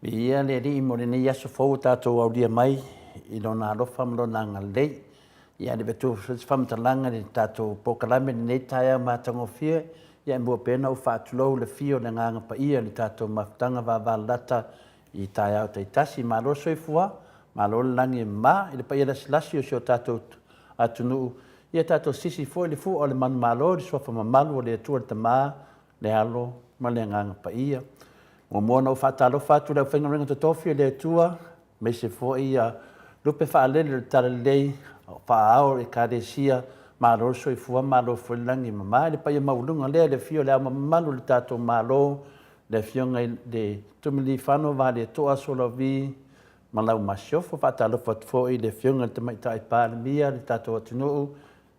Viia le Alii mo lenei aso fou ua tatou aulia mai i Lona alofa ma Lona agalelei. Ia le avatu foi se faamatalaga i le tatou polokalame i lenei taeao matagofie, ia e mua pea ona ou faatulou i le afio o le Agaga Paia i le tatou mafutaga vavalalata i taeao taitasi. Malo le soifua, malo le lagi e mama i le paia lasilasi o si o tatou atunuu, ia tatou sisi foi le fua o le manumalo i le suafa mamalu o le Atua le Tama, le Alo ma le Agaga Paia. Muamua ona ou faatalofa atu i le aufaigaluega totofi a le Atua, aemaise foi ia lupe faalele o le Talalelei faa-ao o Ekalesia, malo le soifua malo foi le lagi e mama. I le paia maualuga lea i le afio o Le Ao Mamalu o le tatou Malo, le Afioga i le Tuimalealiifano Vaaletoa Sualauvi ma lau Masiofo. E faatalofa atu foi i le Afioga i le Tamaitai Palemia o le tatou atunuu,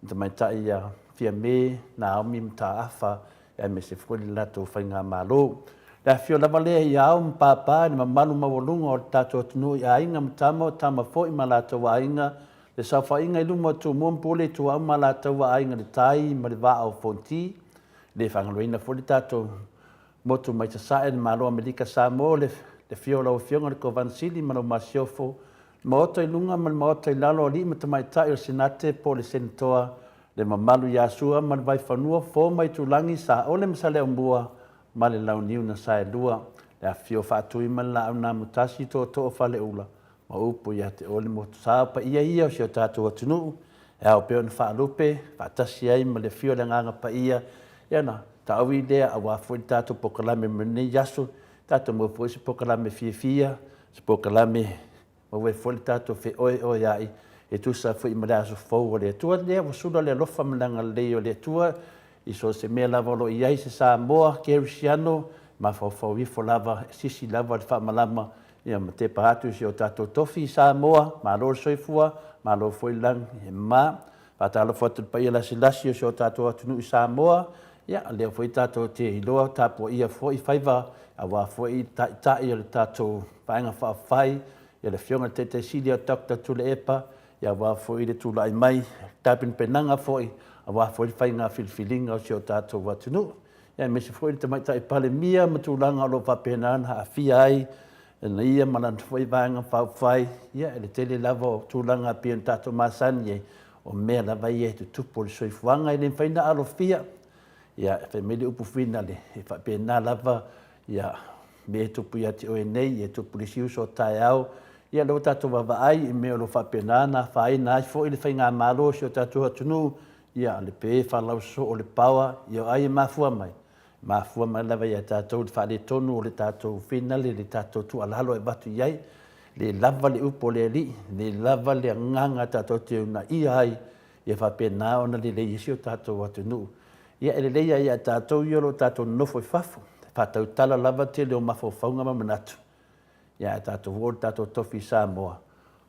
le Tamaitai ia Fiame Naomi Mataafa aemaise foi le latou Faigamalo. Le afifio lava lea i Ao ma Papa i le mamalu maualuga o le tatou atunuu i Aiga ma Tama, o Tama foi ma latou Aiga, le saofaiga i luma o Tumua ma Pule, Ituau ma Alataua, Aiga i le Tai ma le Vaa o Fonoti. E le faagaloina foi le tatou motu mai Sasae, le Malo o Amerika Samoa, le afio o lau Afioga i le Kovana Sili ma lau Masiofo, le Maota i luga ma le Maota i lalo, alii ma tamaitai o le Senate po o le Senetoa, le mamalu ia Sua ma le Vaifanua, Fofo ma Aitulagi, Saole ma Saleaaumua ma le Launiu na Saelua, le afifio o Faatui ma le Laau na Amotasi, Tootoo o Faleula ma upu ia te oe le Motusa. O paia ia o si o tatou atunuu e ao pea ona faalupe faatasi ai ma le afio o le Agaga Paia, ia ona taui lea aua foi le tatou polokalame mo lenei aso, tatou maua foi se polokalame fiafia, se polokalame maua ai foi le tatou feoeoea'i e tusa foi ma le aso fou o le Atua. Lea ua sula le alofa ma le agalelei o le Atua i so o se mea lava o lo o i ai se Samoa kerisiano, mafaufau ifo lava, e sisi lava le faamalama ia ma tepa atu i si o tatou tofi i Samoa. Malo le soifua, malo foi le lagi e mama. Faatalofa atu i le paia lasilasi o si o tatou atunuu i Samoa, ia lea foi tatou te iloa tapuaia foi faiva aua foi taitai o le tatou Vaega Faaupufai, ia le Afioga i le Taitai Sili ia Doctor Tuilaepa, ia aua foi le tulai mai, tapenapenaga foi aua foi le faiga filifiliga o si o tatou atunuu. Ia aemaise foi le Tamaitai Palemia ma tulaga o lo o faapena ona aafia ai na ia ma lana foi Vaega Faaupufai, ia i le tele lava o tulaga e pei ona tatou masani ai, o mea lava ia e tutupu o le soifuaga e le mafai ona alofia. Ia, fai mai le upu finale, e faapena lava ia mea e tupu ia te oe nei, e tupu i le isi uso o taeao. Ia lea ua tatou vaavaai i mea o lo o faapena ona afaina ai foi le faigamalo o si o tatou atunuu, ia le pe faalauso o le paoa, ia o ai e mafua mai? E mafua mai lava ia tatou le faaletonu o le tatou finale, le tatou tuualalo e avatu i ai. Le lava le upu a le Alii, le lava le agaga tatou te uunaia ai ia faapena ona lelei ai si o tatou atunuu. Ia e lelei lava ia tatou ia o lo o tatou nonofo i fafo, e faatautala lava le tele o mafaufauga ma manatu, ia ae tatou oo i le tatou tofi i Samoa,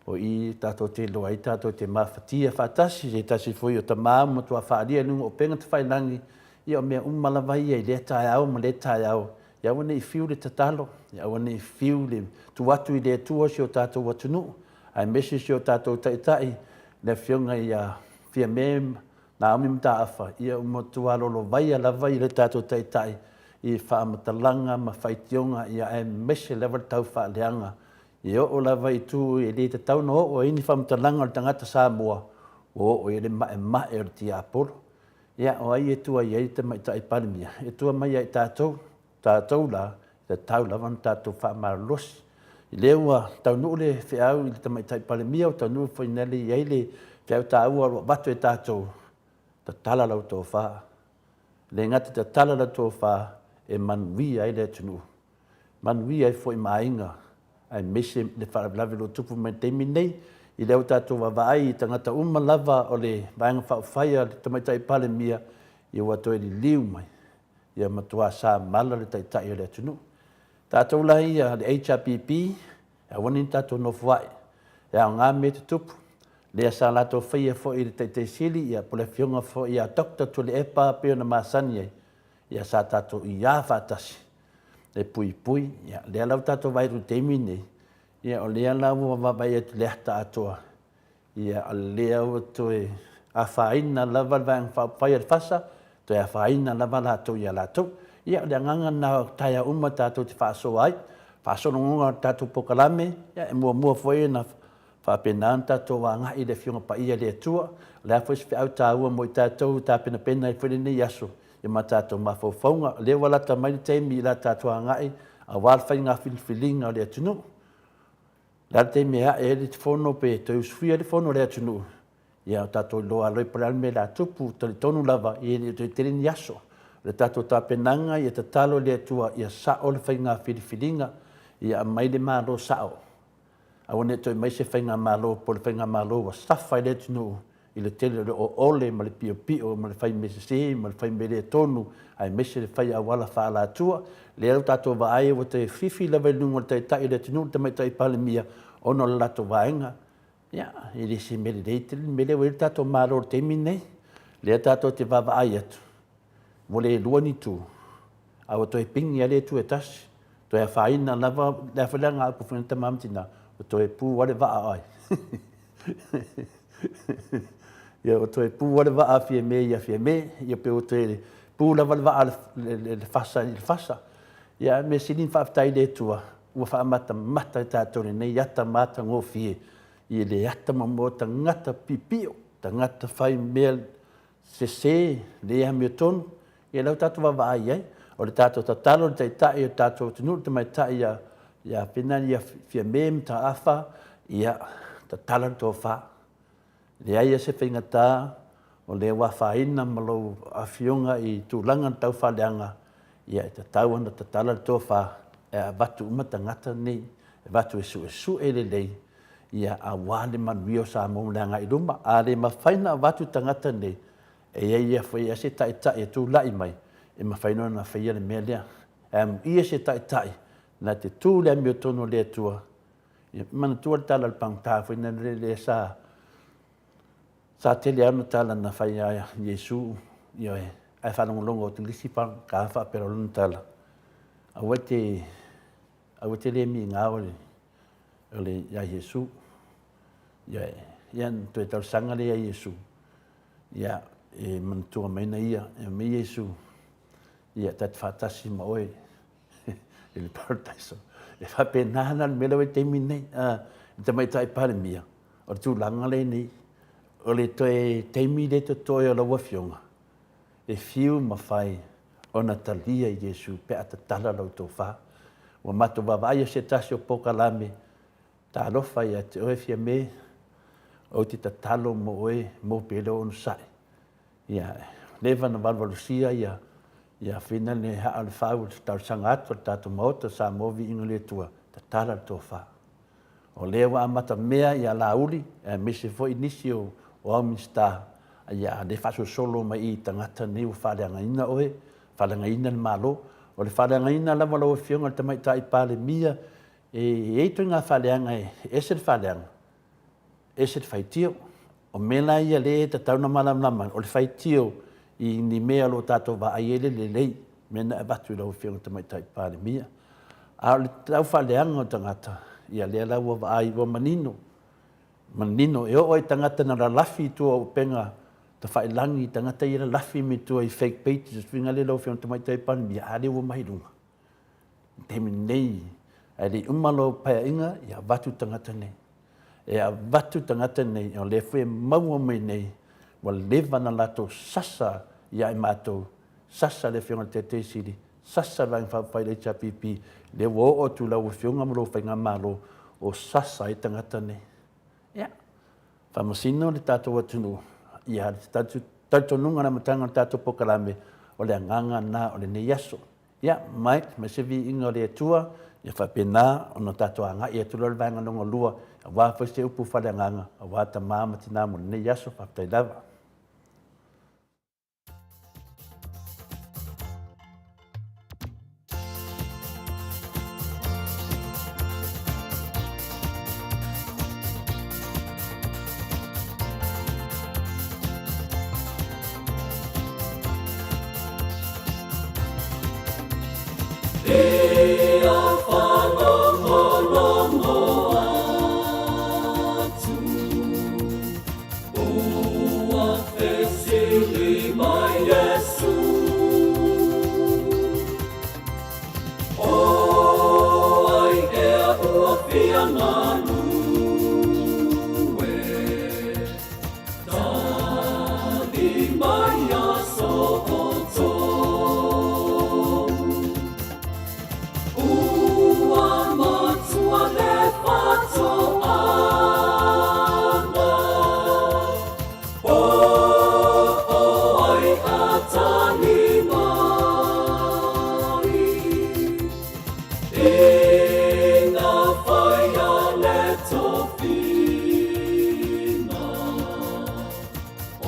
o i tatou te iloa ai tatou te mafatia faatasi, se tasi foi o tama ua matua faaalia i luga o upega tafailagi, ia o mea uma lava ia i lea taeao ma lea taeao, ia aua ne i fiu le tatalo, ia aua ne i fiu le tuu atu i le Atua si o tatou atunuu, aemaise si o tatou Taitai, le Afioga ia Fiame Naomi Mataafa, ia ua matua lolovaia lava le tatou Taitai i faamatalaga ma faitioga, ia aemaise lava le taufaaleaga. E oo lava i itu e le tatau ona oo ai ni faamatalaga o le tagata Samoa, ua oo i ai le maemae o le tiapolo. Ia, o ai e tua i ai le Tamaitai Palemia? E tua mai ia i tatou. Tatou la, e tatau lava ona tatou faamalolosi. I lea ua taunuu le feau i le Tamaitai Palemia, ua taunuu foi i ai le feau taua o lo o avatu e tatou, tatala lau tofa. E le gata i tatala lau tofa e manuia ai le atunuu, manuia ai foi ma aiga, aemaise le faalavelave o lo o tupu mai i le taimi lenei. I lea ua tatou vaavaai i tagata uma lava o le Vaega Faaupufai a le Tamaitai Palemia, ia ua toe liliu mai ia matua samala le Taitai o le atunuu. Tatou la ia le HRPP, e aua ne i tatou nofoai, e aoga mea tutupu, lea sa latou faia foi i le Taitai Sili ia po o le Afioga foi ia Doctor Tuilaepa pei ona masani ai, ia sa tatou iā faatasi e puipui. Ia lea la ua tatou vaai atu i le taimi lenei, ia o lea la ua vaavaai atu i le ata atoa, Ia, o lea ua toe afaina lava le Vaega Faaupufai a le FASA, toe afaina lava latou ia latou. Ia, o le agaga lena o taeao uma tatou te faasoa ai. faasologoga o le tatou polokalame, ia e muamua foi ona faapena ona tatou agai i le Afioga Paia i le Atua. O le a foi se feau taua mo i tatou e tapenapena ai foi lenei aso i ma tatou mafaufauga. O lea ua lata mai le taimi i la tatou agai aua le faiga filifiliga o le atunuu. O le a le taimi e ae ai le fono pe toe usuia le fono a le atunuu, ia o tatou iloa lava po o le a le mea o le a tupu. Talitonu lava e le o toe tele ni aso. O le tatou tapenaga ia tatalo i le Atua ia sao le faiga filifiliga, ia aumai le Malo sao. Aua ne i toe aumai se faigamalo po o le faigamalo ua safa i le atunuu i le tele o le oole ma le piopio ma le fai mea sese ma le fai mea le tonu aemaise le fai auala faaalatua. Lea ua tatou vaai ua toe fifi lava i luga o le Taitai o le atunuu le Tamaitai Palemia ona o le latou vaega. Ia, e le se mea lelei tele le mea lea ua i ai le tatou Malo i le taimi lenei. Lea tatou te vaavaai atu, ua le lua ni itu, a ua toe pigi lava le itu e tasi, toe afaina lava, le a foi la lena upu foi a tama ma tina, ua toe pu lava le vaa o ai. Ia ua toe pu lava le vaa a Fiame ia Fiame, ia pe ua toe pu lava le vaa a le fasa i le fasa. Ia a o le mea sili ona faafetai i le Atua, ua faamatamata i tatou i lenei ata matagofie i le ata momoe o tagata piopio, tagata fai mea sese, le amiotonu, ia lea ua tatou vaavaai i ai. O le tatou tatalo i le Taitai o le tatou atunuu, le Tamaitai ia Finani Fiame Mataafa, ia tatala le tofa. Leai lava se faigata o lea ua afaina ma lou afioga i tulaga tau faaleaga, ia e tatau ona tatala le tofa e avatu uma tagata nei, e avatu e suesue lelei, ia aua le manuia o Samoa mo le agai i luma. A le mafai ona avatu tagata nei, e i ai lava foi se taitai e tulai mai e mafai ona faia le mea lea. E amuia se taitai na te tu i le amiotonu a le Atua. Ia manatua le tala a le pagota foi lea sa sa tele lava ona tala na fai ia Iesu, ioe, ae faalogologo atu i le isi pagota faapea lana tala, aua e te aua e te le migao ia Iesu. Ioe, ia ona toe talosaga lea ia Iesu, ia e manatua mai na ia, e mai Iesu, ia ta te faatasi ma oe i le paradise. E faapena la le mea lea ua i ai i le taimi lenei. Le Tamaitai Palemia, o le tulaga lea nei, o le toe taimi lea e totoe o lau Afioga, e fiu ma fai ona talia Iesu pe a tatala lau tofa. Ua matou vaavaai i se tasi o polokalame, talofa ia te oe Fiame, ou te tatalo mo oe, maua pea lou onosai. Ia, leva na valuvalusia ia ia Fina le haa o le fau o le talosaga atu a le tatou Maota Samoa Viiga i le Atua, tatala le tofa. O lea ua amata mea ia Laauli aemaise foi nisi o au Minisita, ia lea e faasolosolo mai i tagata nei ua faaleagaina oe, faaleagaina le Malo. O le faaleagaina lava lau Afioga i le Tamaitai Palemia, e i ai ituaiga faaleaga e ese le faaleaga, ese le faitio. O mea la ia lea e tatau ona malamalama ai, o le faitio i ni mea o lo o tatou vaai ai le lelei, mea na avatu i lau Afioga i le Tamaitai Palemia. A o le tau faaleaga o tagata, ia lea la ua vaai ua manino, manino e oo lava i tagata na lalafi i tua o upega tafailagi, tagata ia e lalafi mai tua i fake pages, uiga lea lau Afioga i le Tamaitai Palemia, a lea ua omai i luga. I le taimi nei, ae le i uma lau Paeaiga, ia avatu tagata nei. E avatu tagata nei, o lea foi e maua mai nei, ua leva ona latou sasa ia i matou, sasa le Afioga i le Taitaifono Sili, sasa le Vaega Faaupufai a le HRPP, lea ua oo atu i lau Afioga ma lou Faigamalo, o sasa ai tagata nei. Ia, faamasino le tatou atunuu, ia le talitonuga i le amataga o le tatou polokalame, o le agaga lena o lenei aso. Ia, mai, mai se viiga o le Atua, ia faapena ona tatou agai atu loa i le vaega lona lua, aua foi se upu faaleagaga, aua tama ma tina mo lenei aso. Faafetai lava. Ia faalogologo atu ua. Galue. Tali mai aso outou. Ua matua le fatoaga. Po o ai a tali mai. I nga whai a le tofina. O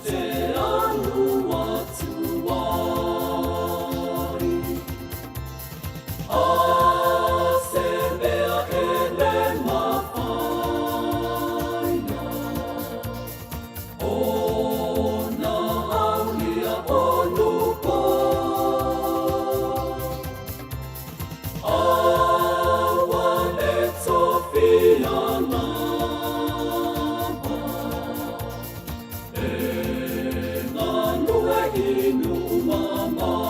te anu atu ai. A se mea e le mawhaia. O na aulia o Nupo. A ua le tofia lava. E galue i Nuʻumamao.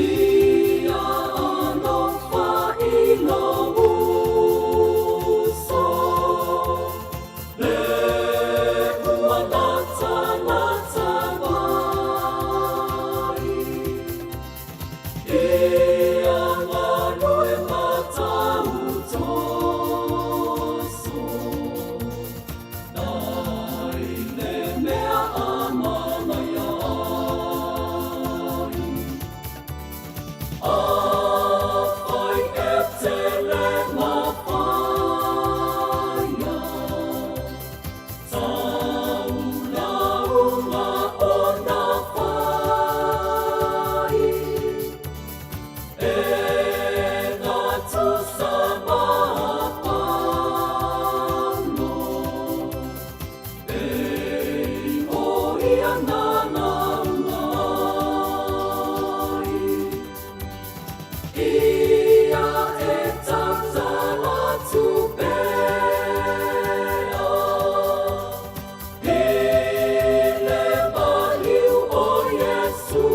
Ia alofa i lou uso, Le ua latalata mai. Ia galue matautoso, Nai le mea a manaia ai. Afai e tele mawhaia, Taulaunga o na whai. E gatusa ma Paulo, E o ia na launga ai. Ia e tautala tupea, I le maliu o Iesu.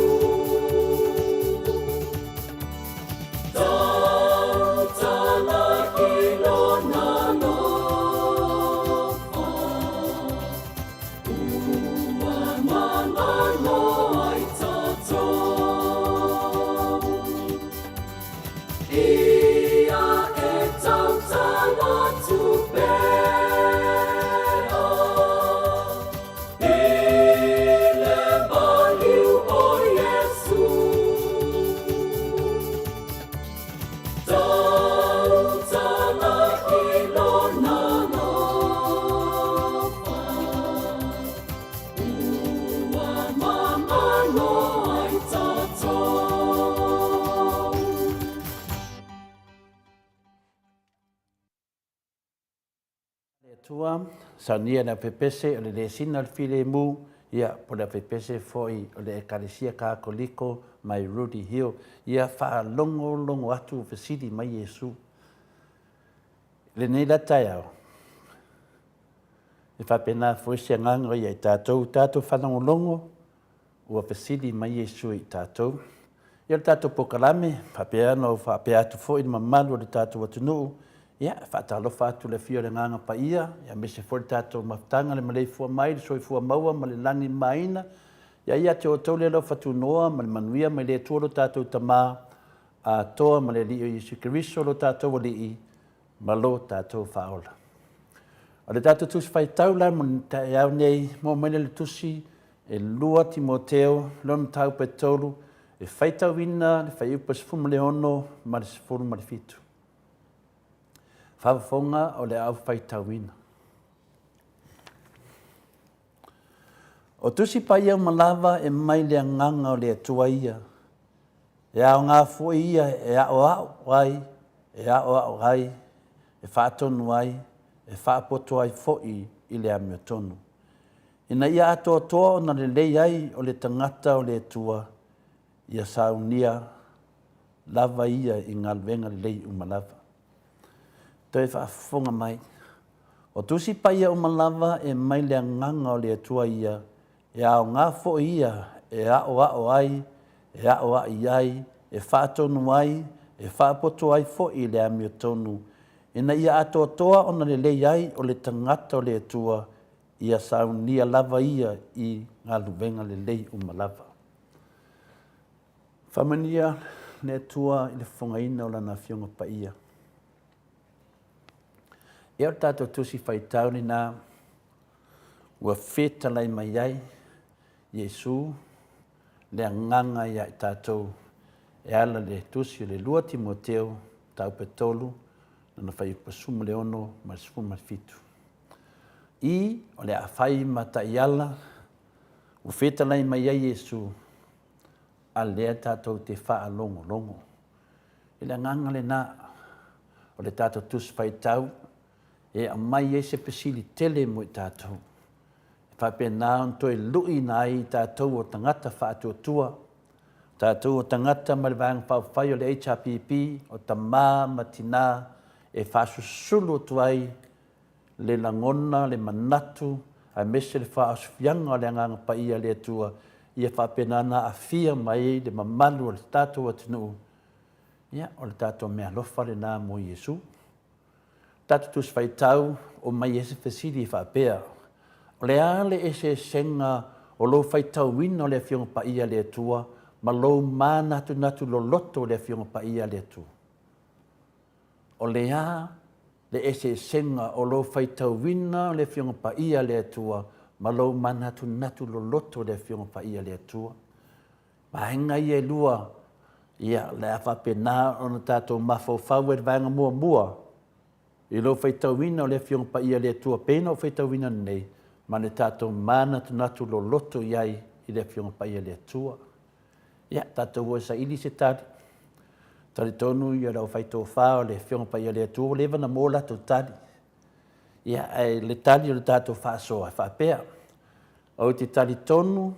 Tautala i lona alofa, Ua mangano ai tatou. Ia e tautala tupea, I le maliu o Iesu. Tautala i lona alofa, Ua mangano ai tatou. Le Atua, saunia le aufepese o le lesina o le filemu, ia, po o le aufepese foi o le Ekalesia Katoliko mai Rudi Hill, ia faalogologo atu fesili mai Iesu. I lenei la taeao, e faapena foi se agaga ia i tatou, tatou faalogologo Ua fesili mai Iesu i tatou. Ia o le tatou polokalame, faapea ona ou faapea atu foi i le mamalu o le tatou atunuu, ia, e faatalofa atu i le afio o le Agaga Paia, ia aemaise foi le tatou mafutaga, le maleifua mai, le soifua maua ma le lagi mamaina. Ia ia te outou le alofa tunoa ma le manuia mai le Atua lo tatou Tama atoa ma le Alii o Iesu Keriso lo tatou Alii ma lo tatou Faaola. O le tatou Tusi Faitau la mo le taeao nei, maua mai le Tusi e 2 Timoteo, lona mataupu e 3, e faitauina le fuaiupu 16 ma le 17. Faafofoga o le au faitauina. O Tusi Paia uma lava e mai le agaga o le Atua ia, E aoga foi ia e aʻoaʻo ai, e aʻoaʻo ai, e faatonu ai, e faapoto ai foi i le amiotonu, ina ia atoatoa ona lelei ai o le tagata o le Atua, ia saunia lava ia i galuega lelei uma lava. Toe faafofoga mai, o Tusi Paia uma lava e mai le agaga o le Atua ia, E aoga foi ia e aʻoaʻo ai, e aʻoaʻi ai, e faatonu ai, e faapoto ai foi i le amiotonu, ina ia atoatoa ona lelei ai o le tagata o le Atua, ia saunia lava ia i galuega lelei uma lava. Faamanuia le Atua i le fofogaina o Lana Afioga Paia. Ia o le tatou tusi faitau lena ua fetalai mai ai Iesu le agaga ia i tatou e ala i le tusi o le 2 Timoteo mataupu e 3 lona fuaiupu 16 ma le 17. I o le a fai ma taiala ua fetalai mai ai Iesu a lea tatou te faalogologo. I le agaga lena o le tatou Tusi Faitau e aumai ai se fesili tele mo i tatou, e faapena ona toe luiina ai i tatou o tagata faatuatua, tatou o tagata mai le Vaega Faaupufai o le HRPP, o tama ma tina e faasusulu atu ai le lagona, le manatu, aemaise le faaosofiaga o le Agaga Paia o le Atua, ia faapena ona aafia mai ai le mamalu o le tatou atunuu. Ia, o le tatou meaalofa lena mo Iesu. Tatou Tusi Faitau, o mai ai se fesili e faapea, O le a le eseesega o lou faitauina o le Afioga Paia a le Atua ma lou manatunatu loloto o le Afioga Paia a le Atua? O le a le eseesega o lou faitauina o le Afioga Paia a le Atua ma lou manatunatu loloto o le Afioga Paia a le Atua? Vaega ia e lua, ia, o le a faapena ona tatou mafaufau ai i le vaega muamua i lou faitauina o le Afioga Paia a le Atua pei ona ou faitauina nei, ma le tatou manatunatu loloto i ai i le Afioga Paia a le Atua. Ia, tatou o e saili se tali. Talitonu ia le aufaitofa o le Afioga Paia a le Atua ua leva ona maua latou tali. Ia, ae le tali o le tatou faasoa e faapea, ou te talitonu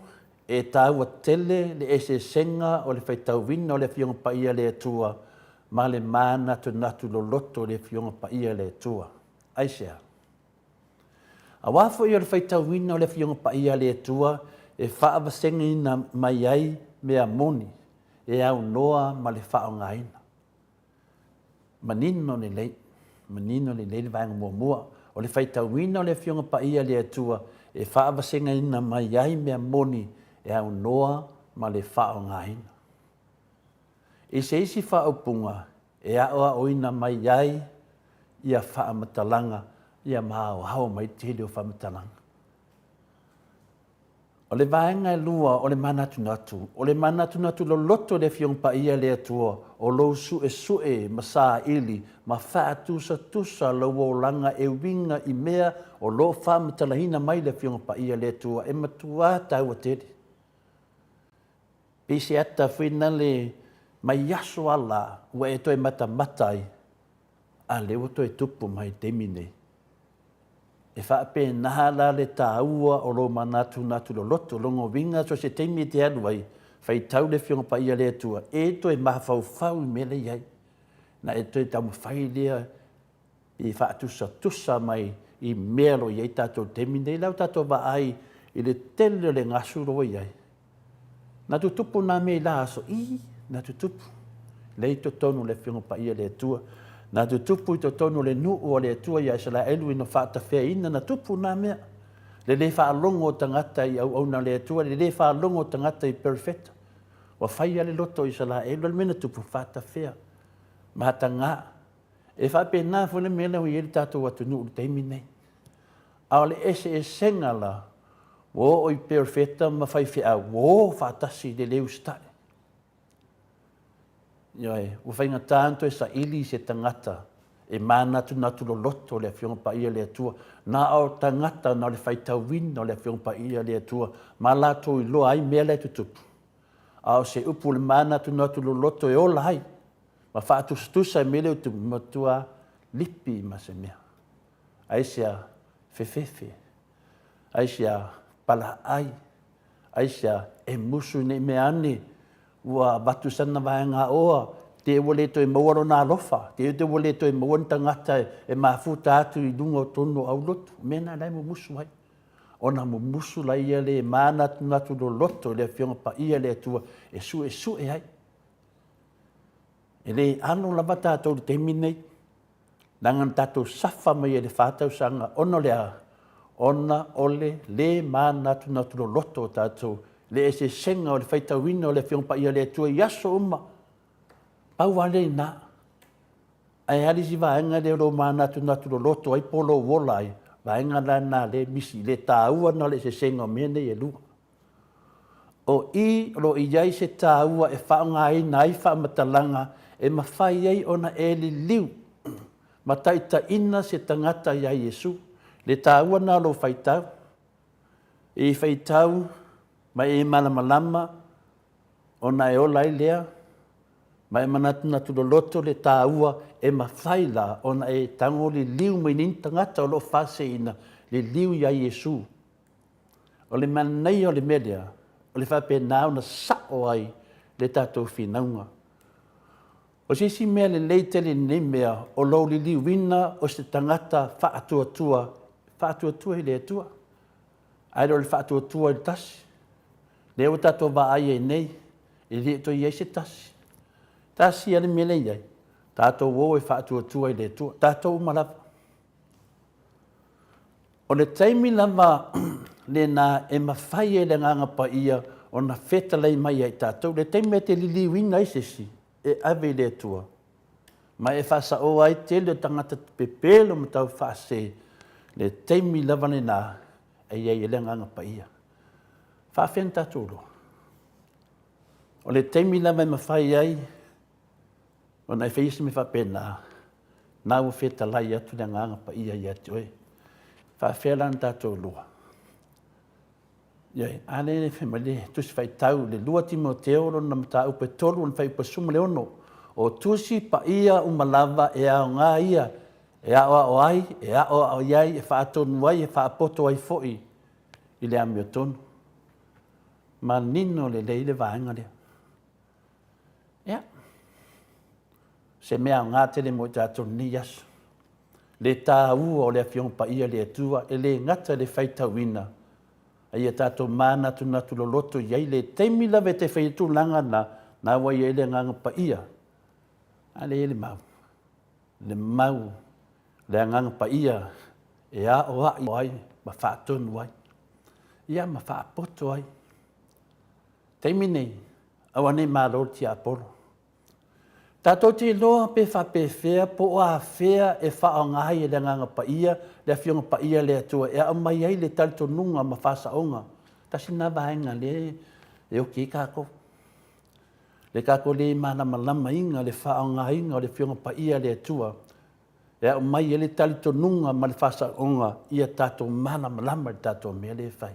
e taua tele le eseesega o le faitauina o le Afioga Paia a le Atua ma le manatunatu loloto o le Afioga Paia a le Atua. Aisea? Aua foi o le faitauina o le Afioga Paia a le Atua e faavasegaina mai ai mea moni e aunoa ma le faaaogaina. Manino lelei, manino lelei le vaega muamua, o le faitauina o le Afioga Paia a le Atua e faavasegaina mai ai mea moni e aunoa ma le faaaogaina. I se isi faaupuga e aoaoina mai ai ia faamatalaga ia ma aoao mai le tele o faamatalaga. O le vaega e lua o le manatunatu, o le manatunatu loloto i le Afioga Paia a le Atua, o lou suesue ma saili ma faatusatusa lou olaga e uiga i mea o lo o faamatalaina mai le Afioga Paia a le Atua e matuā taua tele. Pei se ata foi nale mai aso a la ua e toe matamata ai, a lea ua toe tupu mai i le taimi nei. E faapena la le taua o lou manatunatu loloto, lona uiga so o se taimi e te alu ai, faitau le Afioga Paia a le Atua, e toe mafaufau i mea la e i ai. Na e toe taumafai lea i faatusatusa mai i mea o lo o i ai tatou i le taimi lenei. La ua tatou vaai i le tele o le gasu la ua i ai. Na tutupu nā mea i la aso? Ii, na tutupu. Lea i totonu o le Afioga Paia a le Atua. Na tutupu i totonu o le nuu a le Atua ia Isaraelu ina faatafeaina, na tupu nā mea. Le le faalogo o tagata i auauna a le Atua, le le faalogo o tagata i perofeta. Ua fai lava le loto o Isaraelu, o le mea na tupu, faatafea, mataga. E faapena foi le mea lea ua i ai le tatou atunuu i le taimi lenei. A o le eseesega la, ua oo i perofeta ma faifeau, ua o faatasi i le le usitai. Ioe, ua faigata ona toe saili se tagata e manatunatu loloto le Afioga Paia a le Atua, na o tagata na o le faitauina o le Afioga Paia a le Atua ma latou iloa ai mea la e tutupu. A o se upu o le manatunatu loloto e ola ai ma faatusatusa i mea lea ua tupu, matua lipi ma se mea. Aisea? Fefefe. Aisea? Palaai. Aisea? E musu ne i mea ane ua avatu sana vaega oa, te ua le toe maua lona alofa, te te ua le toe maua ni tagata e mafuta atu i luga o tonu o aulotu. O mea na la e mumusu ai. Ona mumusu laia le manatunatu loloto i le Afioga Paia a le Atua e suesue ai. E le alo lava tatou i le taimi lenei, leaga na tatou safa mai ai i le fa tausaga ona o le a? Ona o le lē manatunatu loloto o tatou, le eseesega o le faitauina o le Afioga Paia a le Atua i aso uma. Pau lava lea i ina. Ae a le isi vaega lea o lo o manatunatu loloto ai po o lou ola ai? Vaega la lena lea e misi, le taua lena o le eseesega o mea nei e lua. O i o lo o i ai se taua e faaaogaina ai faamatalaga e mafai ai ona e liliu ma taitaiina se tagata iā Iesu. Le taua lena o lou faitau, e faitau ma e malamalama ona e ola ai lea ma e manatunatu loloto le taua e mafai la ona e tago liliu mai nei tagata o lo o faaseseina, liliu iā Iesu. O le manaia o le mea lea, o le faapena ona sao ai le tatou finauga. O se isi mea lelei tele i lenei mea, o lou liliuina o se tagata faatuatua, faatuatua i le Atua, ae le o le faatuatua i le tasi. Lea ua tatou vaai ai nei, e le o toe i ai se tasi. Tasi lava le mea lea e i ai, tatou o e faatuatua i le Atua, tatou uma lava. O le taimi lava lena e mafai ai e le Agaga Paia ona fetalai mai ia i tatou. Le taimi e te liliuina ai se isi e ave i le Atua, ma e faasaoa ai tele o tagata pepelo ma taufaasese, le taimi lava lena e i ai ai le Agaga Paia. E faapefea ona tatou iloa? O le taimi lava e mafai ai ona e faia se mea faapena, na ua fetalai atu le Agaga Paia ia te oe. E faapefea la ona tatou iloa? Ioe, a lea fai mai le Tusi Faitau i le 2 Timoteo lona mataupu e 3 lona fuaiupu e 16, o Tusi Paia uma lava e aoga ia e aoao ai, e aoao i ai, e faatonu ai, e faapoto ai foi i le amiotonu. Manino lelei le vaega lea. Ia, se mea aoga tele mo i tatou i lenei aso. Le taua o le Afioga Paia a le Atua, e le gata i le faitauina, a ia tatou manatunatu loloto i ai le taimi lava e te fai ai tulaga na, na ua i ai le Agaga Paia. A lea e i ai le mau, le mau, le Agaga Paia e aoai ai ma faatonu ai, ia ma faapoto ai. Taimi nei, aua nei malo le tiapolo. Tatou te iloa pe faapefea po o afea e faaaoga ai e le Agaga Paia le Afioga Paia a le Atua e aumai ai le talitonuga ma faasaoga. Tasi lena vaega lea e oti ai tatou. Le tatou le malamalamaina le faaaogaina o le Afioga Paia a le Atua e aumai ai le talitonuga ma le faasaoga ia tatou malamalama i le tatou mea lea e fai.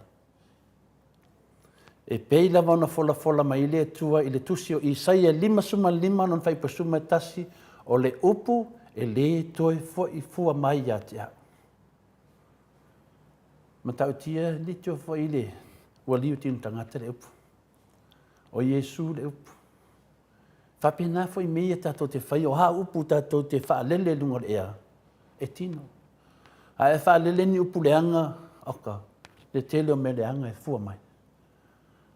E pei lava ona folafola mai ai le Atua i le tusi o Isaia 55 lona fuaiupu 11, o le upu e le toe foi fua mai ia te au. Matautia leitioa foi le ua liu tino tagata le upu. O Iesu le upu. Faapena foi mea ia tatou te faia, o a upu tatou te faalele i luga o le ea, e tino. A e faalele ni upu leaga, oka, le tele o mea leaga e fua mai.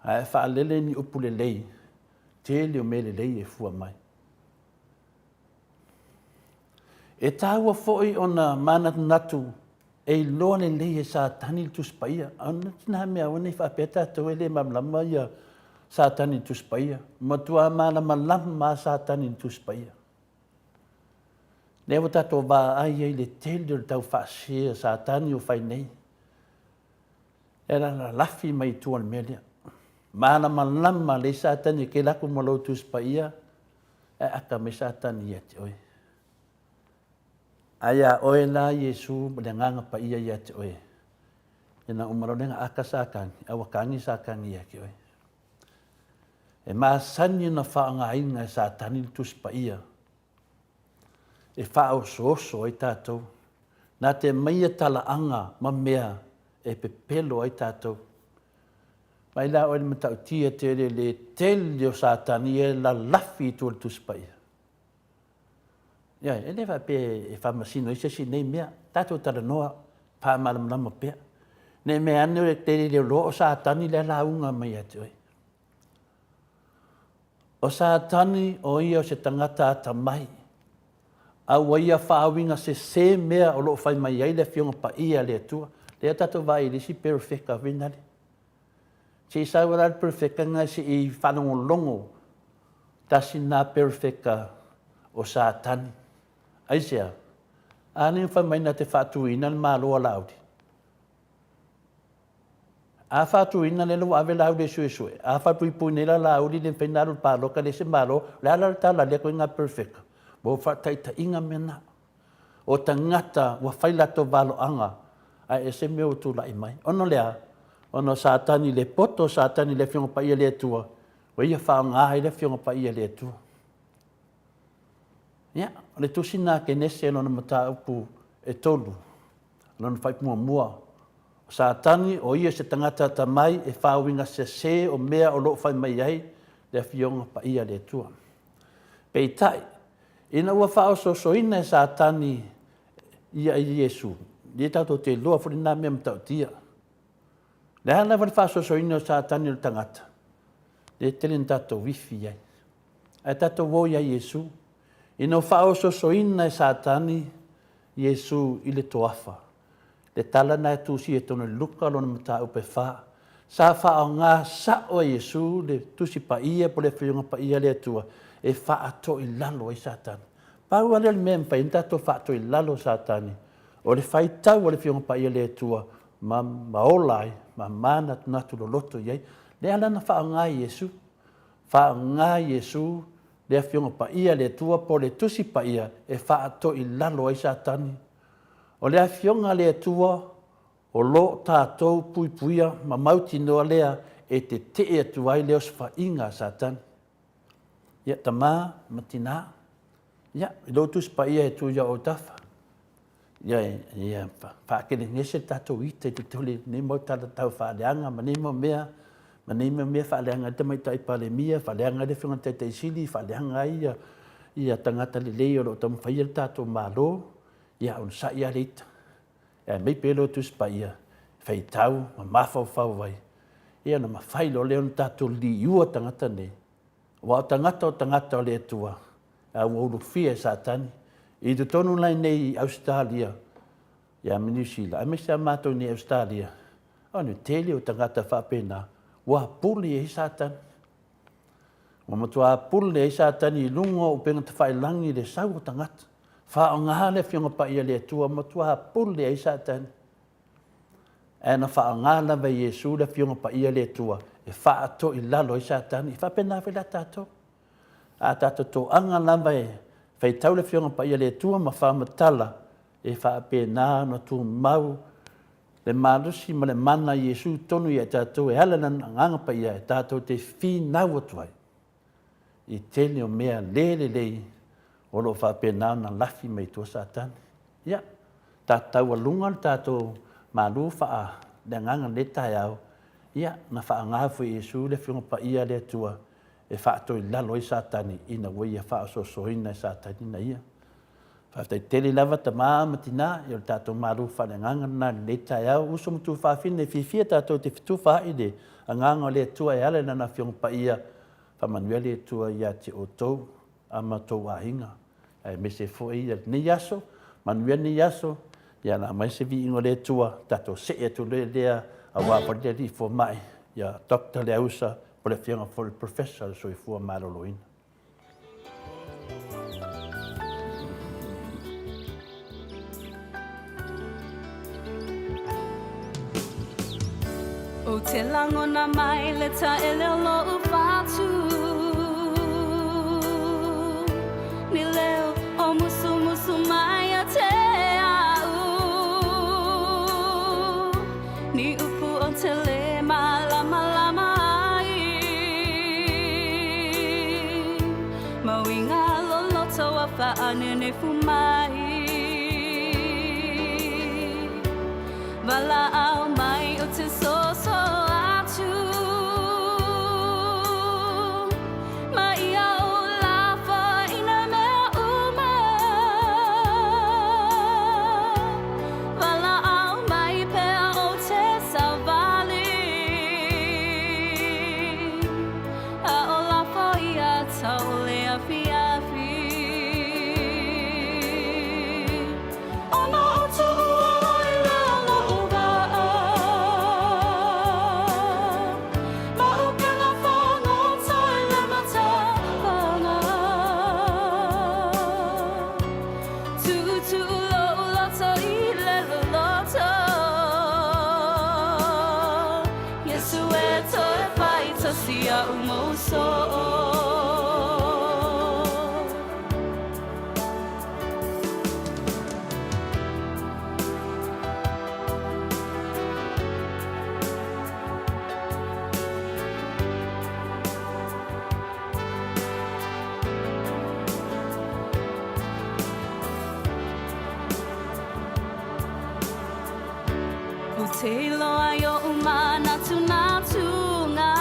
A e faalele ni upu lelei, tele o mea lelei e fua mai. E taua foi ona manatunatu e iloa lelei e Satani le Tusi Paia. Ona mea aua ne i faapea tatou e le malamalama ia Satani i le Tusi Paia. Matua malamalama lava Satani i le Tusi Paia. Lea ua tatou vaai ai i le tele o le tau faasese a Satani o fai nei. E lalafi mai i tua o le mea lea. Malamalama lelei Satani e te alu atu ma lou Tusi Paia, ae ata mai Satani ia te oe. Ae ia oe la Iesu ma le Agaga Paia ia te oe, ina uma loa lea ona ata Satani, a ua tagi Satani ia te oe. E masani ona faaaogaina e Satani le Tusi Paia e faaosooso ai tatou, na te aumaia talaaga ma mea e pepelo ai tatou. Mai la oe le matautia tele le tele o Satani e lalafi i tua o le Tusi Paia. Ioe, e le faapea e faamasino ai se isi i nei mea. Tatou talanoa faamalamalama pea. Ne i mea ane e te le iloa o Satani lea e lauga mai ia te oe. O Satani o ia o se tagata atamai, a ua ia faauiga sesē mea o lo o fai mai ai le Afioga Paia a le Atua. Lea tatou vaai i le isi perofeta foi nale. Se i sau la le perofeta lena se i faalogologo, tasi lena perofeta o Satani. Aisea? A lea na fai mai na te faatuina le Malo a Laauli. A faatuina lea ua ave Laauli e suesue, a faapuipui nei la Laauli le mafai ona alu i le palota leai se Malo, o le a la le tala a lea ituaiga perofeta? Mo faataitaiga mea na. O tagata ua fai latou valoaga ae ese mea ua tulai mai. Ona o le a? Ona o Satani le poto o Satani i le Afioga Paia a le Atua, ua ia faaaoga ai le Afioga Paia a le Atua. Ia, o le tusi lena a Kenese lona mataupu e 3, lona faaipu muamua, o Satani o ia se tagata atamai e faauiga sese o mea o lo o fai mai ai le Afioga Paia a le Atua. Peitai, ina ua faaosoosoina e Satani ia Iesu, lea tatou te iloa foi lena mea matautia. Le a lava le faaosoosoina o Satani o le tagata, lea e tele ina tatou ifi i ai. Ae tatou o ia Iesu. Ina ua faaosoosoina e Satani Iesu i le toafa, le tala lena e tusia i totonu o Luka lona mataupu e 4, sa faaaoga sao e Iesu le Tusi Paia po o le Afioga Paia a le Atua e faatoilalo ai Satani. Pau lava lea o le mea e mafai ai ona tatou faatoilalo Satani, o le faitau a le Afioga Paia a le Atua ma ola ai ma manatunatu loloto i ai. Lea la na faaaoga e Iesu. Faaaoga Iesu le Afioga Paia a le Atua po o le Tusi Paia e faatoilalo ai Satani. O le Afioga a le Atua o lo o tatou puipuia ma mautinoa lea e tetee atu ai le osofaiga a Satani. Ia, tama ma tina, ia, i lou Tusi Paia e tu ia ou tafa, ia, ia faakelegese le tatou ita i totonu i nei mau tala tau faaleaga ma nei mau mea, ma nei mau mea faaleaga ai le Tamaitai Palemia, faaleaga ai le Afioga i le Taitai Sili, faaleaga ai ia, ia tagata lelei o lo o taumafaia le tatou Malo, ia onosai lava le ita. E aumai pea lo Tusi Paia, faitau ma mafaufau ai, ia ona mafai loa lea ona tatou liua tagata nei, aua o tagata o tagata o le Atua, a ua ulufia e Satani. I totonu la nei i Ausetalia, ia ma Niu Sila, aemaise lava matou nei i Ausetalia, o le tele o tagata faapena, ua pule ai Satani. Ua matua pule ai Satani i luga o upega tafailagi i le sau o tagata. Faaaoga le Afioga Paia a le Atua, matua pule ai Satani. Ae na faaaoga lava e Iesu le Afioga Paia a le Atua e faatoilalo ai Satani. E faapena foi la tatou. A tatou toaga lava e faitau le Afioga Paia a le Atua ma faamatala, e faapena ona tumau le malosi ma le mana i Iesu tonu ia i tatou e ala i Lana Agaga Paia e tatou te finau atu ai i tele o mea le lelei o lo o faapena ona lafi mai tua Satani. Ia, tatou taualuga le tatou malu faa le agaga i lenei taeao, ia, na faaaoga foi e Iesu le Afioga Paia a le Atua e faatoilalo ai Satani ina ua ia faaosoosoina e Satani na ia. Faafetai tele lava tama ma tina, ia o le tatou malu faaleagaga lena i lenei taeao. Uso ma tuafafine, e fiafia tatou te fetufaai i le agaga o le Atua e ala i Lana Afioga Paia. Faamanuia le Atua ia te outou a ma outou aiga, aemaise foi lenei aso. Manuia lenei aso, ia na aumai se viiga o le Atua, tatou see atu lea aua foi le Alii Fomai, ia Doctor Leausa, po o le Afioga foi i le Professor o le Soifua Maloloina. Ou te lagona mai le taele o lou fatu Ni leo o musumusu mai ia te au Ni upu o te le malamalama ai Mau i ngā loloto a whaanenefu mai Walaau mai o te soso atu Ma ia o lafa i nā mea uma Walaau mai pea o te savali A o lafo ia te. le afiafi. Ona o tuua ai lea lo'u vaa, Ma upega fagota i le matafaga. Tuutuu lo'u loto i le loloto, Iesu e toe fai tasi a'u mou soo. Ou te iloa i o'u manatunatuga,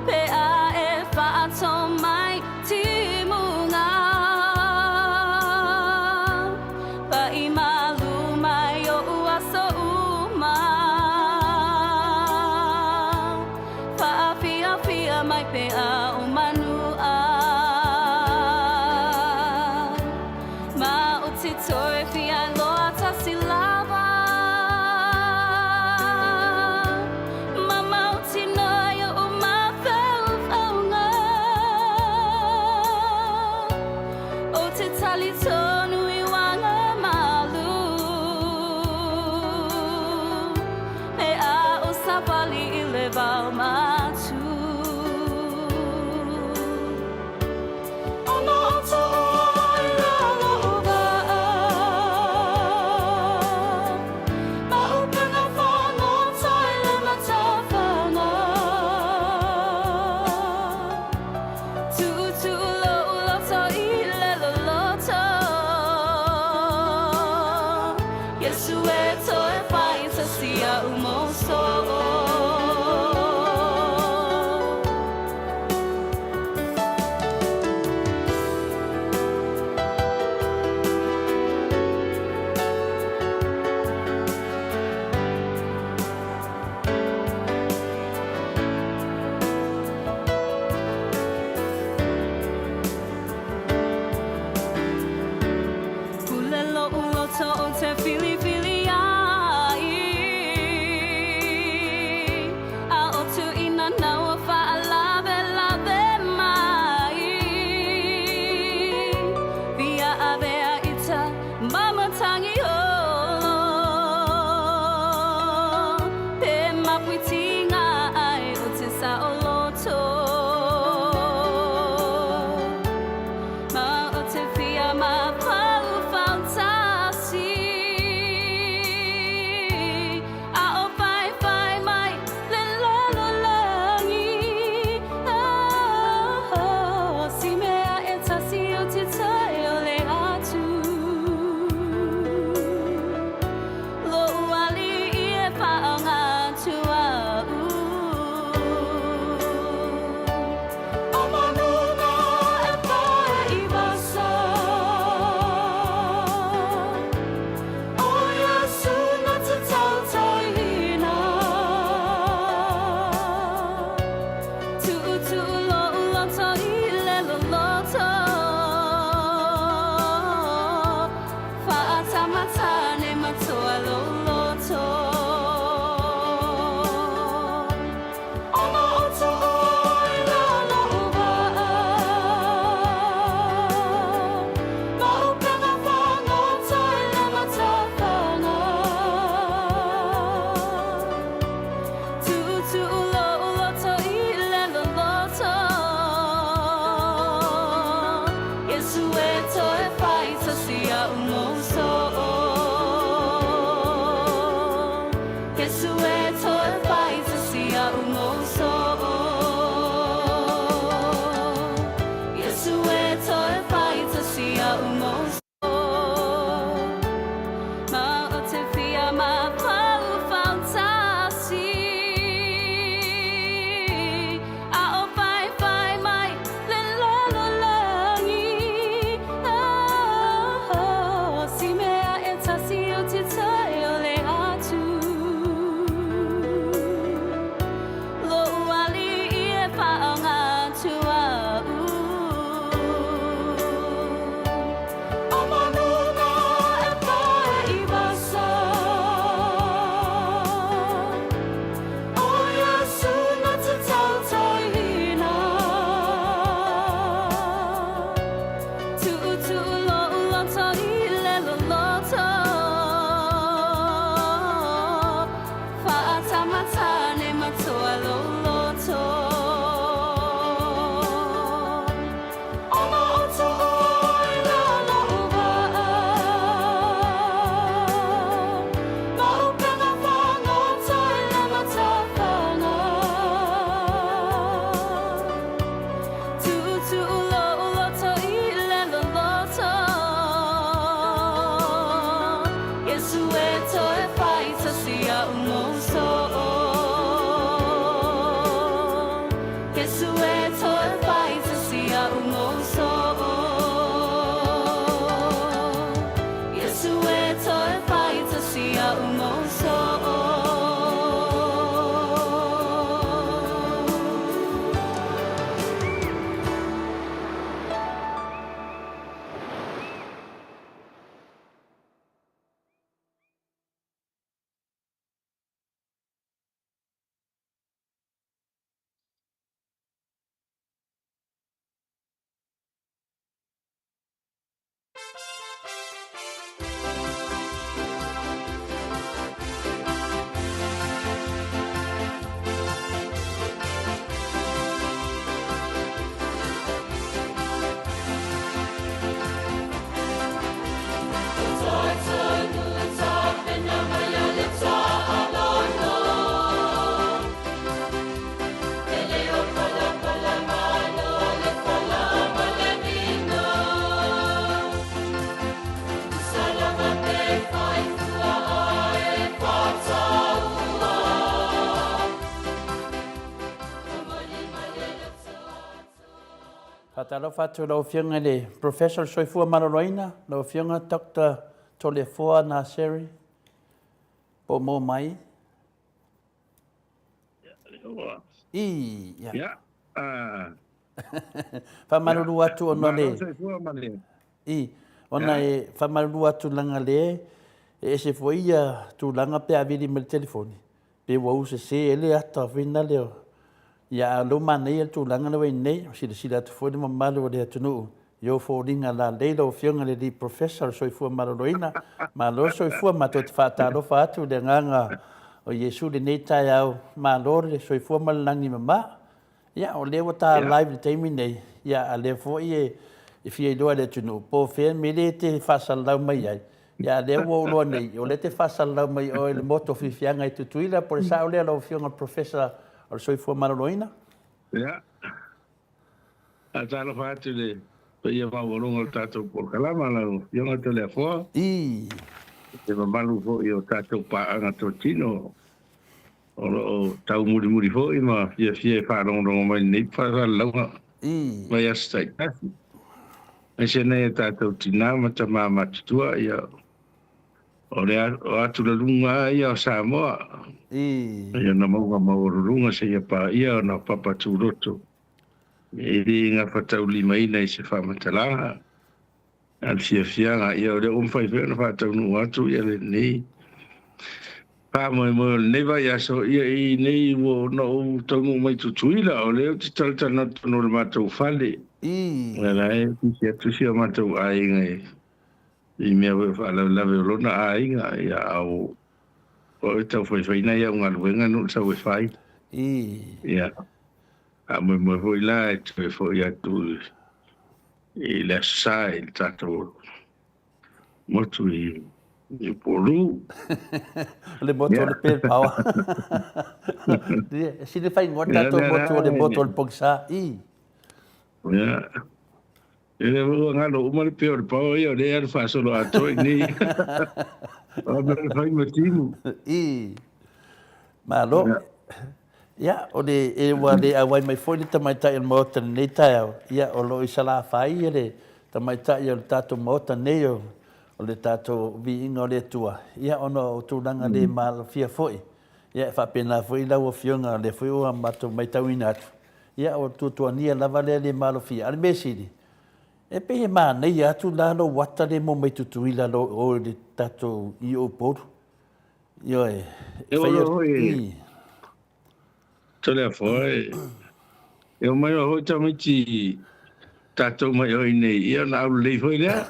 Pe a e faato mai timuga, Pa'i malu mai o'u aso uma, Faafiafia mai pea o manu'a. Ma ou te toe fia iloa tasi lava, Ma mautinoa i o'u mafaufauga, Ou te talitonu i uaga malu, Pe a ou savali i le vao matu. Faatalofa atu i lau Afioga i le Professor o le Soifua Maloloina, lau Afioga Doctor Toleafoa Naseri, po o maua mai? I, ia. Ia, ah. Faamalulu atu ona le... Malo soifua ma le... I, ona e faamalulu atu leaga le e ese foi ia tulaga pe a vili mai le telefoni, pe ua usese ai le ata foi na lea. Ia a o lea ua manaia le tulaga lea ua i ai nei, ua silasila atu foi le mamalu o le atunuu i ou foliga lalei lau Afioga i le Alii Professor o le Soifua Maloloina. Malo le soifua, matou te faatalofa atu i le agaga o Iesu i lenei taeao. Malo le soifua ma le lagi e mama. Ia, o lea ua ta live i le taimi nei, ia, a o lea foi e fia iloa e le atunuu po o fea le mea lea e te faasalalau mai ai. Ia, a o lea ua ou iloa nei, o lea e te faasalalau mai oe i le motu o Fifiaga i Tutuila, po o le sao lea lau Afioga i le Professor o le Soifua Maloloina? Ia, faatalofa atu i le paia maualuga o le tatou polokalama lau Afioga Toleafoa. I. Le mamalu foi o tatou paaga totino O lo o taumulimuli foi ma fiafia e faalogologo mai i lenei faasalalauga mai aso taitasi. Aemaise nei o tatou tina ma tama matutua, ia, o le atulaluga lava ia o Samoa, i ona mauga maualuluga seia paia ona papa tuloto e le gafataulimaina i se faamatalaga. A o le fiafiaga, ia o lea ua mafai foi ona faataunuu atu ia lenei faamoemoe o lenei vaiaso, ia i nei ua ona ou taunuu mai Tutuila, o lea ou te talatalanoa tonu o le matou fale. Ia la e pisi atu si o matou aiga i mea foi o faalavelave o lona aiga, ia a o au e tau faifai nai au galuega na ou sau e fai. Ia faamoemoe foi la e toe foi atu i le Aso Sa i le tatou motu i Upolu. O le motu o le Pale Power. E sili faaigoa le tatou motu o le motu o le Pogisa. I. Ia. E le ua galo uma le peo o le power ia o lea e alu faasolo atoa i nei. O mea le fai ma timu. I. Malo. Ia, o le, e ua le auai mai foi le tamaitai o le Maota i lenei taeao, ia, o lo o i Salafai ia le tamaitai o le tatou Maota nei o, o le tatou viiga o le Atua, ia, ona o tulaga le malofia foi. Ia, e faapena foi lau Afioga, o lea foi ua matou matauina atu, ia, o le tuatuagia lava lea le malofia. A o le mea sili, e pei e manaia atu la lou ata lea e maua mai Tutuila o i le tatou i Upolu. Ioe, e faia i. Toleafoa e. E omai loa foi tamaiti tatou mai oi nei, ia ona aulelei foi lea.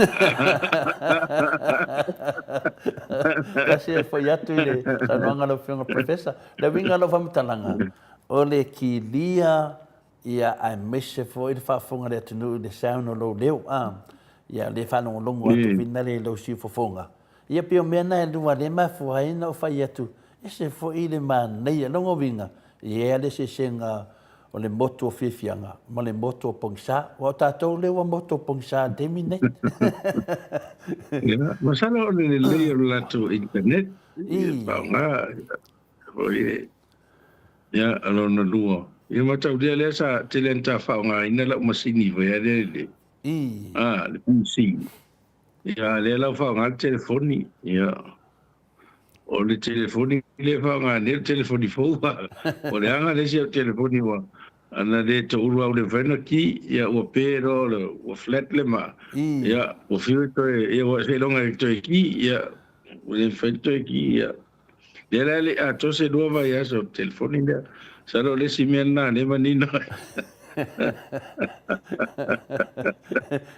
Tasi e foi atu i le saunoaga a lau Afioga Professor. Le uiga o lau faamatalaga, o le kilia Ia, aemaise foi le faafofoga a le atunuu i le sound o lou leo, a. Ia, lea e faalogologo atu foi na i lou siufofoga. Ia, pei o mea na e lua lea e mafua ai ona ou fai atu, ese foi le manaia. Lona uiga, e i ai lava le eseesega o le motu o Fiafiaga ma le motu o Pogisa. Aua o tatou lea ua motu o Pogisa i le taimi lenei. Ia, masalo o le lelei o le latou internet, ia faaaoga foi e Ia, a lona lua, ia mataulia lea sa tele ona ta faaaogaina lau masini foi lea i le, a, le PC. Ia, lea la ua faaaoga le telefoni. Ia, o le telefoni lea e faaaoga nei o le telefoni fou. O le aga le isi au telefoni ua ana le toulu au le mafai ona ki, ia ua pe loa le, ua flat le maa. Ia, ua fiu e toe, ia ua seiloga e toe ki, ia, ua le mafai ona toe ki, ia. Lea la e le i atoa se lua vaiaso o le telefoni lea. Masalo o le isi mea lena lea e manino ai.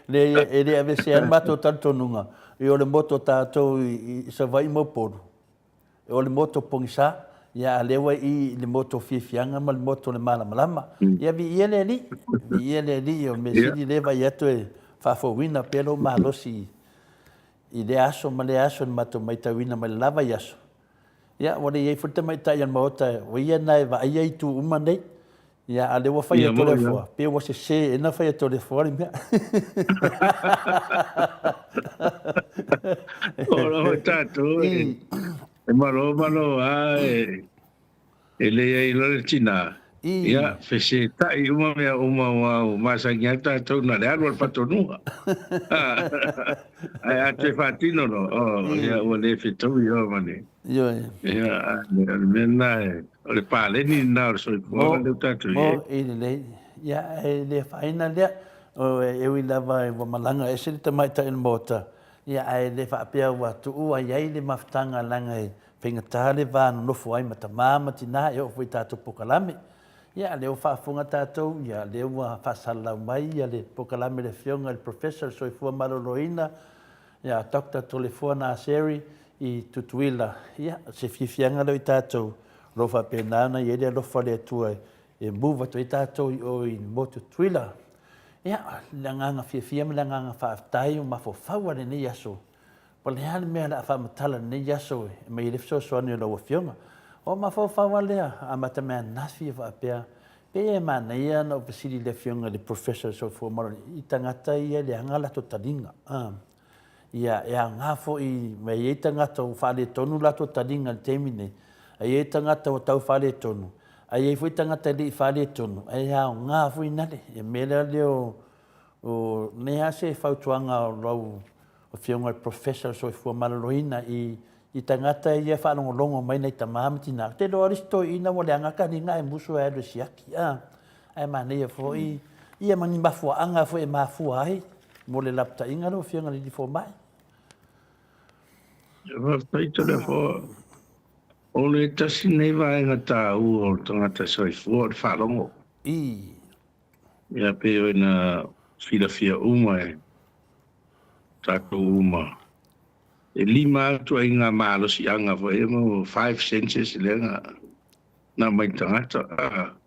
Leai, e le aveesea le matou talitonuga, o le motu o tatou i Savaii ma Upolu, o le motu o pogisa, ia a o lea ua i i le motu o fiafiaga ma le motu o le malamalama. Ia viia le Alii, viia le Alii, o le mea sili lea e vaai atu e faafouina pea lou malosi I lea aso ma lea aso na matou matauina mai le la vaiaso, ia ua le i ai foi le tamaitai o le Maota o ia na e vaaia itu uma nei. Ia a o lea ua fai e Toleafoa, pei ua sese ea na fai e Toleafoa le mea. Ola foi tatou e malo malo lava e le i ai loa le tina. Ia, fesetai uma mea uma aua ua masani lava tatou na o le alu a le faatonuga. Ae a toe faatino loa, oh, ia ua le fetaui loa ma le. Ioe. Ia, a o le mea lena, o le paleni lena o le soifuaga lea ua tatou i ai. Mo i lelei. Ia, e le afaina lea. E ui lava ua malaga ese le tamaitai o le Maota, ia, ae le faapea ua tuua i ai le mafutaga leaga e faigata le va nonofo ai ma tama ma tina e oo foi i tatou polokalame. Ia, a o lea ua faafofoga tatou, ia, o lea ua faasalalau mai ia le polokalame a le Afioga i le Professor o le Soifua Maloloina, ia Doctor Toleafoa Naseri i Tutuila. Ia, o se fiafiaga lea o i tatou, o lo o faapena ona i ai le alofa o le Atua e move atu ai tatou i o i le motu Tutuila. Ia, le agaga fiafia ma le agaga faafetai ua mafaufau lava i lenei aso. O le a le mea o le a faamatala i lenei aso e aumai ai le fesoasoani o lau Afioga? Ua mafaufau lava lea, amata mai ananafi e faapea, pei e manaia ona ou fesili i le Afioga i le Professor o le Soifua Maloloina i tagata ia e leaga a latou taliga. Ia, e aoga foi, ma e i ai tagata ua faaletonu o latou taliga i le taimi lenei, e i ai tagata ua tau faaletonu, ae i ai foi tagata e le i faaletonu, ae aoga foi nale. E mea la lea o, o nei lava se fautuaga o lau Afioga i le Professor o le Soifua Maloloina i i tagata ia e faalogologo mai nai tama ma tina. Ou te iloa le isi toeaina ua leaga taliga ae musu e alu e siaki, a. Ae manaia foi ia ma ni mafuaaga foi e mafua ai mo le lapataiga lau Afioga i le Alii Fomai. Faafetai Toleafoa. O le tasi lenei vaega taua o le tagata soifua o le faalogo. I. Ia pei ona silafia uma e tatou uma, e lima atu ai ngā malosiaga foi ia mo five senses lea na na aumai i tagata.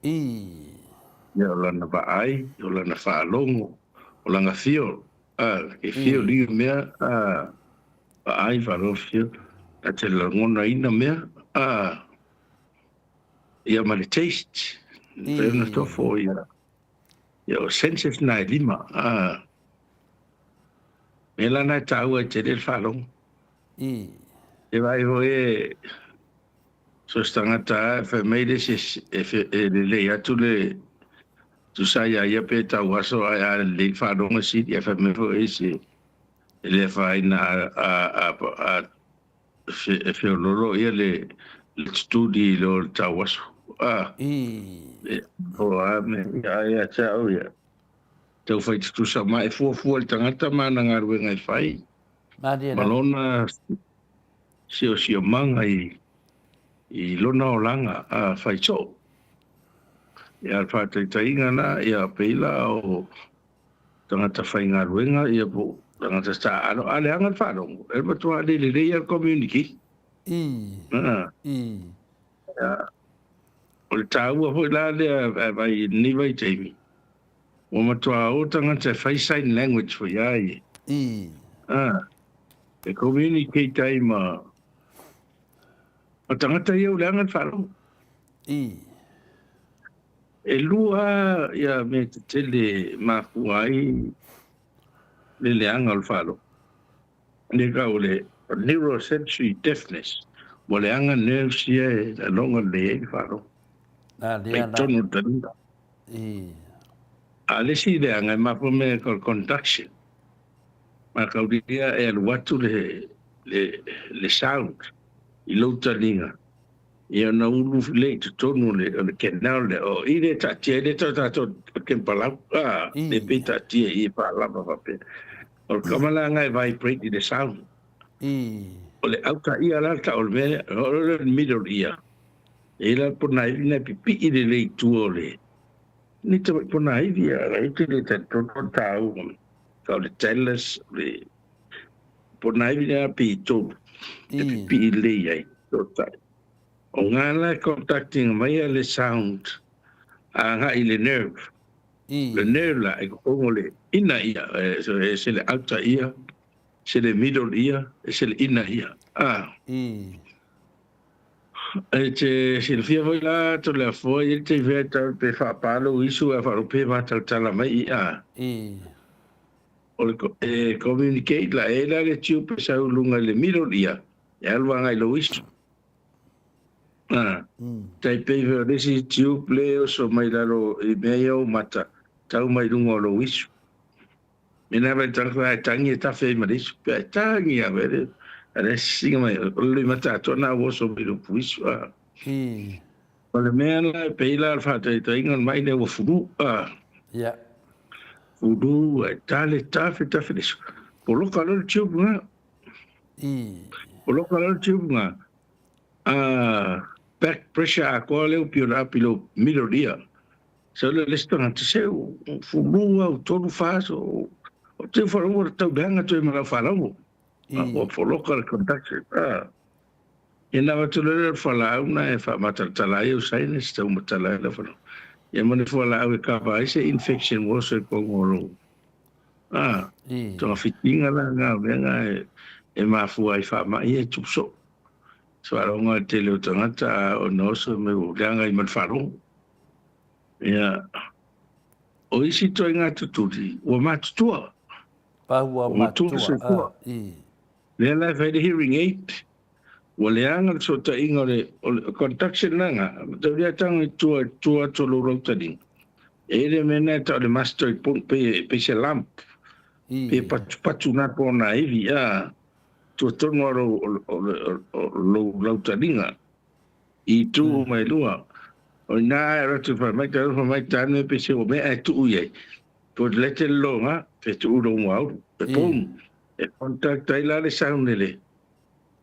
I. Ia o lana vaai, o lana faalogo, o lana feel, e feel i mea, vaai, faalogo, feel, ta te lagonaina mea, ia ma le taste, pei ona tofo ia, ia o senses na e lima, a. Mea la na e taua ai tele le faalogo. E vaai foi e so se tagata lava e fai mai le isi e lelei atu le tusa ia ia pe tau aso ae a lelei le faalogo e sili, ae fai mai foi isi e le afaina a e feololo ia le tutuli i lo le tau aso. A, o a me ia ai ia te au ia. Tau fai tutusa ma e fuafua i le tagata ma ana galuega e fai. Malie Ma lava. lona siosiomaga i i lona olaga a fai soo. Ia o le faataitaiga la, ia pei la o tagata faigaluega ia po o tagata taaalo, a leaga le faalogo, e matua le lelei lava le communication. I. I. Ia, o le taua foi la lea vaai i lenei vaitaimi, ua matua o tagata e fai sign language foi a ia. I. E communicate ai ma tagata ia ua leaga le faalogo. I. E lua ia mea tetele e mafua ai le leaga o le faalogo. Lea kau o le neurosensory deafness, ua leaga nerves ia e laloga lelei ai le faalogo. A Mai lea la. totonu o le taliga. I. A o le isi leaga e mafua mai o le conduction. Mataulia e alu atu le, le, le sound i lou taliga, ia ona ulu lea i totonu o le, o le canal lea. O i lea e taatia ai lea tau tatou o le kempalau, a, lea pei taatia i i e faalava faapea. O le kama la nga e vibrate i le sound. O le outer ear la le tau o le mea lea, o le middle ear. E i ai la le ponaivi na e pipii lelei i tua o le, ni tamai ponaivi a la e te le talitonu o le taua. O le talus, o le ponaivi lea pe i tolu, e pipii lelei ai. O ngā la e contacting mai a le sound agai i le nerve. Le nerve la e kokongo le inner ear, so e se le outer ear, se le middle ear, e se le inner ear. E te silafia foi la Toleafoa i le taimi e tau pe faapā lou isu ae faalupe matalatala mai i a. O le e communicate la e la le tube e sau i luga i le middle ear e alu agai i lou isu. A, tai pei foi o le isi tube le oso mai lalo i mea ia o mata, tau mai luga o lou isu. Mena vai tagata ae tangi e tafe ai ma le isu, pe ae tangi a vele, a le sisiga mai, o le loimata atoa na ua oso mai lou puisu, a. O le mea la e pei la o le faataitaiga o le mai lea ua fulu, a. Fulu ae tale tafe tafe le isu. Poloka loa le tube na. Poloka loa le tube na. A back pressure atoa lea ua pio le api lou middle ear. Sau lea o le isi tagata, se ua fulu au tolu fa aso, o te faalogo le tau leaga toe ma lau faalogo. Ua poloka le conduction. Ia na avatu loa lea o le fualaau na e faamatalatala ai au sinus, tau matala ai lau faalogo. Ia ma le fualaau e kava ai se infection ua oso i koga o lou togafitiga la na o mea na e mafua ai faamai ia e tupu soo. Se faalogo a le tele o tagata a ona oso mai ua leaga ai ma le faalogo. Ia, o isi ituaiga tutuli, ua matutua. Pau ua matutua. Lea la e fai le hearing aid, ua leaga le fesootaiga o le, o le conduction lena, mataulia tago i tua, i tua atu o lou lautaliga. E i ai le mea lena e tau o le mastoid bone, pei, pei se lump, pe patupatu na po o nā ivi, a, tua tonu o lou, o, o, o lou lautaliga. I itu uma e lua. O ina ae alu atu fai mai, talofa mai tane pe se ua mea ae tuu i ai. Po le te longa, pe tuu lou muaulu, pe phone. E contact ai la le sound i le,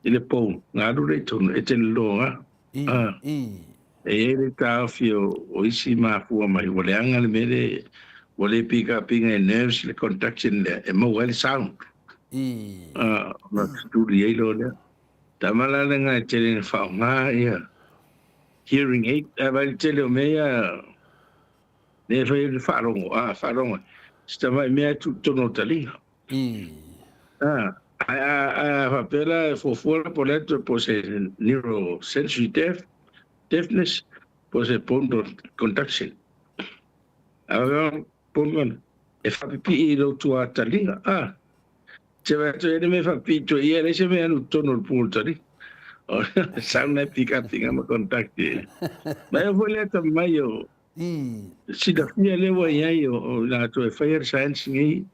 i le phone. Nga alu le i tonu, e te longa. E i ai le taofi o, o isi mafua mai, ua leaga le mea le, ua le pikapiga e nerves le conduction lea, e maua ai le sound. Ona tutuli ai loa lea. Tama la lena e tele ina faaaoga ia hearing aid, ae vaai le tele o mea ia lea e fai ai le faalogo, a faalogo si tamai mea e tuu i totonu o le taliga. A, ae a, a faapea la e fuafua la po o le a toe po o se neurosensory deaf, deafness, po o se bone conduction. A faapea bone, e faapipii i lou tuataliga, a. Te wai atu e le mea whapito ia le se mea anu tonu o le pū tari. O sau nei pika pinga ma contact e. Mai o foi le ata mai o silafia le ua iai o latou e faia le science nei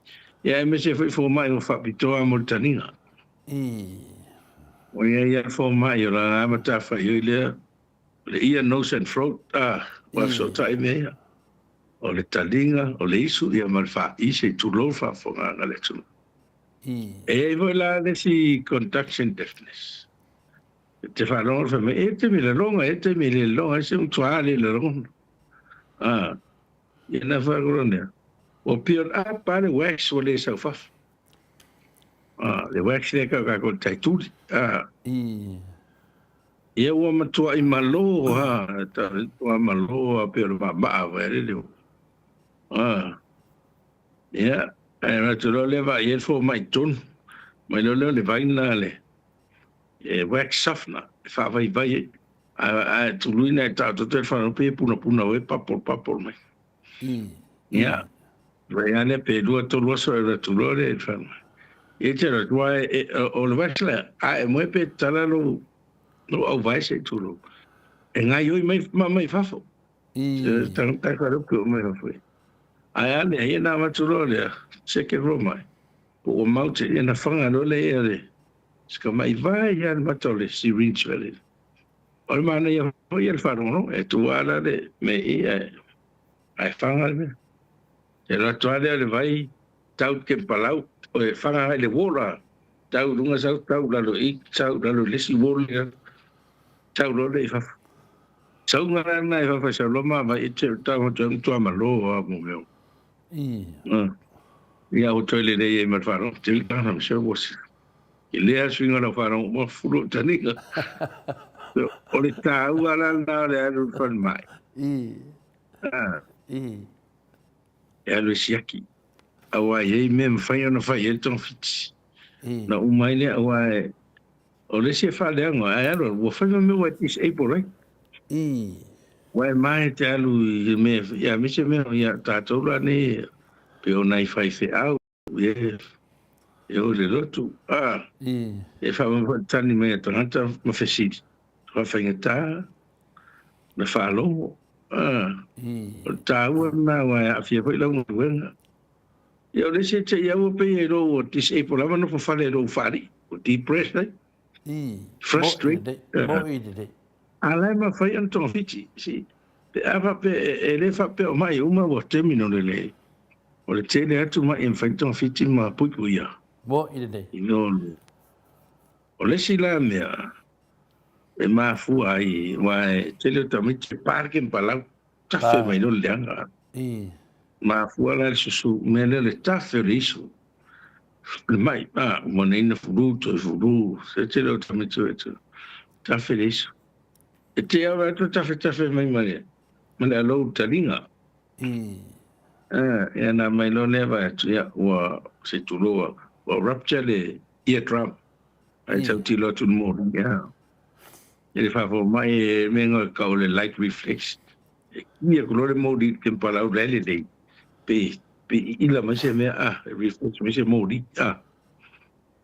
ia aemaise foi fomai o faapitoa mo le taliga. O iai ia fomai o lana matafaioi lea o le ear, nose and throat a ua fesootai mea ia. O le taliga, o le isu ia ma le faa'i se i tulou le faafofogaaga a le atunuu. E i ai foi la le isi conduction deafness. E te faalogo le fai mai, e te mi laloga, e te mi le laloga, e se matua le laloga. Ah, ia na whaakura nea. Ua pio a pa le wax ua le sau fafo. Ah, le wax lea kau kākou le taituli. Ah. Ia ua matuai malo ha, ta matua malo ha pei o le maamaa foi ale leo. Ah. Ia, ae ratu loa lea vaai ai le fomai i totonu. Mai loa lea o le vai lena le e wax softener e faavaivai ai. Ae ae tuluina e taototo e le whanau pe punapuna oe papol papol mai. Ia, vai lava lea pe lua tolu aso e ratu loa lea i le whanau. Ia te ratu, ae e, o le wax lea, a e moe pe tatala lou, lou auvae se i tulou. E gaioi mai ma mai fafo. Tagata wharuku o mai fafo. Ae a lea, ia na avatu loa lea, second row mai. Po ua mau te, ia na whanga loa lea ia le, sika mai vai ia le mata o le syringe vale. O le manaia foi ia le wharongo, e tua ala le me i ae, ae whanga le mea. E alu atu lava lea o le vai, tau ke palau, o e whanga ai le wall tau runga sau, tau lalo i, tau lalo i le isi wall ia, tau loa lea i fafo. Sauga la lena i fafo e sau loa ma vai e te tau atu ai matua malo a mo mea. Ia o toe lelei ai ma le faalogo, te le ma se ua se. I lea suiga lau faalogo ua fulu o taniga. O le tāua la lena o le alu i le falemai. E alu e siaki. Aua e i ai mea e mafai ona fai ai le togafiti. Na uma ai lea, aua e, o le isi e faaleaga, ae alu alu, ua fai ma mea ua e disable ai. Ua e mae te alu i mea, ia aemaise mea, ia tatou la nei, pei o nai faifeau, e, e o i le lotu, a, e faamafaatani mai a tagata ma fesili, faafaigata. Le faalogo. O le taua lena aua e aafia foi lau galuega. Ia o le isi e te i aua pei e lou ua disable lava nofo fale i lou faalii, ua depressed ai. Frustrated. Moi lelei. A la e mafai ona togafiti. Si, pe a faapea e le faapea o mai uma ua terminal le le. O le tele atu mai e mafai ona togafiti ma puipuia. Moi lelei. I lo o le isi la mea e mafua ai, aua e tele o tamaiti e pa le kempalau, tafe mai loa le leaga. Mafua la le susu mea lea le tafe o le isu. Le mai, a, ua nei na fulu, toe fulu, se tele o tamaiti o e tafe le isu. E te au atu tafe tafe mai ma le, ma le alou taliga. Ia na mai loa lea vaai atu, ia, ua, se tulou, ua rupture le eardrum. Ai tau tilo atu le moli, ia. E le faafomai e mea ngoi ka o le light reflex. E ki aku loa le moli i te palau la e lelei. Pe, pe ila mai se mea, ah, e reflex mai se moli, ah.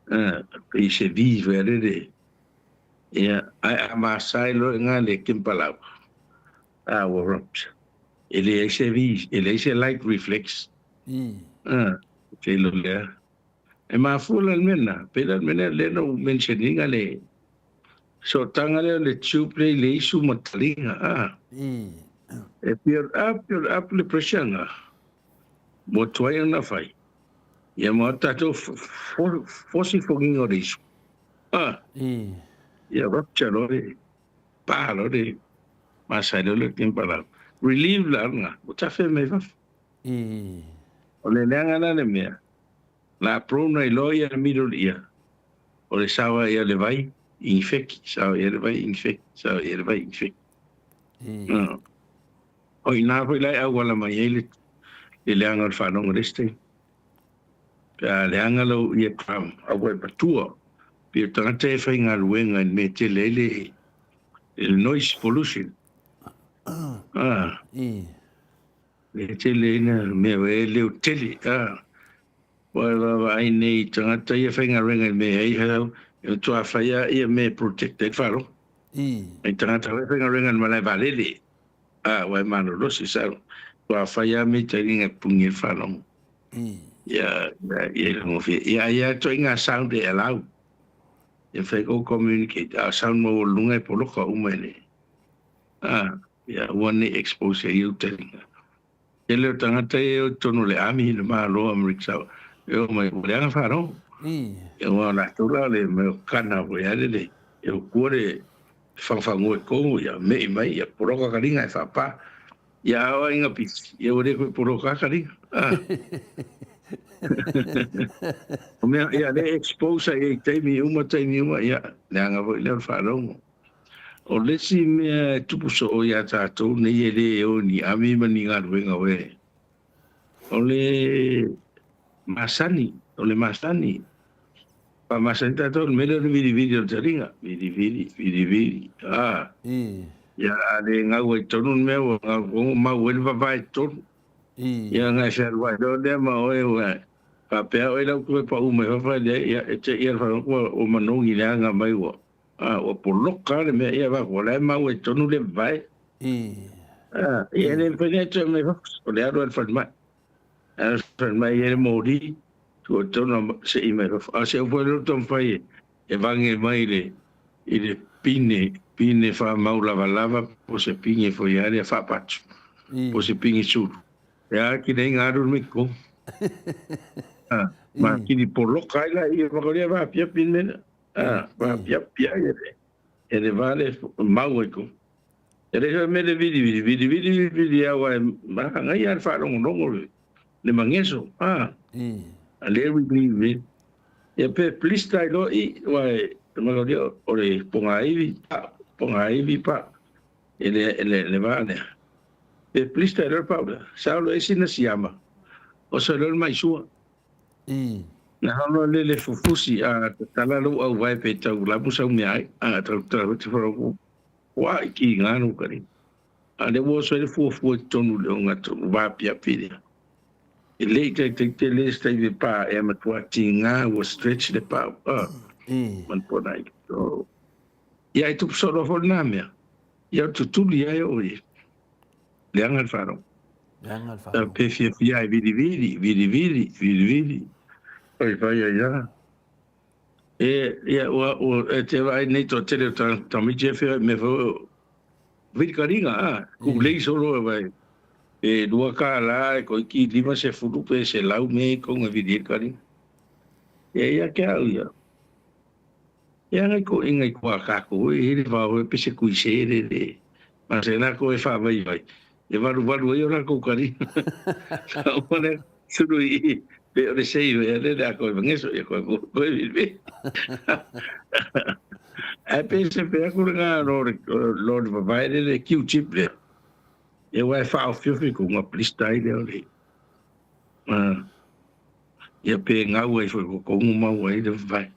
Ah, pe se vive a lele. Ia, ai a masai loa i ngā le kempalau. Ah, ua rupture. E leai se vi, e leai se light reflex. Ah, te ilo lea. E mafua la le mea lena, pei la le mea lea lea na ou mention ina le sootaga lea o le tube lea i le isu ma taliga, a. E build up, build up le pressure na, ua tuai ona fai, ia ma tatou force fogiga o le isu, a. Ia rupture loa le, pa loa le masae loa le timpala. Relieve la lena, ua tafe mai fafo. O le leaga la le mea, la prone ai loa ia middle ear, o le saoa ia le vai, infect, saoa ia le vai, infect, saoa ia le vai, infect. O ina foi la e auala mai ai le, le leaga o le faalogo le isi taimi. Pe a leaga lau ear drum, aua e matua, pei o tagata e faigaluega i le mea e tele ai le, le noise pollution. E tele ina mea e leo tele, a. Ua e vaavaai nei i tagata ia faigaluega i mea ai hau, e matua fai a ia mea e protect ai le faalogo. Ai tagata foi faigaluega i le malae vaalele, a, ua e malolosi sa, matua fai a mea taliga e puni ai le faalogo. Ia, ia i gofie. Ia, ia ituaiga sound e allow. Ia fai kou communicate, a o sound maualuluga e poloka uma e le, a. Ia aua ne i expose ai ou taliga. Tele o tagata ia e o i totonu o le army, le Malo o Amerika Samoa, e o mai ua leaga faalogo. Aua o latou la o le mea o kana foi lea le e ukua le fagafagoa i totonu, ia me'i mai, ia poloka kaliga e faapa. Ia a oo ina pisi, ia ua le toe poloka kaliga. O mea, ia le expose ai i taimi uma, taimi uma, ia leaga foi lea o le faalogo. O le isi mea e tupu soo iā tatou nei e le o i ni army ma ni galuega oe, o le masani, o le masani. Faamasani tatou i le mea lea o le vilivili o le taliga, vilivili, vilivili, a. Ia a le gau ai tonu le mea ua gau tonu, mau ai le vavae i totonu. Ia ona e fealuai loa lea ma oe ua faapea oe lau toe pau mai fafo e leai, ia e te ia le faalogo ua manogi leaga mai ua A, ua poloka le mea ia vaku, o la e mau ai tonu le vae. A, ia e le mafai nei toe mai fafo, o le alu a le falemai. Alu a le falemai e le moli, tuu tonu a se i mai fafo. A o se upu e le taumafai e, e vage mai le, i le pine, pine faamau lavalava po o se pine foi a lea faapatu, po o se pine sulu. E a ki nei ngā ruru me ko. A, ma kiri poloka ai la i whakaria wā pia pine mena. A, wā pia pia e le, e le wā le mau ai ko. E le hoi me le vili vili, vili vili vili vili au ai, ma ngai a le whaarongorongo le, le mangeso. A, a le vili vili. Ia pe please tai loa i, wā e, te makaria o le ponga iwi, pa, ponga iwi pa, e le, le, le wā lea. Pe please tai loa pa, sa o lo esi na siama, o sa loa le maisua. Na hono le le fufusi a tatala lou auvae pe tau lamu sau mea ai, a tau tau te wharau wa i ki ngā no kari. A le ua so le fuafua i tonu le onga tonu wā pia pia. E le i tai tai te le stai ve pā e ama tua ti ngā ua stretch le pā. Man pona i. So, ia i tupu solo fo nā mea. Ia o tutuli ai o i leaga le faalogo. Leaga le faalogo. Pe fiafia ai vilivili, vilivili, vilivili. Oi fai ai a. E, ia, ua, ua, e te vaai nei toatele o tamaiti e feoai mea foi o vilikalinga, a, kulei solo e vai. Pe $2 e koiki 50 pe 100 me konga vili e kalinga. Ia ia ke au ia. Ia ngai ko inga i kua kako e hele wao e pese kui se re re. Ma se la ko e wha vai vai. E valu valu ai o la kou kari. Ka o le suru i pe o le sei e le le ako e vangeso ia koe ko koe vi. Ai pe se pe aku le ngā lo le lo le vavae le le Q-tip le. E wai wha o fiofio ko ngā plista i le o le. Ia pe ngau ai foi ko kongu mau ai le vai.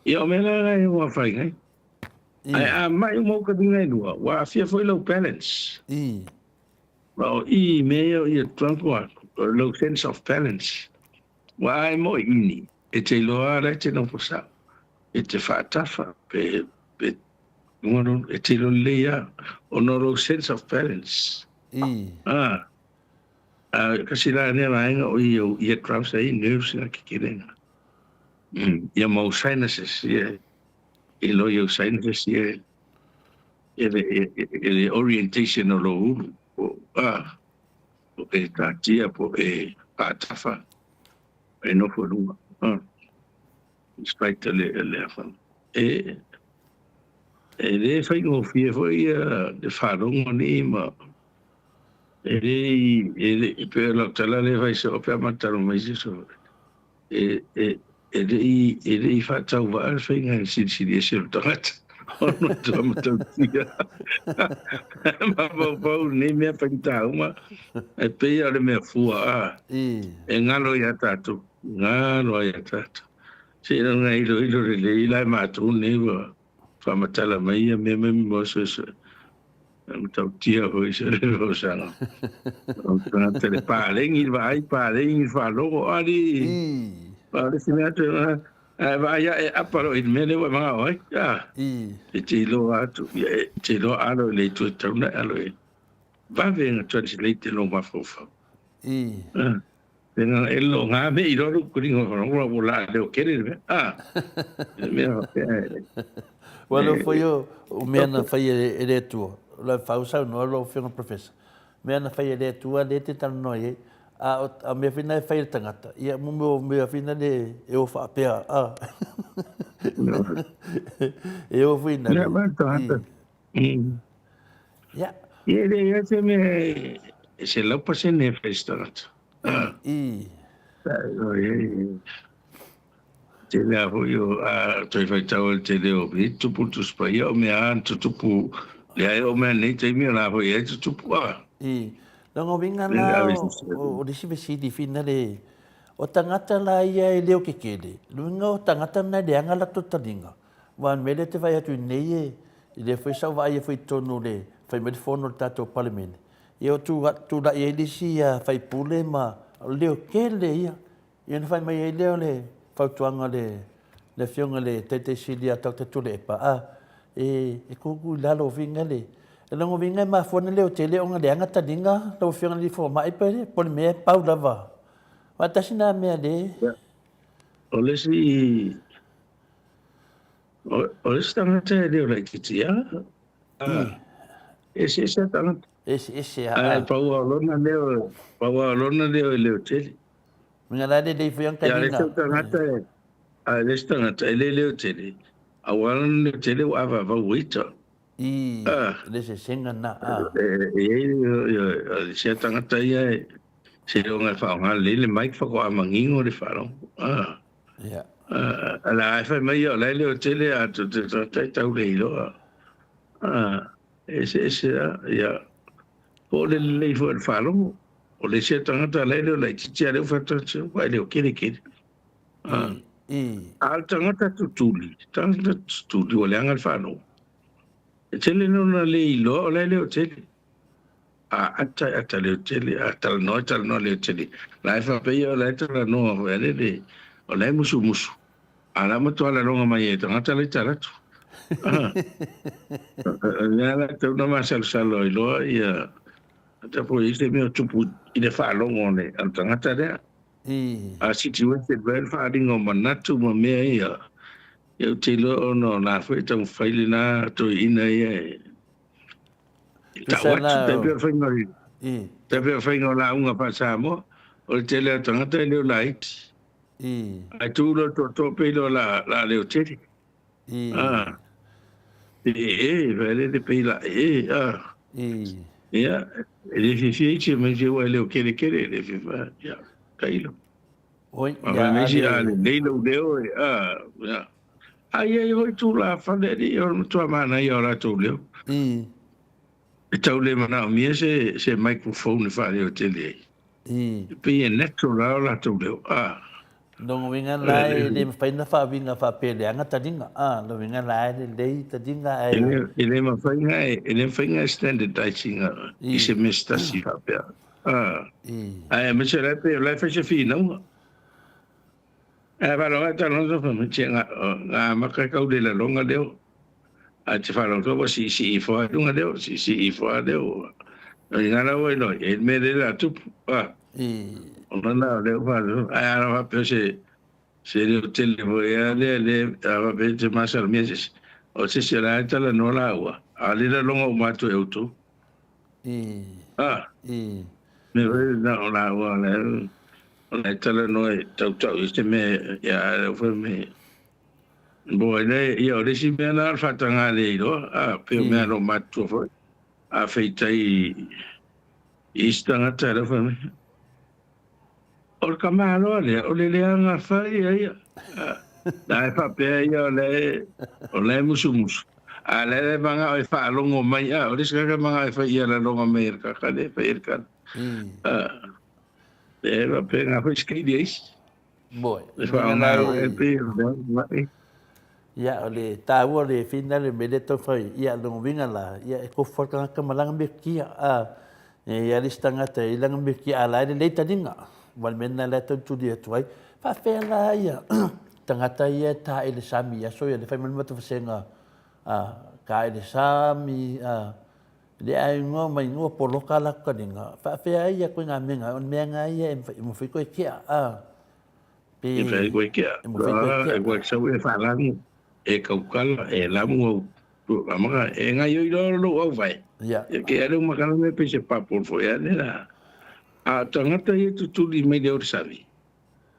Ia o mea la e ua whai ngai. Ai a mai o mau ka dinga lua, ua afia foi lau balance. Ma o i mea ia o ia tuanku a, lau sense of balance. Ua ai mo i ini, e te iloa ala e te nofo sao, e te whaatafa, pe, pe, e te iloa lelei a, ona o lou sense of balance. Ah, a kasi la nea vaega o i au eardrums ai nerves nga kekelenga. Ia mau sinuses ia i lo i au sinuses ia e le, e le orientation o lo ulu po a po e tatia po e faatafa e nofo i luga a despite le le afa e e le faigofie foi ia le faalogo nei ma e le e le pe lau tala le fai so pe matalo mai se so e e e le i e le i faatauvaa le faiga e silisili ese o le tagata ona tua matautia mafaufau lenei mea faigata uma e pei o le mea fua a e galo iā tatou galo ai iā tatou seiloga iloilo lelei la e matou nei ua faamatala mai ia mea mai mo suesue matautia foi se le fausaga o tagata le palegi le vaai palegi le faalogo ali a le isi mea atu ae vaai ae apa loa i le mea lea ua e manao ai a e te iloa atu ia e te iloa alo i le itu e tatau ona e alo i ai vave ona translate lou mafaufau. E lo ngā me i roro kuri ngā wharongo o la leo kere le mea. Ah, le mea whapea e. Ua leo foi o, o mea na whai e, e le atua. La whau sau noa lo whionga professor. Mea na whai e le atua le te tanu noa i A, o, a mea whina e whai le tangata. Ia mu mea mea whina le e o whaapea. A. E o whina. Mea ma tangata. Ia. Ia le ia te mea e se 100% e whai se tangata. I. Te mea foi o a toi whaitau e te reo i tupu tusipa ia o mea a tutupu le ai o mea nei taimi o la foi e tutupu a. I. Longa winga la o o lisi fesili whina le o tangata la ia e leo kekele. Luinga o tangata na leanga la to talinga. Wa mele te vai atu nei e i le foi sau vaai e foi tonu le fai mai le fono le tatou palemene. Ia o tu tula'i ai le isi ia faipule ma leo kele ia. Ia ona fai mai ai lea o le fautuaga a le le afioga i le Taitai Sili ia Doctor Tuilaepa, a e e kuku i lalo o viga le e logo viga e mafua ona leo tele ona leaga taliga lau afioga i le fomai pe po o le mea e pau lava. Aua tasi na mea le O le isi o le isi tagata e leo laitiiti lava. Eseese a tagata. Eseese a. Ae pau lava o lona leo, pau lava o lona leo e leo tele. Menga la lelei foi ang Ia le isi tagata e, a le isi tagata e le leo tele, aua lona leo tele ua avaavau ita. I le eseesega na a. E i ai le isi tagata ia e seiloga e faaaoga lelei le mic faatoa manino le faalogo. Ia. A la e fai mai ia o la e leo tele a te tagata e tau le iloa. E eseese lava, ia. Po o le lelei foi o le faalogo. O le isi tagata la e leo laitiiti a lea ua fai atu, ua e leo kelekele. A o le tagata tutuli, tagata tutuli ua leaga le faalogo. E tele lona le iloa o la e leo tele. A ata e ata leo tele, a talanoa e talanoa leo tele. La e faapea ia o la e talanoa foi a lele, o la e musumusu. A la matua laloga mai e tagata la i tala atu. Lea la tau na masalosalo ai loa ia ata po i se mea o tupu i le faalogo a le tagata lea. A situation foi le faaaliga o manatu ma mea ia, ia ou te iloa ona o la foi e taumafai lena toeaina ia e tau atu. Tai pei o le faiga o le, tai pei o le faiga o lauga faa-Samoa, o le tele o tagata e leo laiti. Ae tu loa le toatoa pei loa o le a leo tele. Ah, e e, fai le pei la e, ah. Ia, e le fiafia isi mai se ua e leo kele kele, e le fiafia, ia, tailo. Oi, ia, fai mai isi, a lelei lou leo, e, ah, ia. Ai ai foi tulafale alii, o le matua manaia o latou leo. E tau le manaomia se microphone e faaleo tele ai. E pei e natural lava o latou leo. Ah. Lona uiga la e le mafai ona faauiga faapea e leaga taliga. Ah, lona uiga la e lelei taliga ae. E le mafai ona e le mafai ona standardize ina i se mea se tasi faapea. Ah. Ae aemaise o la e pei o la e fai se finauga. Ae faalogo atu Alonso fai mai, Tse, na amata e kau le laloga leo. Ae te faalogo atu ua siisii ifo lava i luga leo, siisii ifo lava leo. O ina la ua iloa ai, e le mea lea o le a tupu. Ona la o lea ua faalogo, ae ana faapea o se leo tele foi lava lea, lea a faapea e te masalomia se isi, o se isi o la e talanoa laua, a o le laloga uma atu e outou. Mea foi na o laua o la O la e talanoa e tautau i se mea ia a lea foi me bo ai le ia o le isi mea na o le faataga le iloa a pei o mea a lou matutua foi a feitai i isi tagata lea fai mai o le tamaloa lea o le leaga fai ia ia la e faapea ia o la o la e musumusu a la e manao e faalogo mai a o le isi tagata manao e fai ia laloga mai e le kaka lea e fai e le kala E faapena foi se kaili a isi. Moe. E faaaoga e pei o le mai. Ia, o le taua o le fina le mea lea tau fai, ia, lona uiga la, ia, e tofu lava le tagata ma lana metotia. A, e i ai le isi tagata e i ai lana metotia, a o la e lelei taliga. Aua o le mea lena o lea e tau tuli atu ai. Faapefea la ia tagata ia e ta i le sami i aso ia, le fai mai le matou vasega, a, ta i le sami, a, Le aiga ma ingoa poloka a latou taliga, faafefea ai ia koe mea o le mea na ia e mafai koe kea, a pe. E mafai koe kea, e mafai koe kea. E koe sau e faalagu, e kaukala, e lamu au amaka, e gaioi loa lou auvae. Ia. E ke ale makala me pe se papol foi ane la. A tagata ia tutuli mai le o le sami,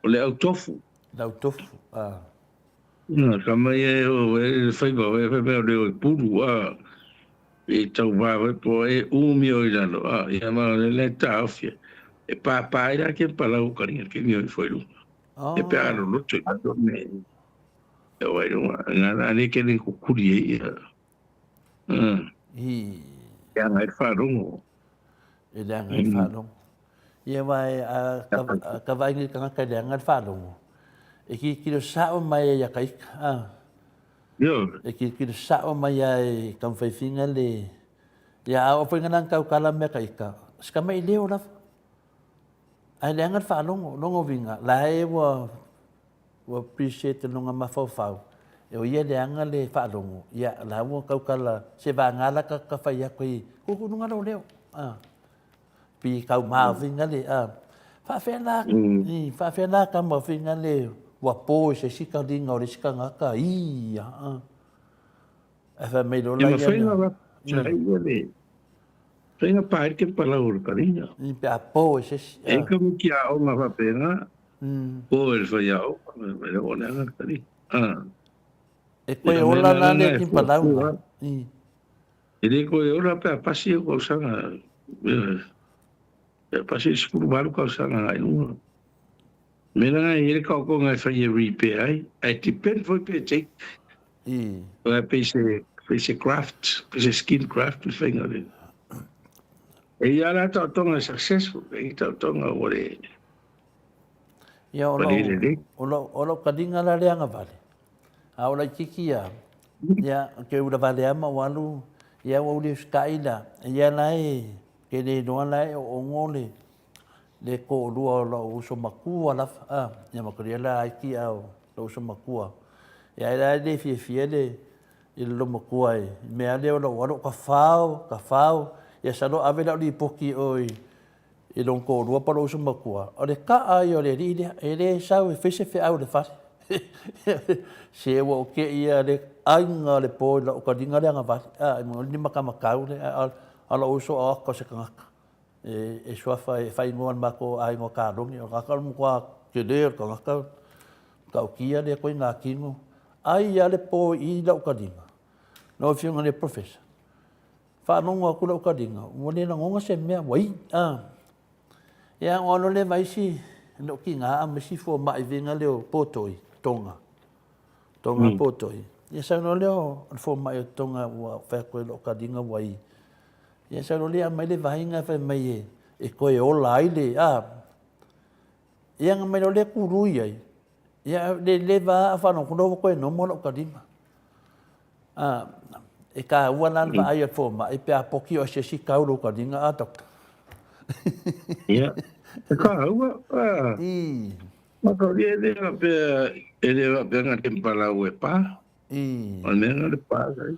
o le au tofu. Le au tofu, a. Na ka mai e o e faiva o e faiva o le o e pulu, a. I tau vave po e umi o i lalo, a ia ma le le taofia. E pāpā ai la ke palau ka ringa ke mio i foi lunga. E pe alo loto i lalo me e o ai lunga. Nga la le ke le kukuri e ia. I. E anga i wharongo. E le anga i wharongo. Ia wa e a ka vaingi tangata le anga i wharongo. E ki kiro sao mai e ia kaika. A. E kilokilo sao mai a e taumafaifiga le ia a oo foi ngana taukala mea ka ika si ka mai leo lava. Ae leaga le faalogo, logo uiga la e ua ua appreciate lona mafaufau e o ia leaga le faalogo ia la ua taukala se vaga la ka fai atu ai kukunuga lou leo. A pi kau maviga le a faafefea la i faafefea la ka maviga le ua po i se isi taliga o le isi tagata i a ae fai mai loa la ia le faiga pae ke palau o le taliga i pe a po i se isi e ka miki a o nga faapena po e le fai ao e le o le anga taliga e koe ola la le ki palau i E le koe ora pe a pasi e kausaga, pe a pasi e 18 kausaga ngai lunga. Mena ngai e le kaokonga e whai e repair ai, ae depend foi pe take. Ae pei se, pei se graft, pei se skin graft le whainga le. E ia la taotonga e successful, e i taotonga ua le. Ia o lau, o lau, o lau kalinga la leanga vale. A o laititi ia, ia, ke ula vale ama o alu, ia ua uli usitai la, ia la e, ke le iloa la e o ongo le, le toalua o lou uso matua lava, a, ia ma kolia la aiki a o lou uso matua. Ia e la e le fiafia le, i le lomatua i mea lea o lou alo ka fao, ka fao, ia salo ave lau lipoti i o i lona toalua po o lou uso matua, o le ta'a ia o le alii lea, e le sau e fai se feau i le fale. Se ua ou te i lava i le aiga o le po i lau taliga lea agavale, a, o le matamatau lea, a o lou uso o ata o se tagata e suafa e faaigoa e le matou aiga o Talogi, o le tagata o le matua tele o le tagata, matautia lea ituaiga tino. Ai lava le po i i lau taliga, lau Afioga i le Professor, faalogo atu lau taliga ua le lagona se mea, ua i, a. Ia ona alu lea ma isi, lou tiga ma isi fomai faiga lea o Potoi, Tonga, Tonga Potoi. Ia sau loa lea o le fomai o Tonga ua fai atu i lou taliga ua i. Ia sau loa lea aumai le vaaiga fai mai e toe ola ai le, a. Ia ona aumai loa lea tului ai, ia le leva lava ae faalogo atu loa ua toe normal lau taliga. A, e taua la le vaai a le fomai pe a poti o asiasi tau lou taliga a doctor. Ia, e taua. A, I. Makauri e le faapea, e le faapea na te palau e pa. I. O le mea na le pa ai.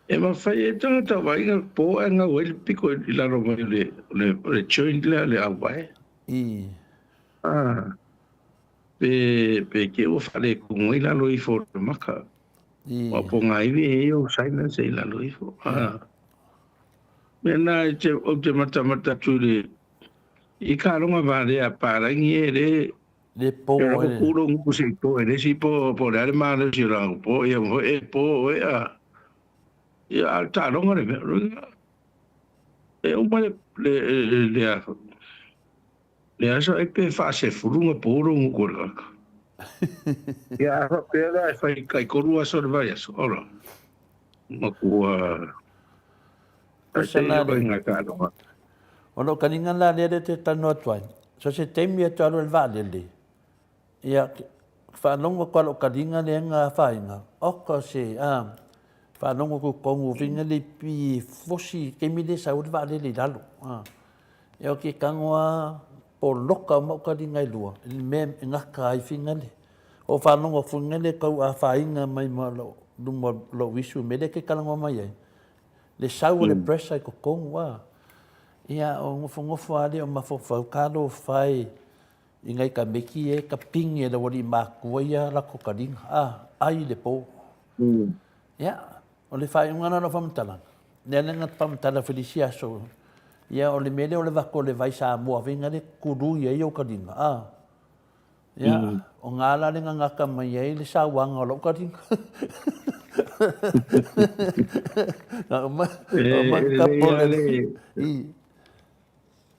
E mafai e tagata vaaiga po ae gau ai le piko i lalo mai o le, o le, o le joint lea o le auvae. I. A, pe, pe te ua faaletonu ai lalo ifo o le maka. Ua po ngā iwi e i ou sinus e i lalo ifo. A, mena e te, ou te matamata atu i le, i ka longa vale a parangi e le, Le po e e le. Kulo nguku se po e le si po, po le ale malosi o la po, ia mo e po e a, ia a ta longa le mea, e uma le, le, le, le, a, le aso e pe faasefulu ma pulu nguku o le kaka. Ia a faapea la e fai kai kolu aso le vaiaso, ora. Makua O se la le. O lou taliga la lea lea te talanoa atu ai, so se taimi e toe alu ai le vaalele, ia, faalogo atu lava i lou taliga lea na afaina, oka se, a, faalogo atu i totonu foi lele i fosi i taimi lea e sau ai le vaalele i lalo. A, ia ou te tago lava poloka uma au taliga e lua i le mea e gata ai finagalo. Ou faalogo atu foi lele e tau afaina mai ma luma o lou isu i le mea lea e te talanoa mai ai, le sau o le pressure i totonu a. Ia, o nofonofo lava lea o mafaufau, talofa e i nai tamaiti ia e tapini e le aualii matutua ia latou taliga, a, ai le po. Ia, o le faaiuga lena o lau faamatalaga, lea la na faamatala foi i le isi aso, ia o le mea lea o le avatu o le vai Samoa foi lea e tului ai ou taliga, a. Ia, o ga la le gagata mai ai le sauaga o lau taliga. Na uma, uma E ka lelei pole. lava le I.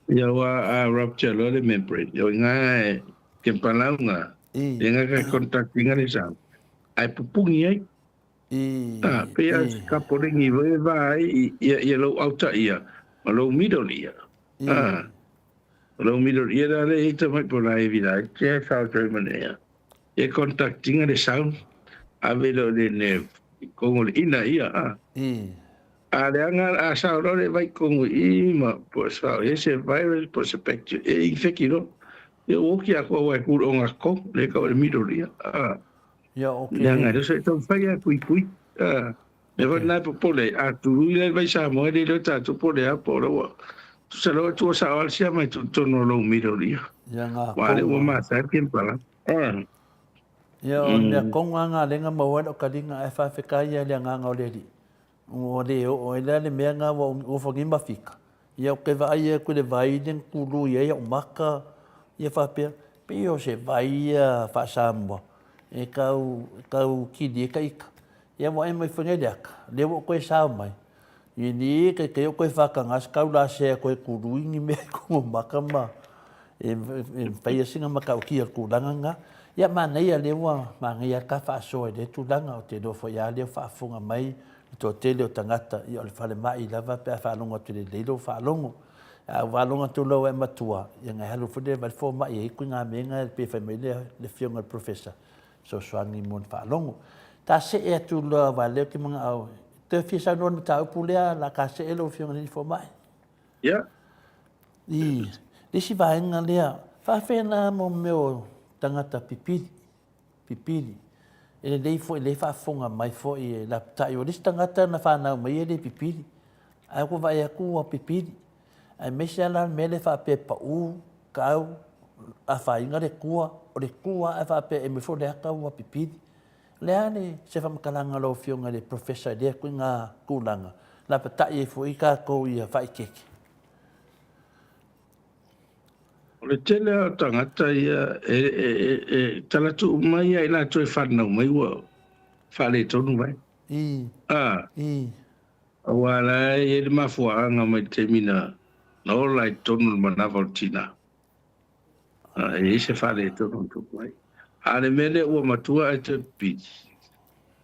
Ia ua a rupture loa le membrane. O i ngā e ke palau ngā, I. e ngā ka contactinga le sound. Ai pupungi ai. I. Ah, pe a I. ka polengi vai va ai ia ia lou outer ear ma lou middle ear. I. Ah, lou middle ear la le ita mai po la e vila ai te sa German ear. E contactinga le sound ave lo le nerve. Kongo le inner ear. Ah. I. A leaga a sao loa le vai kogo i i ma po o sao e se virus po o se bacteria e infeki loa. Ia ua oki a koa wai kuru o nga ko le ka o le middle ia. A Ia o ke. leaga e le so e taumafai a puipui. A mea foi lena e popole ai a tului la le vai Samoa e le iloa tatou po o le a po o la ua tusa loa ua sao a le siama i totonu o lou middle ia. Ia nga Ua le ua konga. mata ai le kempala. A. Ia o le mea konga nga lenga maua ai lou taliga ae faafetai ia i le agaga o le Alii. Ua le oo ai la le mea lena ua nofo nei ma fika. Ia ou te vaai atu i le vai lea na tului ai au maka, ia faapea, pei o se vai ia faa-Samoa e tau, tau kili ai ta ita. Ia ua ae mai foi nei le ata, lea ua ou toe sao mai, i ni te te o toe faataga se tau lasea e toe tului ni mea i totonu o maka ma e faia sina matautia o le tulaga lena. Ia manaia lea ua manaia lava ta faasoa i lea tulaga, ou te iloa foi lava lea ua faafofoga mai le toatele o tagata, ia o le falemai lava pe a faalogo atu lelei lou faalogo. A ua faalogo atu loa ua e matua, ia ona e alu foi lea e vaai le fomai e i ai ituaiga mea na pei fai mai le afioga i le Professor, fesoasoani mo le faalogo. Ta see atu loa aua o lea ou te manao, toe fia saunoa i le mataupu lea, o le a ta see lau afioga i le fomai. Ia. I le isi vaega lea, faafefea la mo mea o tagata pipili, pipili. E lelei foi lea faafofoga mai foi e lapatai. O le isi tagata na fanau mai e le pipili, ae ua vaai atu ua pipili. Aemaise lava la le mea lea faapea e pau, tau, afaina le tua, o le tua lava ae faapea e aumai foi le ata ua pipili. O le a le, se faamatalaga a lau Afioga i le Professor i lea ituaiga tulaga, lapatai ai foi tatou ia faaeteete? O le tele lava o tagata ia e talatuu mai ia i latou e fanau mai ua faaletonu mai. Aua o la e i ai le mafuaaga mai le taimi na ola ai i totonu o le manava o le tina. E i ai se faaletonu na tupu ai. A o le mea lea ua matua ae toe pipii,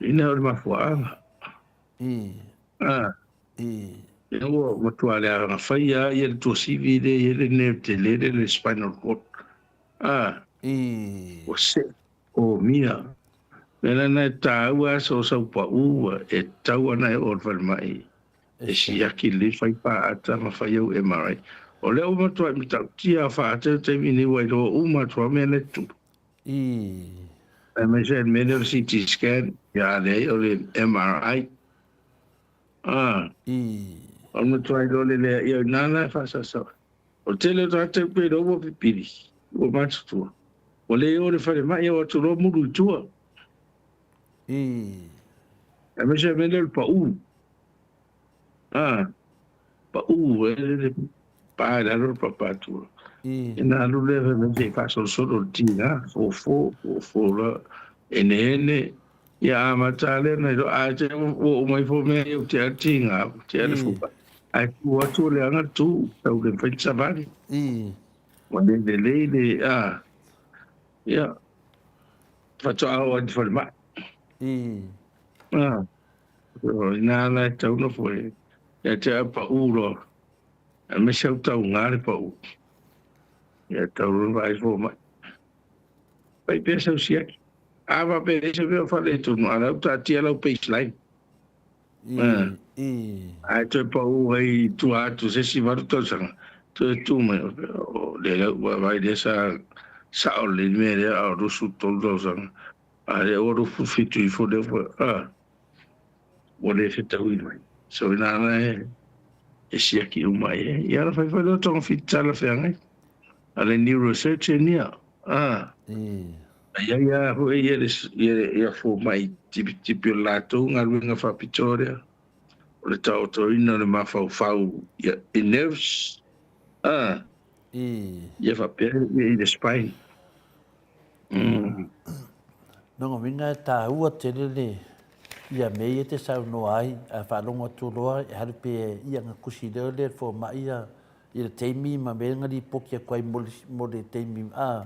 ina o le mafuaaga. Ia ua matua leaga faia lava le tuasivi lea e i ai le nerve tele lea le spinal cord. Ua see omia. O le mea lena e taua aso o sau pau e tatau ona e oo i le falemai e siaki lelei fai faata ma fai au MRI. O lea ua matuai matautia faata i le taimi nei ua iloa uma atu lava mea na e tutupu. Aemaise le mea lea o le CT scan, ia a leai o le MRI. O le matua iloa le lea, ia ina la e faasaosao. O le tele o tagata e pei ua pipili, ua matutua. Ua le o i le falemai, o atu loa mulu i tua. Aemaise le mea lea o le pau. Pau, e le pa i lalo le papatua. Ina alu lea fai mai se i faasolosolo le tiga, fofo, fofo la, eneene. Ia amata lea na iloa, ae te ua oo mai fo mea ia ua tea le tiga, ua tea le fuga. Ae tu atu o leaga le tu, tau le mafai le savali. Ua le lelei le, a, ia, faatoa oo ai i le falemai. A, ina la e tau na foi, ia te au pau loa, aemaise au tauga le pau. Ia tau loa vaai fo mai. Fai pea sau siaki. A faapea e leai se mea o faaletonu, a o la ua taatia lau baseline. Ae toe pau ai i tua atu se isi 8 tausaga, toe tu mai, o lea la ua vaai lea sa sao lelei le mea lea, a o 23 tausaga, a lea ua 27 ifo lea ua, a, ua le fetaui mai. So ina la e siaki uma ai e. Ia ona fai foi lea o togafiti talafeagai a le neurosurgeon ia. A, a i ai lava foi ia le, ia fomai tipitipi o le latou galuega faapitoa lea, o le taotoina o le mafaufau ia, i nerves, a, ia faapea ia i le spine. Lona uiga e taua tele le ia mea ia e te saunoa ai, a faalogo atu loa e alu pea ia na tusi lea le fomai ia i le taimi ma mea na lipoti atu ai mo le taimi a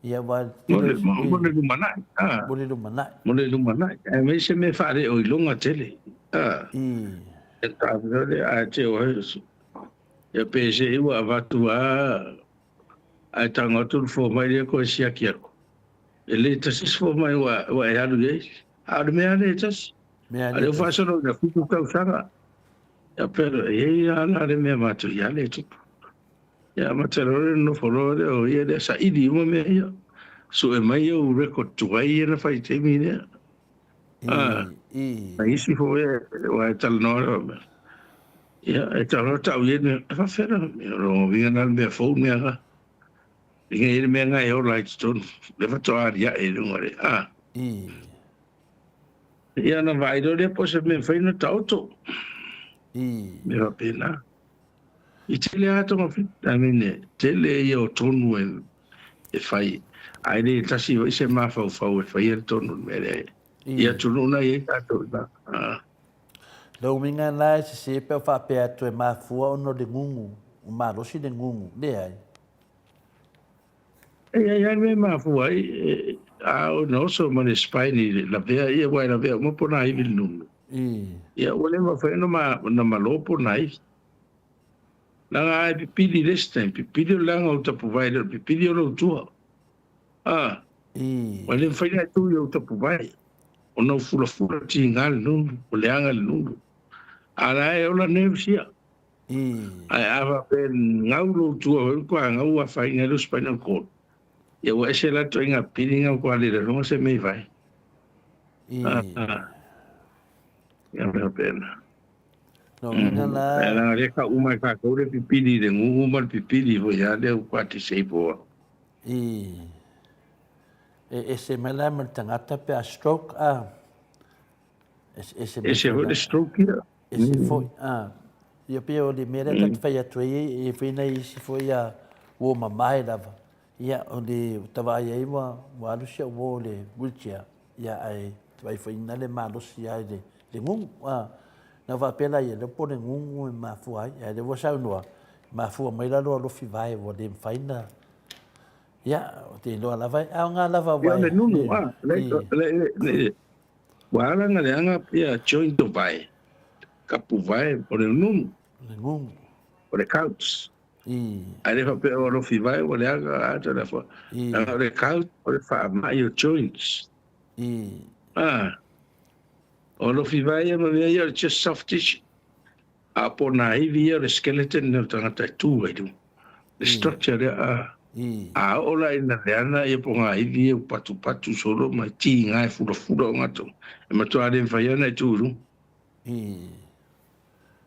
ia aua Mo le, mo le lumanai, a. Mo le lumanai. Mo le lumanai. Aemaise mea faale-oiloga tele, a. E taua lea, ae te o ai, ia pe se i ua avatu lava, ae tago atu le fomai lea koe siaki aku. E le tasi se fomai ua, ua e alu i ai. A o le mea lava lea e tasi. Mea A lea ua faasolo ina 7 tausaga. Ia pero e i ai lava la le mea matou ia le tupu. Ia amata loa le nofo loa lea o ia lea saili uma mea ia. Sue mai ou record tuai ia na fai i taimi lea. Ah, na isi foi ua e talanoa lea mea. Ia, e talanoa tau ia mea, e faafefea la, o lona uiga na le mea fou le mea na. Inga ia le mea na e ola ai totonu, lea faatoa aliae i luga le, ah. Ia ona vaai loa lea po o se mea mafai ona taoto. Mea faapena. I tele lava togafiti, I mean, e tele ia o tonu e fai, ae le tasi foi se mafaufau e faia le tonu o le mea lea. I atunuu na i ai tatou i ina. Lou uiga la e sese pe faapea atu e mafua ona o le gugu, ua malosi le gugu. Leai. E i ai lava le mea e mafua ai, a ona oso ma le spine i le lavea ia, aua e lavea uma ponaivi i le nunu. Ia ua le mafai ona malo ponaivi. Leaga a e pipili i le isi taimi, pipili o le leaga o ou tapuvae, e le o le pipili o lou tua. A, ua le mafai ona e tu i ou tapuvae, ona ua fulafula tiga le nunu, ua leaga le nunu. A o la e ola nerves ia. Ae a faapea e gau lou tua foi ua matua gau afaina ai lou spinal cord, ia ua ese la ituaiga pili na ua matua le iloa se mea i vae. Ia mea pena. No uiga la. Ae leaga lea tau uma e tatou le pipili i le gugu ma le pipili foi a lea ua disable a. I e ese mai la ma le tagata pe a stroke a. Ese mai. Ese foi le stroke ia. Ese foi a. Ia pei o le mea lea ta te fai atu ai e fai nai isi foi a uo mamae lava. Ia o le ta vaai ai ua alu si au uo i le wheelchair. Ia ae vaai foi ina le malosi lava i le gugu. A, na faapea la ia, lea po o le gugu e mafua ai, ae lea ua saunoa, mafua mai la lou alofi vae ua le mafai na, ia, ou te iloa lava e aoga lava ua. Ia o le nunu, a, le, ua ala ona leaga ia joint o vae, kapu vae, o le nunu. Le gugu. O le couch. Ae le faapea o alofi vae ua leaga a ta le fa. Leaga o le gout o le faamai o joints. Ah. O alofi vae ia ma mea ia o le just soft tissue. A po nā iwi ia o le skeleton o le tagata e tū ai luga. Le structure lea a. A oo la ina leaga ia po ngā iwi ia ua patupatu solo ma e tiga e fulafula o gatou. E matua le mawhai ana e tū i luga.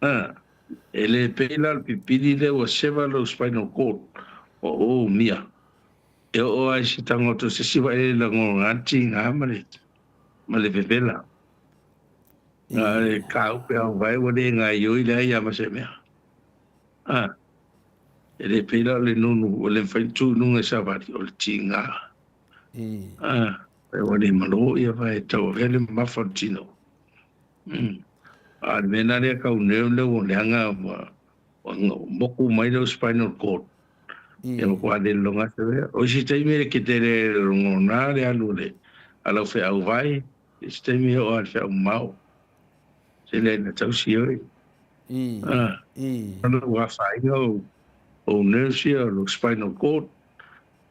A, e le pei la le pipili lea ua seva lou spinal cord ua ou mia. E oo ai se tagoto se isi vaelele lagona tiga ma le ma le vevela. A le kaupe au vae ua le gaioi leai a ma se mea. A, e le pei la o le nunu ua le mafai ona tu i luga i savali o le tiga. A, ua le malo ia vae e tauavea le mamafa o le tino. A o le mea lena lea kau nerve lea ua leaga ua moku mai lou spinal cord. Ia matua le lologa atu lea. O isi taimi e kete le logona le alu o le a lau feau vai, isi taimi e oo lava i le feau mamao. Tele ai ina tausi oe. A lou afaina o nerves ia o lou spinal cord,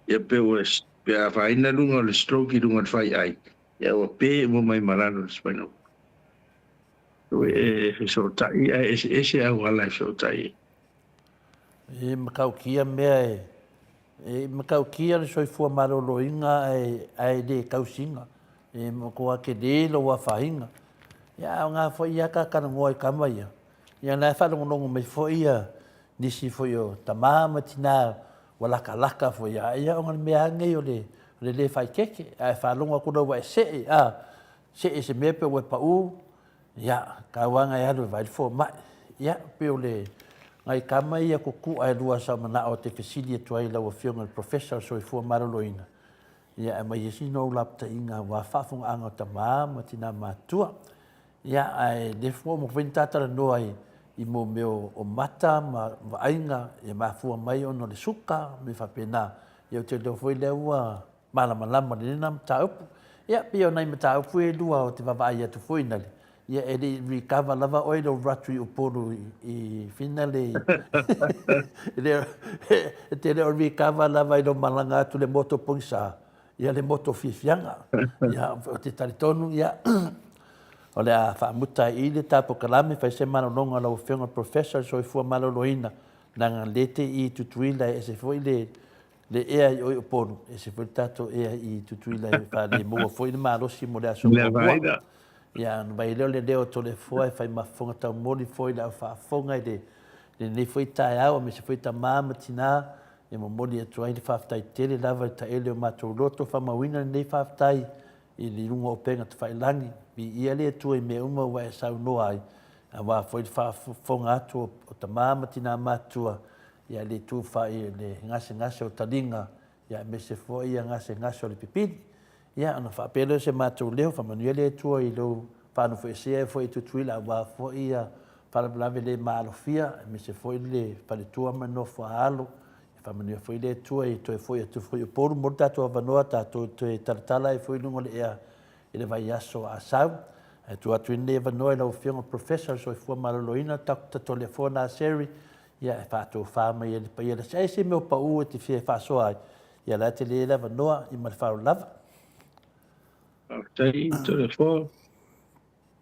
ia pe ua pe afaina luga o le stroke i luga o le faiai, Ia ua pe uma mai ma lalo le spinal cord. E fesootai ae eseese auala e fesootai ai. E matautia mea e, e matautia le soifua maloloina ae, ae le tausiga. E matua tele lou afaina. Ia a aoga foi ia ta talanoa i tama ia. Ia la e faalogologo mai foi ia nisi foi o tama ma tina ua latalata foi a ia ona le mea lava lenei o le le le faaeteete ae faalogo atu loa ua e see a see i se mea pe ua e pau ia tau lava na e alu e vaai le fomai. Ia pei o le nai tama ia tutu'a e lua sa ou mana'o ou te fesili atu ai i lau Afioga i le Professor o le Soifua Maloloina ia e aumai ai sina ou lapataiga aua faafofogaaga o tama ma tina matutua. Ia, ae le fua uma foi ni ta talanoa i, i mō mea o mata ma vaaiga e mafua mai ona o le suka me faapena. Ia ou te iloa foi lea ua malamalama lelei na mataupu. Ia, pei o nai mataupu e lua ou te vaavaai atu foi na le, ia e le i recover lava oe i lou ratu i Upolu i Finale i, e te le o recover lava i lou malaga atu i le moto pogisa. Ia le moto fiafiaga. Ia, ou te talitonu, ia, o le a faamuta ai i le ta polokalame, fai se malologa a lau Afioga i le Professor i le Soifua Maloloina, leaga le te i Tutuila e ese foi le, le ea i o i Upolu, e ese foi le tatou ea i Tutuila e faale maua foi le malosi mo le aso muamua. Ia, ona vaai lea o le leo o Toleafoa e fai ma fofoga taumoli foi i le au faafofoga i le, lenei foi taeao, aemaise foi tama ma tina, E momoli atu ai le faafetai tele lava i taele o matou loto faamauina lenei faafetai i le luga o upega tafailagi. Viia le Atua i mea uma ua e saunoa ai, aua foi le faafofoga atu o tama ma tina matutua ia le itu fai le gasegase o taliga ia aemaise foi ia gasegase o le pipili. Ia ona faapea lea o se matou leo, faamanuia le Atua i lou faanofoesea ai foi i Tutuila aua foi ia faalavelave le maalofia, aemaise foi le faletua ma le nofo a alo. Ia faamanuia foi le Atua i toe foi atu foi i Upolu mo le tatou avanoa tatou toe talatala ai foi i luga o le ea i le vaiaso a Asau. Ae tuu atu ai lenei avanoa i lau Afioga Professor o le Soifua Maloloina Doctor Toleafoa Naseri, ia e faatofa mai ai le paia o le aso. Ai se mea o pau e te fia faasoa ai, ia la e tele ai le avanoa i ma le faaaloalo lava. Faafetai Toleafoa.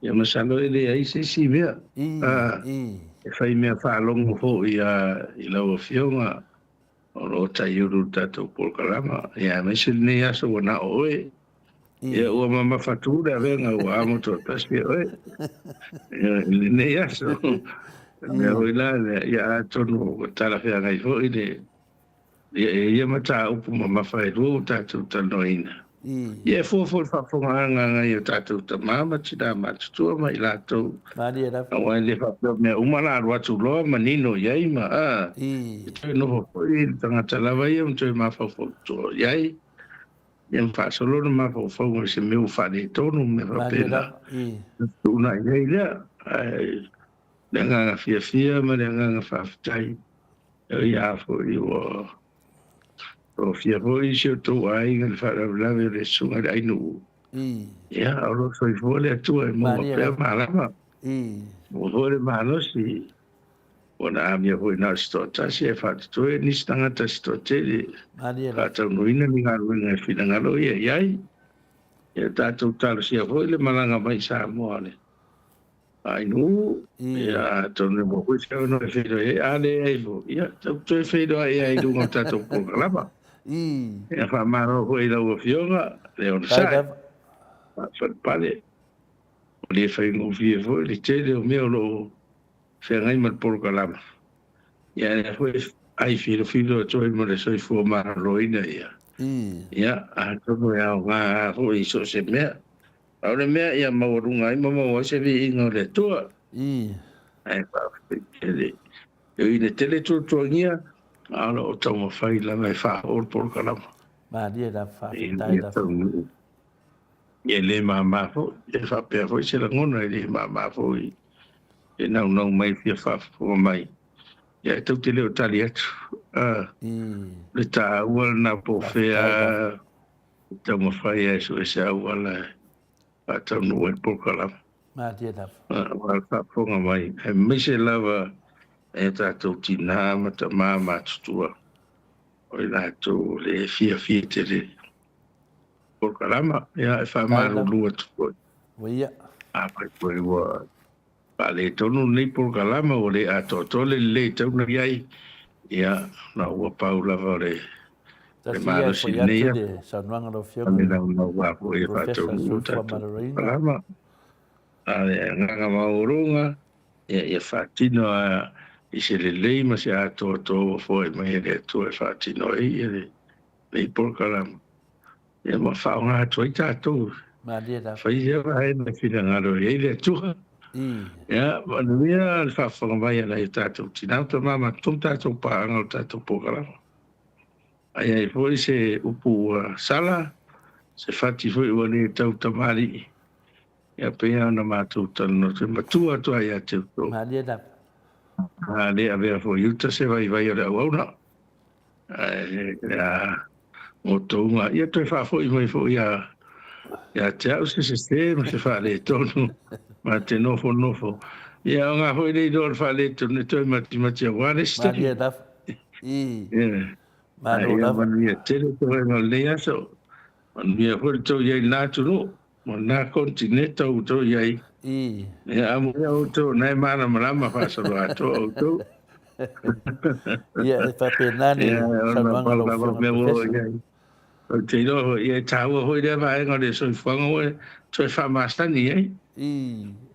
Ia masalo e leai se isi mea. E fai mea faalogo foi i lau Afioga o lo o taiulu le tatou polokalama, ia aemaise lenei aso ua na o oe. Ia ua mamafatu le avega ua amo toatasi e oe ia, i lenei aso. O le mea foi la lea, ia atonu ua talafeagai foi le ia, e ia mataupu mamafa e lua ua tatou talanoaina. Ia e fua foi i le faafofogaaga a nai o tatou tama ma tinā matutua ma i latou, Malie lava. aua e le faapea o mea uma la alu atu loa manino i ai ma a, e toe noho foi le tagata lava ia ma toe mafaufau i ai. Ia ma faasolo le mafaufauga i se mea ua faaletonu ma mea faapena. Fetuunai ai lea. Ae le agaga fiafia ma le agaga faafetai, ia foi ua tofia foi si o outou aiga i le faalavelave o le susuga i le Ainuu. Ia, o lo o soifua le Atua e maua pea malama. Maua foi le malosi. Ua na amia foi na o se toatasi ae faatotoe nisi tagata se toatele faataunuina ni galuega e finagalo ia i ai. Ia tatou talosia foi le malaga mai i Samoa le Ainuu, ia atonu e maua foi se avanoa e feiloai ai, a leai foi, ia tatou toe feiloai ai i luga o tatou polokalama. Ia faamalo foi i lau Afioga le onosai, faafalepale. Ua le faigofie foi le tele o mea o lo o feagai ma le polokalama, ia lea foi ai filofilo atu ai ma le soifua maloloina ia. Ia, atonu e aoga lava foi i so o se mea. A o le mea ia maualuga ai ma maua ai se viiga o le Atua. Ae faafetai tele. E ui ina tele tuatuagia, a o lo o taumafai lava e faaoo le polokalama. Malie lava, faafetai lava. E le mama foi, e faapea foi se lagona e le mama foi e naunau mai fia faafofoga mai. Ia e tou te le o tali atu. A, le taua lena po o fea e taumafai ai e sue se auala e faataunuu ai le polokalama. Malie lava. Aua le faafofoga mai, aemaise lava e tatou tinā ma tamā matutua o i latou o le fiafia tele polokalama, ia e faamalulu atu foi. Ua ia. Afai foi ua faaletonu lenei polokalama ua le atoatoa le lelei e tatau ona i ai, ia, ona ua pau lava o le Tasi ia e malosi foi lenei atu aso. le saunoaga lau A Afioga le i le naunauā foi e Professor faataunuu le Soifua tatou Maloloina. polokalama. A le agaga maualuga, ia, ia faatino lava i se lelei ma se atoatoa ua foai mai e le Atua e faatino ai lenei polokalama. Ia ma faaaoga atu ai tatou. Malie lava. Fai ia vaega e finagalo i ai le Atua. Ia, manuia le faafofoga mai a nai o tatou tinā ma tamā matou tatou paaga o le tatou polokalama. A i ai foi se upu ua sala, se fati foi ua le tau tamalii, ia pei lava ona matou talanoa atu, e matua atu lava ia te outou. Malie lava. A le avea foi i uta se vaivai o le auauna. Ae a outou ia toe faafoi mai foi ia ia te au se sese ma se faaletonu ma te nofonofo. Ia o ngā foi le iloa o le faaletonu e toe matimati aua le isi taimi. Malie lava. I. Ia. Malo Ia lava. manuia tele te vaega o lenei aso. Manuia foi le tou i ai i lena atunuu ma lena konetineta ua outou i ai. I. Ia amuia outou o lena e malamalama faasoloatoa outou. Ia, e faapena le Ia, ona saunoaga a pau lau lava o Afioga mea ua oo Professor. i ai. Ou te iloa foi, ia e taua foi lea vaega o le soifuaga ua e toe faamasani i ai. I,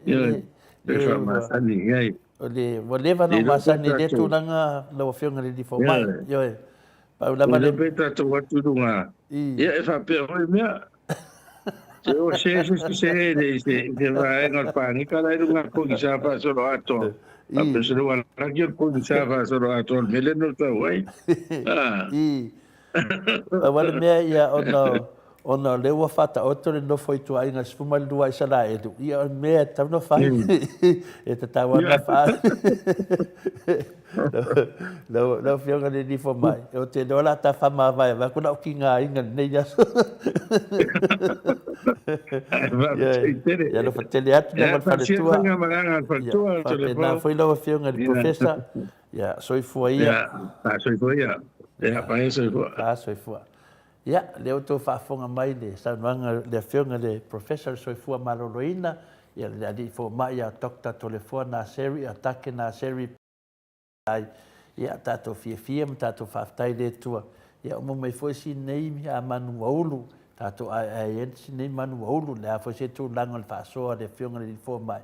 Ioe, e toe le, ua, faamasani i ai. o le, ua leva Te ona ou iloa pe masani i lea tatou, tulaga lau Afioga i le Alii Fomai. ioe, Ioe, pau te lava iloa le, pe tatou atu i luga, i, ia e faapea foi mea, te o se se se se le i se i se vaega o le pānika la i luga pogisa faasoloatoa. I, Faapea se lua laki o le pogisa faasoloatoa o le mea lea na ou tau ai. Ah. I, pau lava le mea ia ona ona o lea ua faataoto le nofo ituaiga 12 a Isaraelu, ia o le mea e tatau ona fai, e tatau lava ona faa Lau lau Afioga i le Alii Fomai, ou te iloa o le a ta faamavae avatu lau tigaina i lenei aso. Faafetai tele. Ia alofa tele atu lava le faletua. Ia, faapena foi lau Afioga i le Professor. Ia, soifua ia. Ia, soifua ia. Ia, paia soifua. Ia, soifua. Ia, lea ua outou faafofoga mai i le saunoaga a le Afioga i le Professor o le Soifua Maloloina, ia le Alii Fomai ia Doctor Toleafoa Naseri, Atake Naseri ai, ia, tatou fiafia ma tatou faafetai i le Atua. Ia, uma mai foi si nei a manu ua ulu. Tatou aeae ai lenei manu ua ulu, le a foi se tulaga o le faasoa a le Afioga i le Alii Fomai,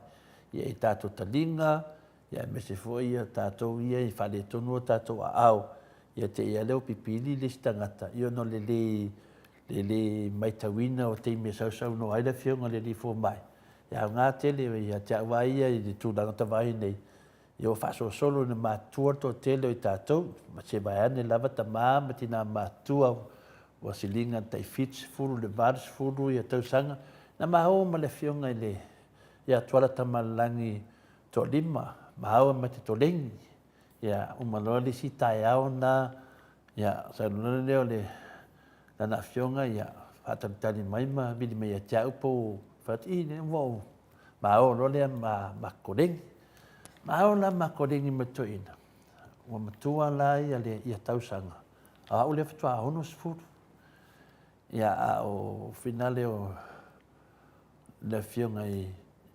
ia i tatou taliga, ia aemaise foi ia tatou ia e faaletonu o tatou aao, ia te i lava lea ua pipili le isi tagata, ia ona o le le, le le matauina o taimi e sausaunoa ai le Afioga i le Alii Fomai, e aoga tele ia te au lava ia i le tulaga ou te vaai ai nei, ia ua faasolosolo ina matutua le toatele o i tatou, se vaeane lava tama ma tina matutua ua siliga i le tai 70 i le 80 tausaga, na ma o ma le Afioga i le ia Tuala Tamalelagi Toalima, maua ma te toleni. Ia, uma loa le isi taeao na, ia, sau loa lea o le lana afioga, ia, faatalitali mai ma vili mai ia te au po o fai atu, i, ua ou maua loa lea ma, ma koleni. Maua la ma koleni ma toeaina, ua matua la ia le ia tausaga, a au lea faatoa 60. Ia, a o finale o le afioga i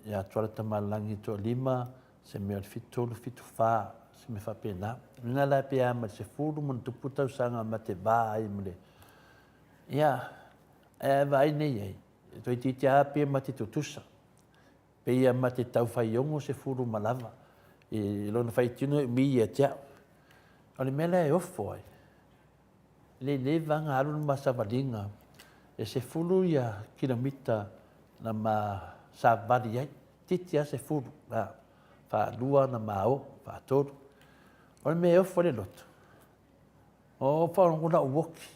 ia Tuala Tamalelagi Toalima, se mea o le 73, 74, se mea faapena. Lena la pe a ma le 10 ma ona tupu tausaga ma te va ai ma le... Ia, ae vaai nei ai, e toeitiiti lava pei ma te tutusa. Pei lava ma te tau fai 60 ma lava i lona faitino e umi ia te au. O le mea la e ofo ai, Nei nei vaga alu le ma savaliga e 10 ia kilomita na ma savali ai, titi a 10, a, faalua na ma o, faatolu. O le mea e ofo ai le loto, o faalogo lau oki,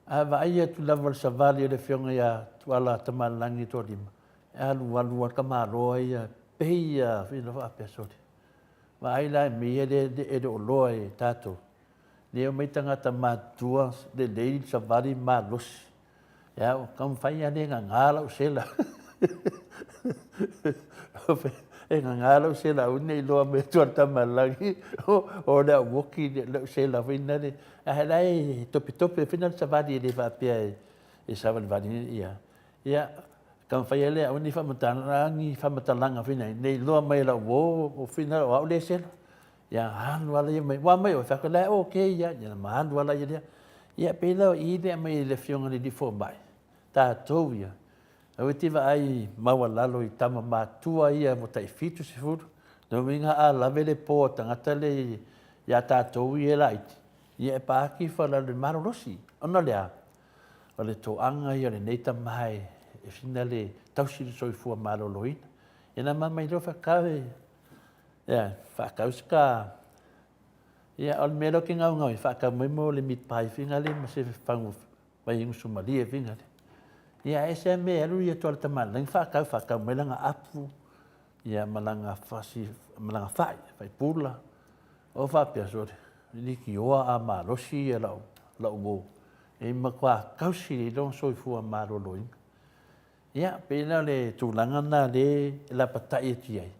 a vaai atu lava i le savali a le afioga ia Tuala Tamalelagi Toalima, e alualu lava le tamaloa ia, pei lava, faapea, sole, vaai la i mea ia e le o iloa e tatou. Lea e omai tagata matutua lelei le savali ma malosi. Ia, ua taumafai lava e gaga lau sela. E gaga lau sela aua ne i iloa mai e Tuala Tamalelagi o le au oki lau sela foi lale. Ae la e topetope foi le savali e le faapea e savalivali ia. Ia, taumafai lava lea aua ne i faamatala ni faamatalaga foi nei, ne i iloa mai e lau uo o au lea e sela. Ia alu lava ia mai, ua mai oi, fai atu, la e okay ia, ia ma alu lava ia lea. Ia pei la o i lea aumai e le Afioga i le Alii Fomai, tatou ia, aua e te vaai maualalo i tama matua ia ua tai 70, lona uiga a lave le po a tagata lea ia tatou ia e laiti, ia e paki ifo i lalo i le malolosi. Ona o le a? O le toaga ia o lenei tama e sina le tausi le soifua maloloina. Ia na ma mai loa faatau e Ia, faatau se ka... Ia, o le mea lea ou te gaugau ai, faatau mai mo le meat pie fina lea ma se fagu vaiusu malie fina lea. Ia, ae ese lava mea e alu ia Tuala Tamalelagi faatau, faatau mai lana apu, ia ma lana fasi, ma lana fai, fai pula. O faapea, sole, leitioa a malosi ia lau, lau uo, e matua tausi lelei lona soifua maloloina. Ia, pei la o le tulaga lena lea e lapatai atu i ai,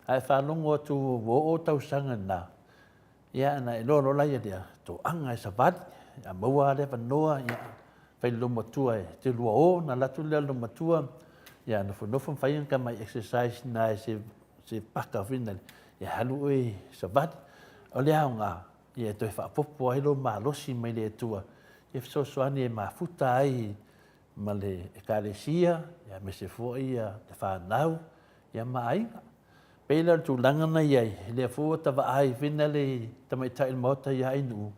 a e faalogo atu ua oo tausaga na, ia ona e iloa loa lea, toaga e savali, a maua lava le avanoa, ia, fai i le loomatua e te lua o ona alu atu lea o le loomatua, ia nofonofo ma fai ana tamai exercise na i se paka foi lele, ia alu oe e savali. O le aoga, ia e toe faaopoopo ai lou malosi mai le Atua e fesoasoani e mafuta ai ma le Ekalesia, aemaise foi le fanau ma aiga. Pei la o le tulaga na i ai, lea foi ua ta vaai foi lea i tamaitai o le Maota ia Ainuu,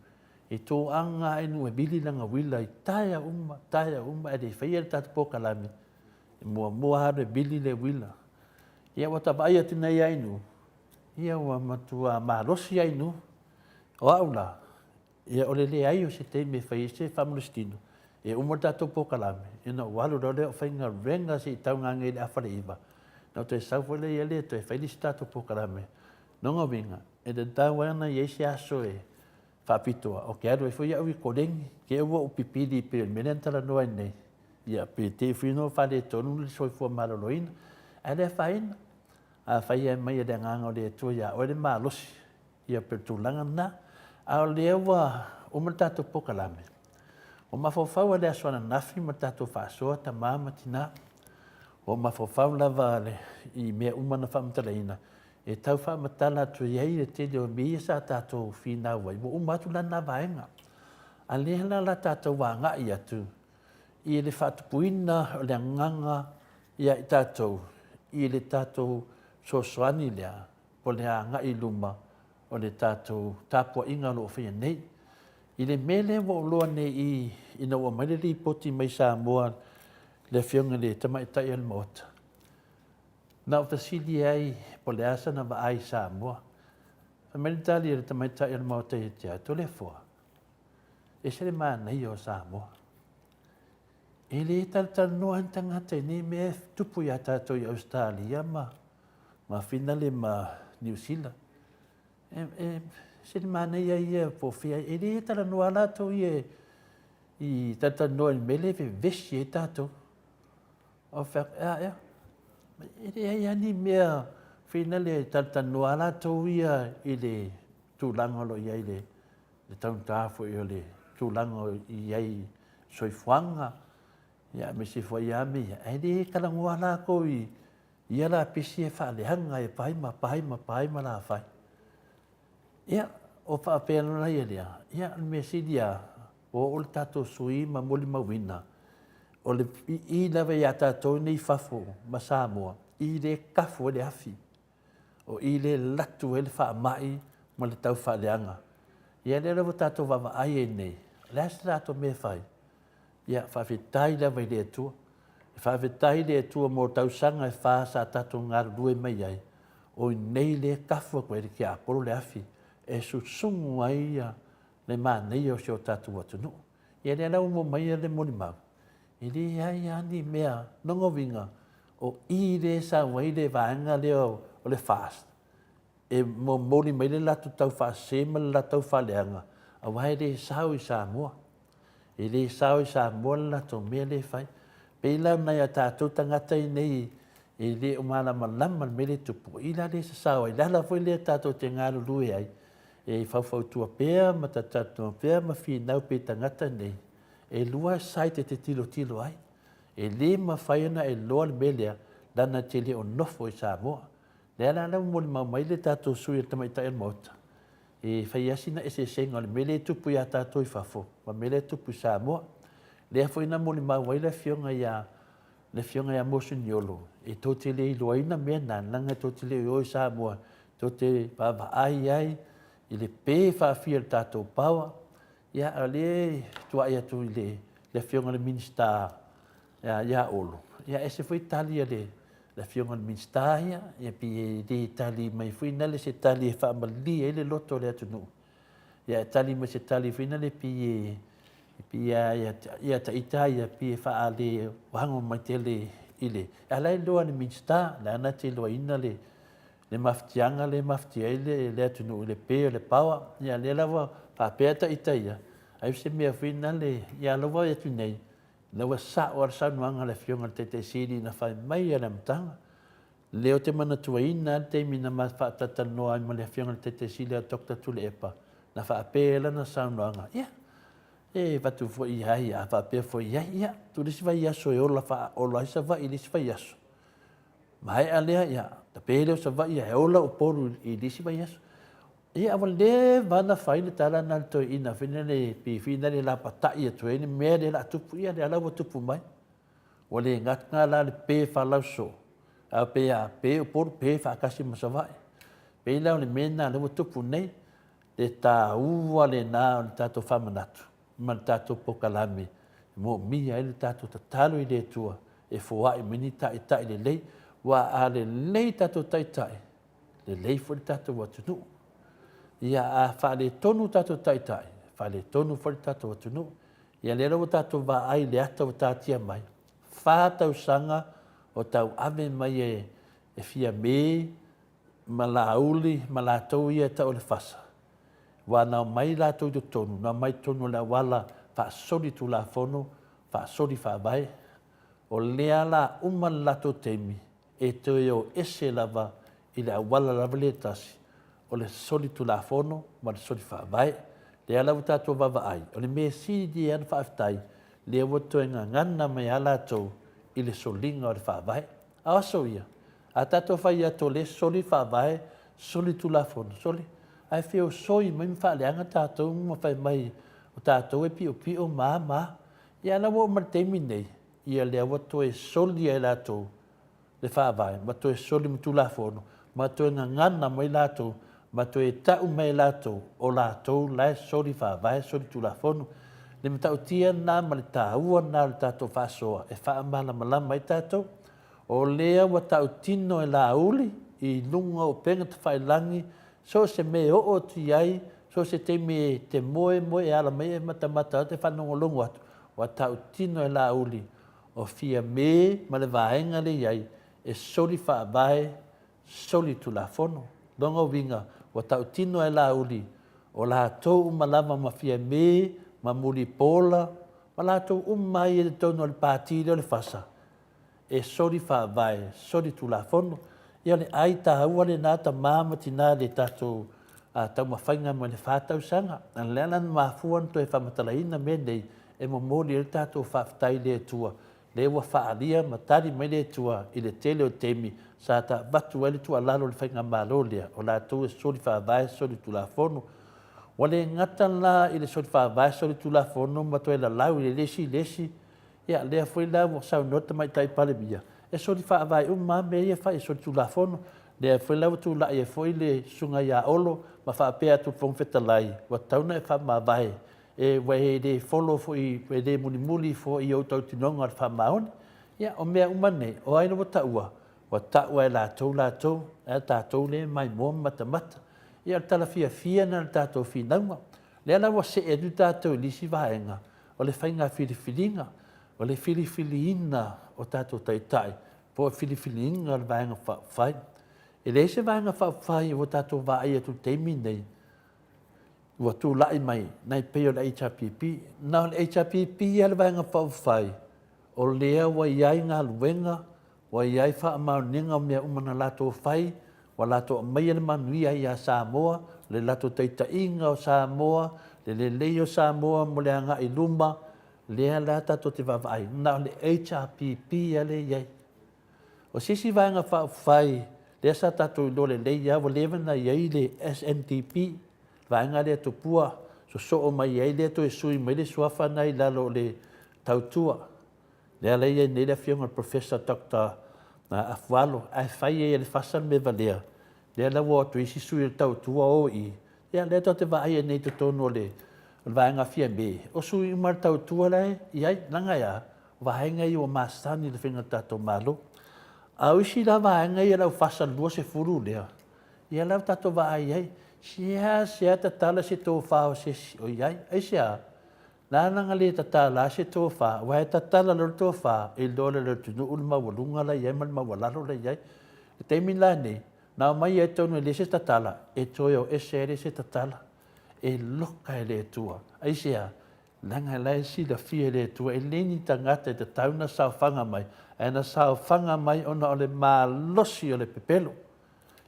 e toaga Ainuu e vili lana uila i taeao uma, taeao uma, ae le i faia le tatou polokalame, e muamua alu e vili le uila. Ia ua ta vaai atu nei ia Ainuu, ia ua matua malosi Ainuu. O au la, Ia, o le leai o se taimi e fai ai se faamalositino, e uma le tatou polokalame, ia ona ou alu loa lea o faigaluega se i tauga nei i le afa i le 9, ona ou toe sau foi lea e toe fai le isi tatou polokalame. Lona uiga, e tatau lava ona i ai se aso e faapitoa ou te alu ai foi au i koleni, te i ua ou pipili pei o le mea lea na talanoa ai nei, ia pe te i foi ua faaletonu le soifua maloloina. Ae le afaina, afai e aumai e le Agaga o le Atua ia oe le malosi, Ia pei o le tulaga lena. A o lea ua uma le tatou polokalame, ua mafaufau lava i le aso ananafi ma le tatou faasoa tama ma tina. Ua mafaufau lava i mea uma na faamatalaina e tau faamatala atu i ai le tele o mea ia sa tatou finau ai, ua uma atu la lena vaega. A o lea la o le a tatou agai atu. i le faatupuina o le agaga ia i tatou i le tatou fesoasoani lea po o le agai i luma o le tatou tapuaiga o lo o faia nei. I le mea lea ua ou iloa nei i ina ua aumai le lipoti mai Samoa le Afioga i le Tamaitai o le Maota, na ou fesili ai po o le a sana vaai i Samoa. Fai mai le tali a le Tamaitai o le Maota ia te au, Toleafoa, e ese le manaia o Samoa. E le talatalanoa ai ni tagata i nei mea e tupu iā tatou i Ausetalia ma ma Finale ma Niu Sila. E, e ese le manaia ia po o fea, e le talanoa lava latou ia i talatalanoa i le mea lea e vevesi ai tatou. Ou fai atu, ea, ea, e leai lava ni mea finale e talatalanoa lava latou ia i le tulaga o lo o i ai le le taugata foi o le tulaga o i ai soifuaga, ia aemaise foi lava mea ia, ae le talanoa latou i ia lapisi e faaleaga e pai ma pai ma pai ma lafai. Ia, o faapea ia lea, ia o le mea sili lava, ua oo le tatou sui ma molimauina, o le ii lava ia tatou nei i fafo ma Samoa, i le kafu ai le afi. O i lea e latu ai le faamai ma le taufaaleaga. Ia lea la ua tatou vaavaai ai nei, o le a se tatou mea e fai? Ia, faafetai lava i le Atua. E faafetai i le Atua mo tausaga e fa sa tatou galulue mai ai, o i nei lea e tafu atu ai le tiapolo le afi e susugu ai le manaia o si o tatou atunuu. Ia lea la ua maua mai le molimau, e leai lava ni mea, lona uiga, o i lea e sau ai le vaega lea o le FAST, e momoli mai le latou taufaasese ma le latou taufaaleaga, aua e le sao i Samoa. E le sao i Samoa le latou mea lea e fai. E pei la o nai a tatou tagata nei e le o malamalama i le mea lea e tupu, o i la lea e sasao ai. O le ala foi lea tatou te galulue ai, e faufautua pea ma talatalanoa pea ma finau pea i tagata nei, e lua side e te tilotilo ai. E le mafai ona e iloa le mea lea, leaga e te le o nofo i Samoa. Lea la ua molimau mai le tatou sui o le tamaitai o le Maota, e fai lava sina eseesega o le mea lea e tupu ia tatou i fafo ma le mea lea e tupu i Samoa. Lea foi na molimau ai le afioga ia le afioga ia Moseniolo, e tou te le iloaina mea na, leaga tou te le o i Samoa, tou te vaavaai ai i le pe faafia o le tatou power. Ia, a o lea e tuuai atu i le afioga i le Minisita ia Olo, ia ese foi tali a le afioga i le Minisita ia, ia pei e le tali mai foi nale se tali e faamalie ai le loto o le atunuu. Ia e tali mai se tali foi nale pei e pei ia ia ta ita ia pei e faale wago mai tele i le a la e iloa e le Minisita, lea na te iloaina le le mafatiaga lea e mafatia ai le, le atunuu i le pe o le power. Ia lea la ua faapea ta ita ia, ai se mea foi nale, ia la ua atu nei, la ua sao le saunoaga a le afioga i le Taitai Sili na fai mai i le amataga. Lea ou te manatuaina le taimi na ma faatalatalanoa ai ma le afioga i le Taitai Sili a Dr. Tuilaepa, na faapea ai lana saunoaga, ia, e avatu foi i ai, a faapea foi i ai, ia, tuu le isi vaiaso e ola faaola ai Savaii i le isi vaiaso. Maea lea, ia, tape lea o Savaii ae ola Upolu i le isi vaiaso. Ia, ua leva ona fai le tala lena a le toeaina foi lele, pei foi lele lapatai atu ai le mea lea o le a tupu, ia lea la ua tupu mai. Ua le gata la le pe faalauso, a pe a pe Upolu, pe faatasi ma Savaii. Pei la o le mea lena lea ua tupu nei, le taua lena o le tatou faamanatu ma le tatou polokalame e moomia ai le tatou tatalo i le Atua e foai mai ni taitai lelei, aua a lelei tatou taitai, lelei foi le tatou atunuu. Ia a faaletonu tatou taitai, faaletonu foi le tatou atunuu. Ia lea la ua tatou vaai i le ata ua taatia mai, fa tausaga o tauave mai e, e Fiame ma Laauli ma latou ia e tau o le fasa, ua na omai latou i totonu, na omai i totonu o le auala faasoli Tulafono, faasoli Faavae. O lea la uma le latou taimi e toe o ese lava i le auala lava lea e tasi, o le soli Tulafono ma le soli Faavae. Lea la ua tatou vaavaai, o le mea sili lava ona faafetai, lea ua toe gagana mai lava latou i le soliga o le Faavae. A o aso ia, a tatou fai atu o lea e soli le Faavae, soli Tulafono, soli, ae feosoi mai ma faaleaga tatou ma fai mai o tatou e piopio ma a ma a. Ia la ua oo mai le taimi lenei, ia lea ua toe soli e latou le Faavae, ma toe soli ma Tulafono, ma toe gagana mai latou, ma toe tau mai e latou, o latou la e soli Faavae, soli Tulafono. Le matautia lena ma le taua lena o le tatou faasoa e faamalamalama ai tatou. O lea ua tautino e Laauli i luga o upega tafailagi, so o se mea e oo atu i ai, so o se taimi e te moe moe e ala mai e matamata atu e faalogologo atu, ua tautino e Laauli o Fiame ma le vaega lea e i ai e soli faavae, soli tulafono. Lona uiga, ua tautino e Laauli, o latou uma lava ma Fiame ma Mulipola ma latou uma lava ia i totonu o le Pati lea o le FASA, e soli faavae, soli tulafono. Ia o le ai taua lena tama ma tina i le tatou taumafaiga mai le fa tausaga. O le a la na mafua ona toe faamatalaina mea nei e momoli ai le tatou faafetai i le Atua, lea ua faaalia ma tali mai le Atua i le tele o taimi sa avatu ai le tuualalo i le faigamalo lea, o latou e soli faavae, soli tulafono. Ua le gata la i le soli faavae, soli tulafono ma toe lalau i le isi i le isi, Ia, lea foi la ua saunoa le Tamaitai Palemia, e soli faavae uma lava mea ia e fai, e soli tulafono. Lea foi la ua tulai ai foi le Susuga ia Olo ma faapea atu i le Fofoga Fetalai, ua tatau ona e faamavae, ua e le follow foi, ua e le mulimuli foi i ou tautinoga o le faamaoni. Ia, o mea uma nei, o ai ua taua? Ua tau lava e latou latou, ae o tatou lea e maimoa ma matamata. Ia, o le tala fiafia lena o le tatou finauga. Lea la ua see atu tatou i le isi vaega, o le faiga filifiliga, o le filifiliina o tatou taitai, po o le filifiliina o le Vaega Faaupufai. E leai se Vaega Faaupufai ua tatou vaai atu i le taimi lenei ua tulai mai nai pei o le HRPP. Na o le HRPP lava le Vaega Faaupufai o lea ua i ai galuega, ua i ai faamaoniga o mea uma na latou fai, ua latou aumaia le manuia ia Samoa, le latou taitaiga o Samoa, le lelei o Samoa mo le agai i luma, lea la tatou te vaavaai, na o le HRPP lava lea e i ai. O se isi Vaega Faaupufai lea sa tatou iloa lelei lava ua leva ona i ai le SNDP, le vaega lea tupua sosoo mai ai lea toe sui mai le suafa lena i lalo o le Tautua. Lea la e i ai nei le Afioga i le Professor Doctor Afualo, ae fai ai e le FASA le mea valea, lea la ua o atu ai isi sui o le Tautua o i i, ia lea tatou te vaai ai nei i totonu o le Vaega Fiame, o sui uma o le Tautua la e i ai, leaga e a? O vaega ia ua masani i le faiga o le tatou Malo. A o isi la vaega ia o le au FASA 20 lea, ia la ua tatou vaai i ai, seasea tatala se tofa o se isi o i ai. Aisea? Lana na le tatala ai se tofa, aua e tatala loa le tofa, e iloa loa e le atunuu le maualuga la e i ai ma le maualalo la e i ai. O le taimi la lenei, na omai ai totonu e leai se tatala, e toe o ese ai le isi tatala. E loka e le Atua. Aisea? Leaga o la e silafia e le Atua, e leai ni tagata e tatau ona saofaga mai, ae na saofaga mai ona o le malosi o le pepelo.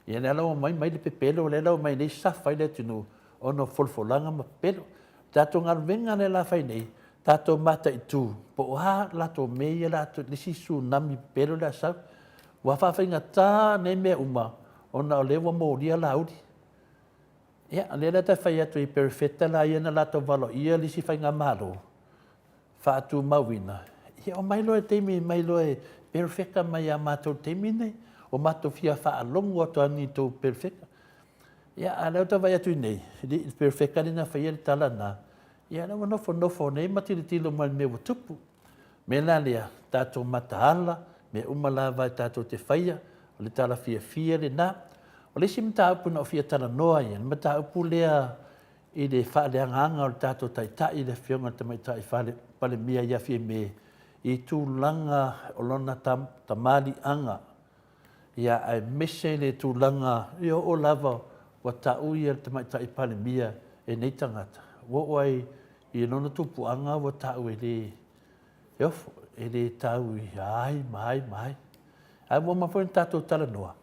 Ia lea la ua omai mai le pepelo, lea la ua omai nei safa ai le atunuu ona o folafolaga ma pepelo. O tatou galuega lea la fai nei, tatou mataitu po o a latou mea ia latou, le isi tsunami pepelo lea a sau. Ua faafaigata nei mea uma ona o lea ua molia Laauli. Ia, o lea la ta fai atu i perofeta la ia na latou valoia le isi faigamalo, faatumauina, ia omai loa i le taimi mai loa e perofeta mai ia matou i le taimi lenei. Ua matou fia faalogo atu lava i ni tou perofeta. Ia, a o lea ou te vaai atu i inei, le perofeta lea na faia le tala lena, ia o lea ua nofonofo nei ma tilotilo mai i le mea ua tupu. O le mea la lea, tatou mataala, mea uma lava tatou te faia, o le tala fiafia lena. O le isi mataupu na ou fia talanoa i ai, o le mataupu lea i le faaleagaga o le tatou Taitai, le Afioga i le Tamaitai Palemia ia Fiame, i tulaga o lona tamaliiaga, ia aemaise le tulaga e oo lava ua tau ia le Tamaitai Palemia e nei tagata, ua oo ai i lona tupuaga ua tau e le e ofo, e le tau i ai ma ai ma ai. Ae ua uma foi ona tatou talanoa,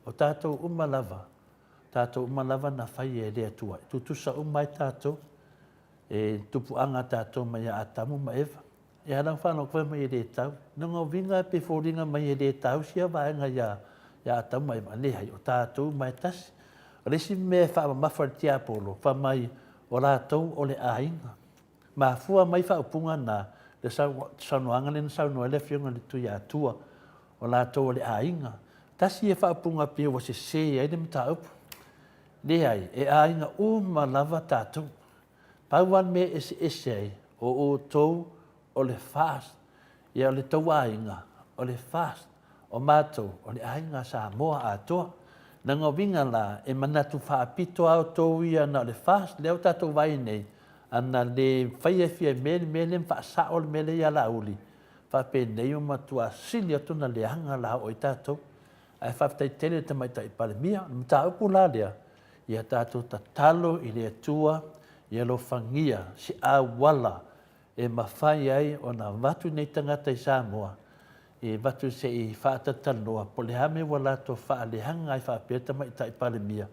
o tatou uma lava, tatou uma lava na fai e le Atua, e tutusa uma ai tatou, e tupuaga tatou mai ia Atamu ma Eva. Ia ala whanau koe mai e le tau. No ngā winga pe fōringa mai e le tau sia vaega ia, ia Atamu ma Eva. Leai, o tātou mai tasi. O le isi mea e whaamamafa le tiapolo, wha mai o lātou o le āinga. Mafua mai faaupuga na. le saunoaga lea na saunoa ai le Afioga i le Tuiatua, o latou o le aiga. Tasi ia faaupuga pei ua sese ai le mataupu. Leai, e aiga uma lava tatou. Pau lava le mea e eseese ai, o outou o le FAST, ia o le tou aiga o le FAST, o matou o le aiga Samoa atoa. Lona uiga la, e manatu faapito lava outou ia na o le FAST, lea ua tatou vaai nei, ana le faia e Fiame le mea lea ma faasao le mea lea ia Laauli, faapenei ua matua sili atu ona leaga la oo ai tatou. Ae faafetai tele i le Tamaitai Palemia. O le mataupu la lea, ia tatou tatalo i le Atua ia alofagia se auala e mafai ai ona avatu nei tagata i Samoa e avatu se i faatatalanoa po o le a mea ua latou faaleaga ai faapea le Tamaitai Palemia,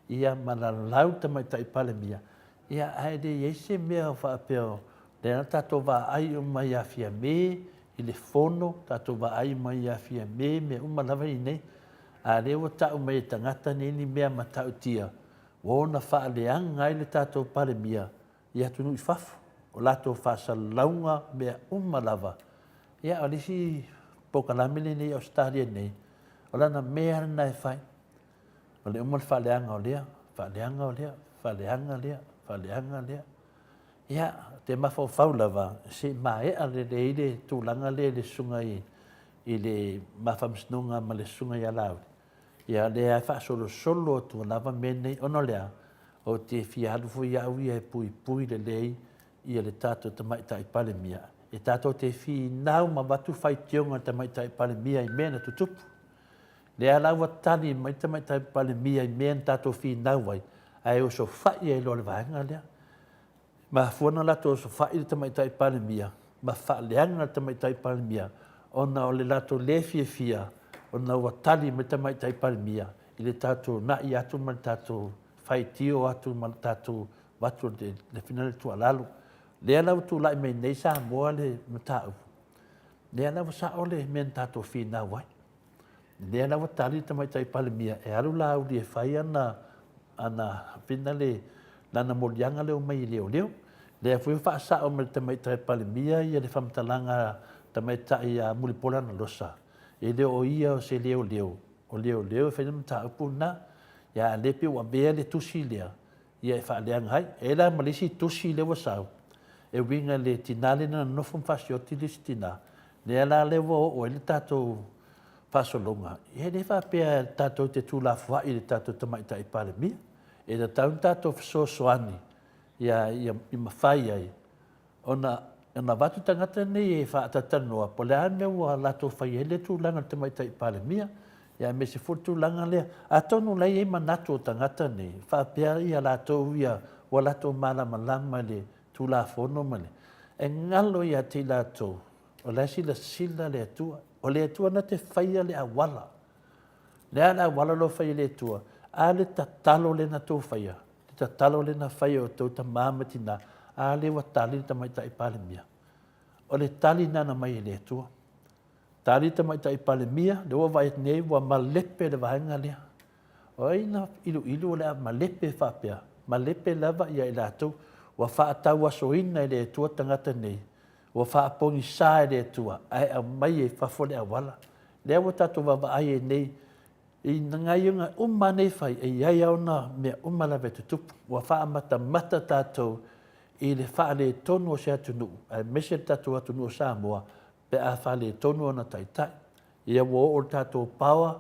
ia ma lalau le Tamaitai Palemia, ia ae le i ai se mea o faapea o lea na tatou vaai uma ia Fiame i le fono, tatou vaai uma ia Fiame, mea uma lava i inei, a o lea ua tau mai e tagata nei ni mea matautia ua ona faaleaga ai le tatou Palemia i atunuu i fafo, o latou faasalalauga mea uma lava. Ia, o le isi polokalame lenei i Ausetalia nei, o lana mea lena e fai. O le uma le faaleaga o lea, faaleaga o lea, faaleaga lea, faaleaga lea. Ia, ou te mafaufau lava, se i maea lelei le tulaga lea i le susuga i le ma faamasinoga ma le susuga ia Laauli, ia o lea e faasolosolo atu lava mea nei, ona o le a? Ou te fia alu foi au ia e puipui lelei ia le tatou Tamaitai Palemia, e tatou te finau ma avatu faitioga a le Tamaitai Palemia i mea na tutupu. Lea la ua tali mai le Tamaitai Palemia i mea na tatou finau ai, ae osofai ai loa le vaega lea. Mafua ona latou osofai le Tamaitai Palemia ma faaleaga le Tamaitai Palemia ona o le latou le fiafia ona ua tali mai le Tamaitai Palemia i le tatou na'i atu ma le tatou faitio atu ma le tatou avatu le fina le tuualalo. Lea la ua tulai mai nei Samoa le mataupu, lea la ua sao le mea na tatou finau ai. Lea la ua tali le Tamaitai Palemia e alu Laauli e fai ana, ana fina le, lana moliaga lea omai i leoleo. Lea foi ua faasao mai le Tamaitai Palemia ia le faamatalaga a Tamaitai ia Mulipola Anarosa, e le o ia o se leoleo, o leoleo e fai le mataupu lena. Ia a lea pei ua avea le tusi lea ia e faaleaga ai. E i ai la ma le isi tusi lea ua sau, e uiga i le tina lea na nonofo ma fasioti le isi tina, lea la lea ua oo ai le tatou faasologa, ia e le faapea tatou te tuulafoai i le tatou Tamaitai Palemia. E tatau ona tatou fesoasoani ia, ia mafai ai ona ona avatu tagata nei e faatalatalanoa po o le a le mea ua latou fai ai lea tulaga i le Tamaitai Palemia, ia aemaise foi le tulaga lea. Atonu o la e i ai manatu o tagata nei, faapea ia latou ia ua latou malamalama i le Tulafono ma le, e galo ia te i latou o la e silasila le Atua. O le Atua na te faia le auala. Le a le auala o lo o faia e le Atua? A le tatalo lea na tou faia, le tatalo lea na fai e outou tama ma tina, a lea ua tali le Tamaitai Palemia. O le tali lena na aumai e le Atua. Tali le Tamaitai Palemia, lea ua vaai atu nei ua malepe le vaega lea. O ai na iluilu o le a malepe faapea? Malepe lava ia i latou. Ua faatauasoina e le Atua tagata nei, ua faapogisa e le Atua, ae aumai i fafo le auala. Lea ua tatou vaavaai ai nei i gaioiga uma nei e fai, e i ai lava ona mea uma lava e tutupu. Ua faamatamata tatou i le faaletonu o se atunuu, aemaise le tatou atunuu o Samoa, pe a faaletonu ona taitai. Ia ua oo le tatou power,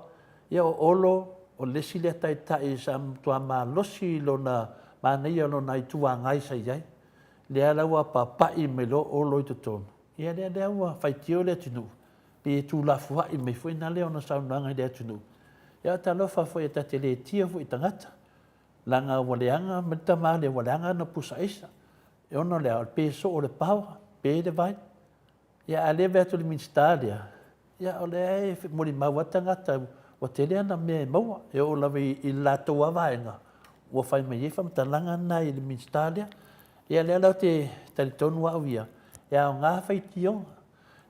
ia o Olo, o le isi lea taitai sa matua malosi i lona manaia o lona Itu Agai sa i ai. Lea la ua papa'i mai loa Olo i totonu, ia lea lea ua faitio le atunuu, pei e tuulafoa'i mai foi na lea ona saunoaga i le atunuu. Ia talofa foi e ta te le tia foi i tagata, leaga ua leaga ma le tama lea ua leaga ana pusa aisa. E ono o le a? O le pe soo o le power, pe le vai. Ia a le vaai atu i le Minisita lea, ia o lea e molimau lava tagata ua tele ana mea e maua, e oo lava i le latou lava vaega ua fai mai ai faamatalaga na i le Minisita lea. Ia lea la ou te talitonu au ia, e aoga faitioga.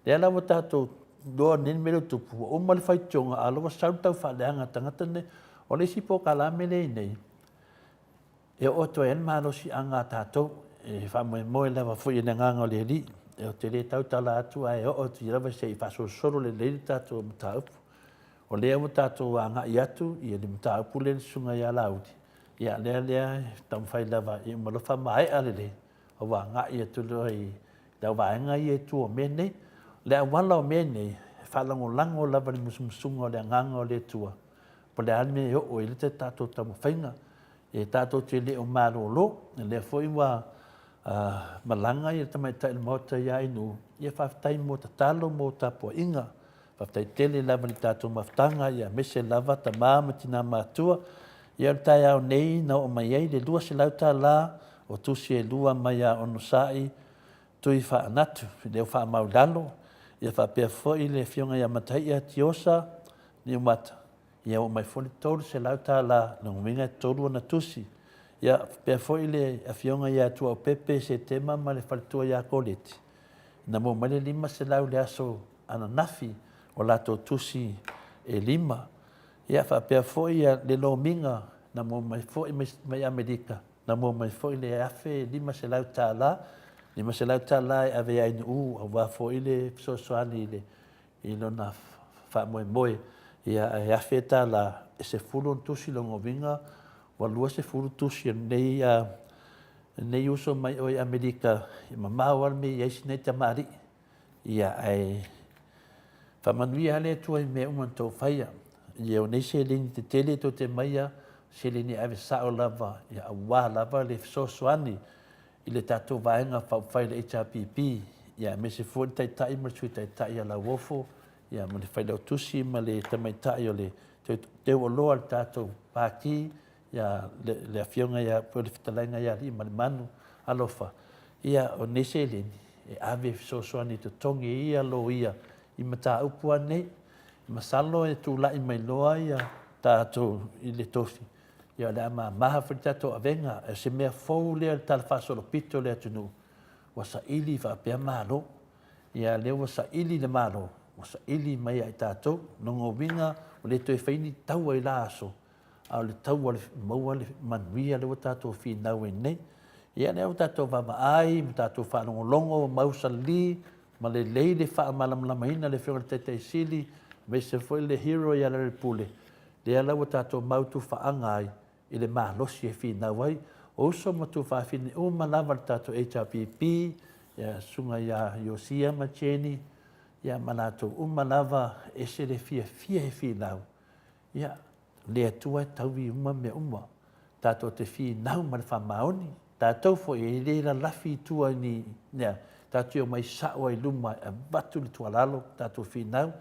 Lea la ua tatou iloa nei le mea lea ua tupu, ua uma le faitioga a o la ua sau le taufaaleaga a tagata nei. O le isi polokalame lea e i ai nei, E oo atu ai le malosiaga a tatou, e faamoemoe lava foi i le agaga o le Alii. Ou te le tautala atu ae oo atu lava se i faasolosolo lelei le tatou mataupu. O lea ua tatou agai atu i le mataupu lea i le Susuga ia Laauli, ia lea lea e taumafai lava ia uma loa faamaea lelei, ona ua agai atu loa i le au vaega ia i tua o mea nei. O le auala o mea nei, e faalagolago lava i le musumusuga o le Agaga o le Atua, po o le a le mea e oo i ai le tatou taumafaiga. E tatou te le o malolo, o lea foi ua malaga le Tamaitai o le Maota ia Ainuu, ia faafetai mo tatalo mo tapuaiga. Faafetai tele lava i le tatou mafutaga aemaise lava tama ma tina matutua. Ia o le taeao nei na oo mai ai le $200 o tusi e lua mai ia Onosai Tuifaanatu i lea ua faamau i lalo, ia faapea foi le Afioga ia Mataia Tiosa Niumata, ia oo mai foi le $300, lona uiga e tolu ana tusi. Ia faapea foi le Afioga ia Tuaopepe Setema ma le faletua ia Koleti, na maua mai le $500 i le aso ananafi o latou tusi e lima. Ia faapea foi le lomiga na maua mai foi mai Amerika, na maua mai foi le $1,500, $500 e ave ai i Nu'u aua foi le fesoasoani i le i lona faamoemoe, ia ae $1,000 e 10 ona tusi, lona uiga ua 20 tusi a lenei uso mai o i Amerika, e mamao lava le mea e i ai si nei tamalii. Ia ae faamanuia lava le Atua i mea uma na outou faia. Ia o nei seleni tetele tou te aumaia, seleni e ave sao lava aua lava le fesoasoani i le tatou Vaega Faaupufai le HRPP, ia aemaise foi le Taitai ma le Sui Taitai ia Lauofo, ia ma le Failautusi ma le Tamaitai o le Teuoloa o le tatou Pati, ia le Afioga ia po o le Fetalaiga ia Aliimalemanu. Alofa, ia o nei seleni e ave e fesoasoani e totogi ai ia loia i mataupu lava nei. Masalo e tulai mai loa ia tatou i le tofi, ia o le a mama foi le tatou avega. O se mea fou lea i le talafaasolopito o le atunuu, ua saili faapea Malo. Ia lea ua saili le Malo, ua saili mai ia i tatou. Lona uiga, ua le toe fai ni taua i la aso, a o le taua e maua le manuia lea ua tatou finau ai nei. Ia lea ua tatou vaavaai ma tatou faalogologo ma mausali ma lelei le faamalamalamaina e le Afioga i le Taitai Sili, aemaise foi le hero ia Lealailepule, lea la ua tatou mau tufaaga ai i le malosi e finau ai. O uso ma tuafafine uma lava le tatou HRPP, ia Susuga ia Iosia ma Jenny, ia ma latou uma lava, e ese le fiafia e finau. Ia, le Atua e taui uma mea uma. Tatou te finau ma le faamaoni. Tatou foi e le lalafi i tua i ni mea, tatou te omai sao ai i luma e avatu le tuualalo, tatou finau,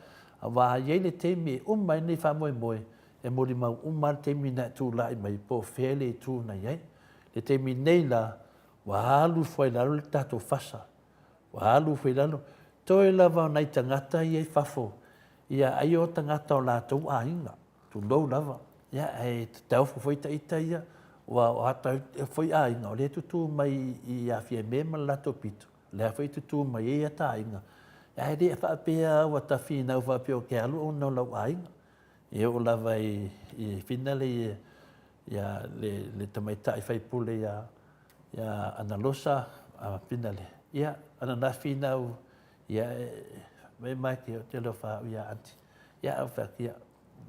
aua e i ai le taimi e uma ai lenei faamoemoe, e molimau uma lava le taimi na e tulai mai po o fea le itu na i ai. I le taimi nei la, ua alu ifo ai i lalo le tatou fasa, ua alu ifo i lalo. Toe lava o nai tagata ia i fafo, ia ai o tagata o latou aiga. Tulou lava, ia ae taofo foi ita ia, aua o ata foi aiga o lea e tutu mai ia Fiame ma le latou pito, o lea foi e tutu mai ai ata aiga, ae le faapea ua ta finau faapea ou te alu ona o lau aiga. E oo lava i finale ia le tamaitai faipule ia Analosa Finale, ia ananafi na ia mai mai ke te alofa au ia aunty. Ia au fai atu, ia,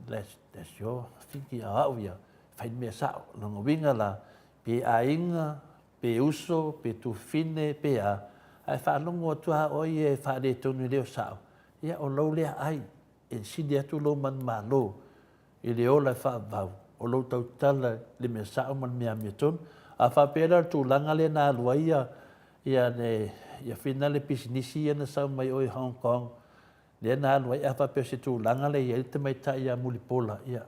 that's your thinking, a o au ia, fai le mea sao. Lona uiga la, pe aiga, pe uso, pe tufine, pe a, ae faalogo atu lava oe ia e faaletonu e le o sao, ia o lou lea ai, e sili atu lou manumalo i le ola e faavavau, o lou tautala i le mea sao ma le mea amiotonu. A faapea la o le tulaga lea na alu ai ia, ia le, ia Fina le pisinisi ia na sau mai o i Hong Kong, lea na alu ai, a faapea o se tulaga lea e i ai le tamaitai ia Mulipola, ia,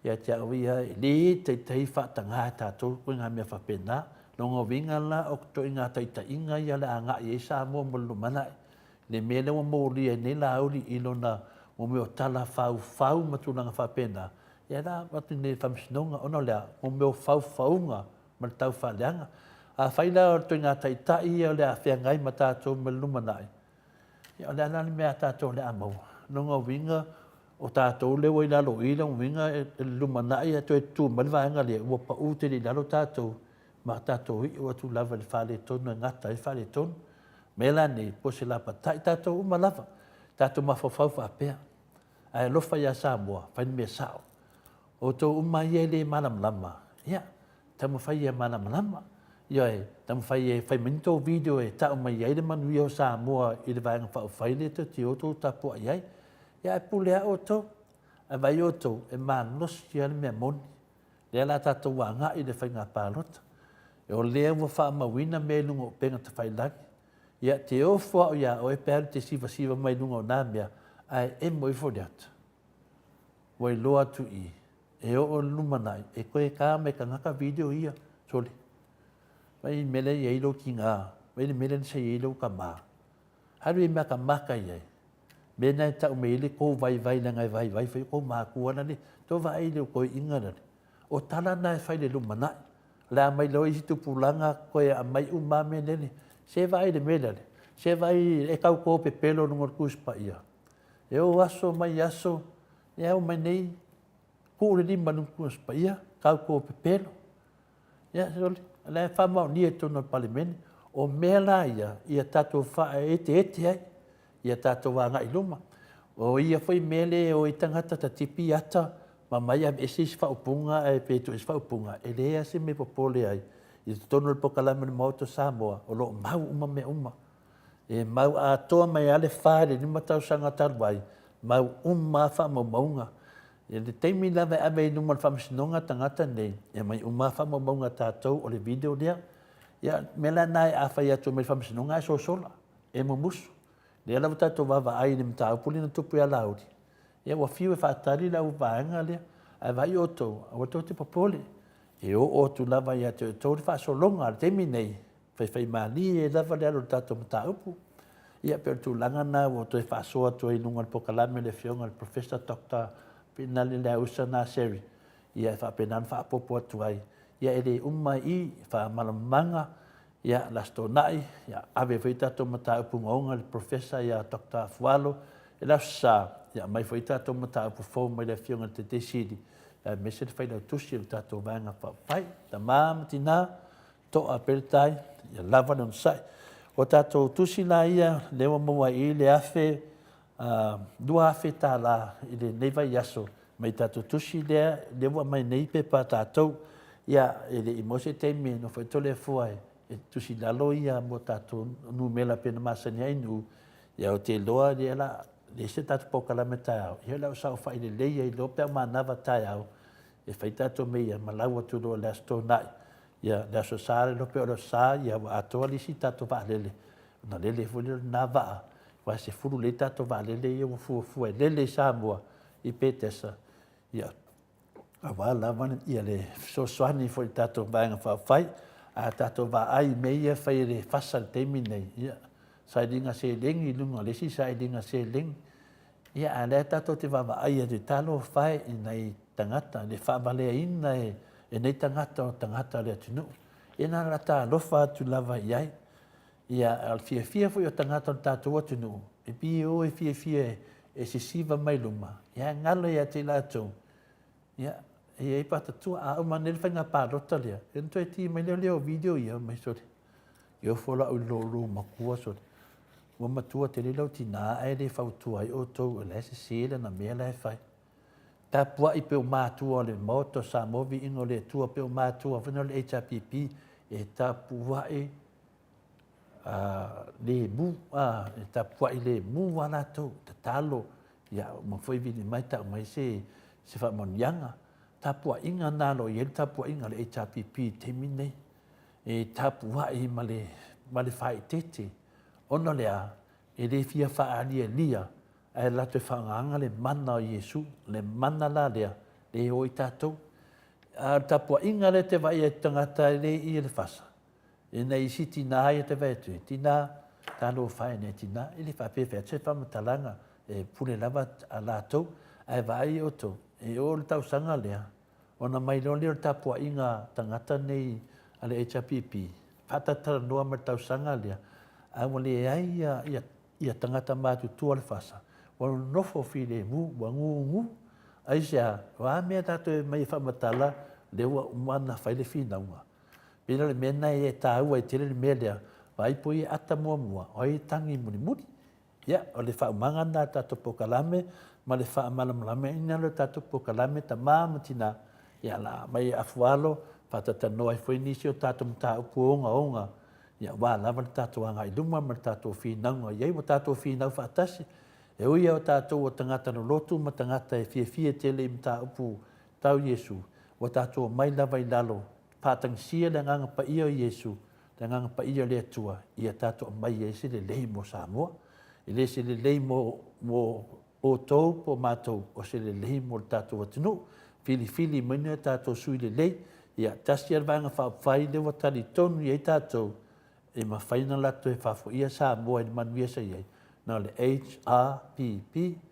ia te au ia, e le taitai faataga e tatou ituaiga mea faapena. Lona uiga la, o ituaiga taitaiga ia o le a agai i ai Samoa mo le lumanai. Le mea lea ua molia ai nei Laauli i lona mo mea o tala faufau ma tulaga faapena, ia la avatu nei i le Faamasinoga, ona o le a? O mea o faufauga ma le taufaaleaga. Afai la o ituaiga taitai ia o le a feagai ma tatou mo le lumanai, Ia, o le a la le mea a tatou o le a maua? Lona uiga, o tatou lea ua i lalo i i, lona uiga i le lumanai e toe tutu mai le vaega lea, ua pau tele i lalo tatou ma tatou iu atu lava i le faaletonu e gata ai le faaletonu. Mea la nei, po o se lapatai tatou uma lava, tatou mafaufau faapea. Ae alofa ia Samoa, fai le mea sao. Outou uma ia e le malamalama, ia, taumafai ia malamalama. Ioe, taumafai e fai mai ni tou video e tau mai ai le manuia o Samoa i le Vaega Faaupufai lea tou te o tou tapuai ai. Ia ae pule lava outou. Ae vaai outou, e malosi lava le mea moni. Lea o le a tatou agai i le faiga palota. O lea ua faamauina mea i luga o upega tafailagi. Ia, te ofo au iā oe pe alu te sivasiva mai luga o na mea, ae emo ifo le ata. Ua iloa atu i i, e oo i le lumanai, e toe ka mai tagata video ia, sole. Vaai i le mea lea e i ai lou tiga, vaai i le mea lea sa i ai lou tama. Alu i matamata i ai, mea na e tau mai ai le tou vaivai leaga e vaivai foi tou matua lale. Tou vaai i le toeaina lale. O tala na e fai i le lumanai. O le a aumai loa isi tupulaga toe aumai uma lava mea nei. Se vaai i le mea lale, se vaai e tau to pepelo i luga o le Tusi Paia. E o aso mai aso, e ao mai nei, tuu le lima i luga o le Tusi Paia, tau to pepelo. Ia, sole, o la e faamaonia i totonu o le Palemene. O mea la ia, ia tatou faaeteete ai, ia tatou agai i luma. O ia foi mea lea e o ai tagata tatipi ata ma aumai aveese isi faaupuga ae pe tuu ese faaupuga, e leai lava se mea e popole ai. I totonu o le polokalame a le Maota o Samoa, o lo o mau uma mea uma. E mau atoa mai lava le fa i le lima tausaga talu ai, mau uma lava faamaumauga. I le taimi lava e ave ai i luma o le Faamasinoga tagata nei, e aumai uma lava faamaumauga a tatou, o le video lea. Ia, o le mea la lena a fai atu mai le Faamasinoga ae sosola, e mumusu. O lea la ua tatou vaavaai i le mataupu lea na tupu ia Laauli, ia ua fiu e faatali le auvaega lea, ae vaai outou, aua tou te popole, e oo atu lava ia te outou le faasologa. O le taimi nei, faifaimalie lava le alu o le tatou mataupu. Ia pei o le tulaga lena ua toe faasoa atu ai i luga o le polokalame a le Afioga i le Professor Doctor Pinale Leausa Naseri, ia e faapena ona faaopoopo atu ai. Ia e le uma i i faamalamalamaga, ia le Aso Toonai, ia ave foi tatou mataupu ogaoga i le Professor ia Doctor Afualo i le Aso Sa, ia aumai foi tatou mataupu fou mai le Afioga i le Taitai Sili, aemaise le Failautusi o le tatou Vaega Faaupufai. Tama ma tina, To'a pea le tai, ia lava le onosai. O tatou tusi la ia, lea ua maua ai i le 1000, $2,000 i lenei vaiaso mai tatou tusi lea, lea ua aumai nei pepa a tatou. Ia, e le i maua se taimi e nofo ai Toleafoa e tusi i lalo ia mo tatou numera pei ona masani ai Nuu. Ia ou te iloa lea la, leai se tatou polokalame taeao, ia o le a ou saofai lelei ai loa pe a manava taeao e fai tatou mea ia ma lau atu loa i le Aso Toonai. Ia, le Aso Sa le iloa pe o le Aso Sa, ia ua atoa le isi tatou vaalele, ona lele foi lea o lena vaa, aua e 10 lelei tatou vaalele ia ua fuafua e lele i Samoa i Petesa, ia, aua lava ia le fesoasoani foi i le tatou Vaega Faaupufai. A tatou vaai i mea ia e fai e le FASA i le taimi lenei, ia, sailiga seleni i luga o le isi sailiga seleni, Ia, a o lea tatou te vaavaai atu i talofa e i nai tagata, le faavaleaina e nei tagata o tagata o le atunuu. Ia na ona talofa atu lava i ai. Ia, a o le fiafia foi o tagata o le tatou atunuu, e pei e o e fiafia e sisiva mai luma, ia ae galo ia te i latou, ia, e i ai patatua. A uma nei le faiga palota lea, ia ona toe ti mai lea o video ia, mai sole, e ofo lau i lo lou matua sole. Ua matua tele lau tina ae le fautua ai outou o la e sese lana mea la e fai. Tapuai pe o matua o le Maota o Samoa viiga o le Atua pe o matua foi na o le HRPP e tapuai lemu e tapuai lemu a latou tatalo ia uma foi vili mai tau mai se se faamanuiaga. Tapuaiga na lo i ai le tapuaiga a le HRPP i le taimi lenei. E tapuai ma le ma le faaeteete ona o le a? E le fia faaalialia ae latou faagaga le mana o Iesu, le mana la lea, lea e o ai tatou. A o le tapuaiga lea e te vaai ai i tagata e le i i le fasa, e nai isi tina ia te vaai atu i ai, tina, talofa e nai tina, e le faapea e fai atu se faamatalaga, e pule lava a latou, ae vaai outou, e oo i le tausaga lea, Ona mai loa lea o le tapuaiga a tagata nei a le HRPP, faatalatalanoa ma le tausaga lea, ae ua leai ia tagata matutua o le FASA, ua nonofo filemu, ua gugu. Aisea? O a mea tatou e omai e faamatala, lea ua uma ona fai le finauga. Pei la o le mea lena e taua ai tele le mea lea. Vaai po o ai e ata muamua, o ai e tagi mulimuli. Ia, o le faaumaga lena a le tatou polokalame ma le faamalamalamaina lea o le tatou polokalame tama ma tina, ia la mai afualo faatatalanoa ai foi nisi o tatou mataupu ogaoga, ia aua lava le tatou agai i luma ma le tatou finauga i ai ua tatou finau faatasi. E ui lava o tatou o tagata lolotu ma tagata e fiafia tele i mataupu tau Iesu, ua tatou omai lava i lalo faatagisia le Agaga Paia o Iesu, le Agaga Paia o le Atua, ia tatou aumai ai se lelei mo Samoa. E le se lelei mo, mo outou po o matou, o se lelei mo le tatou atunuu. Filifili mai ni a tatou sui lelei. Ia, tasi lava le Vaega Faaupufai lea ua talitonu i ai tatou, e mafai ona latou toe faafoia Samoa i le manuia sa i ai, na o le HRPP,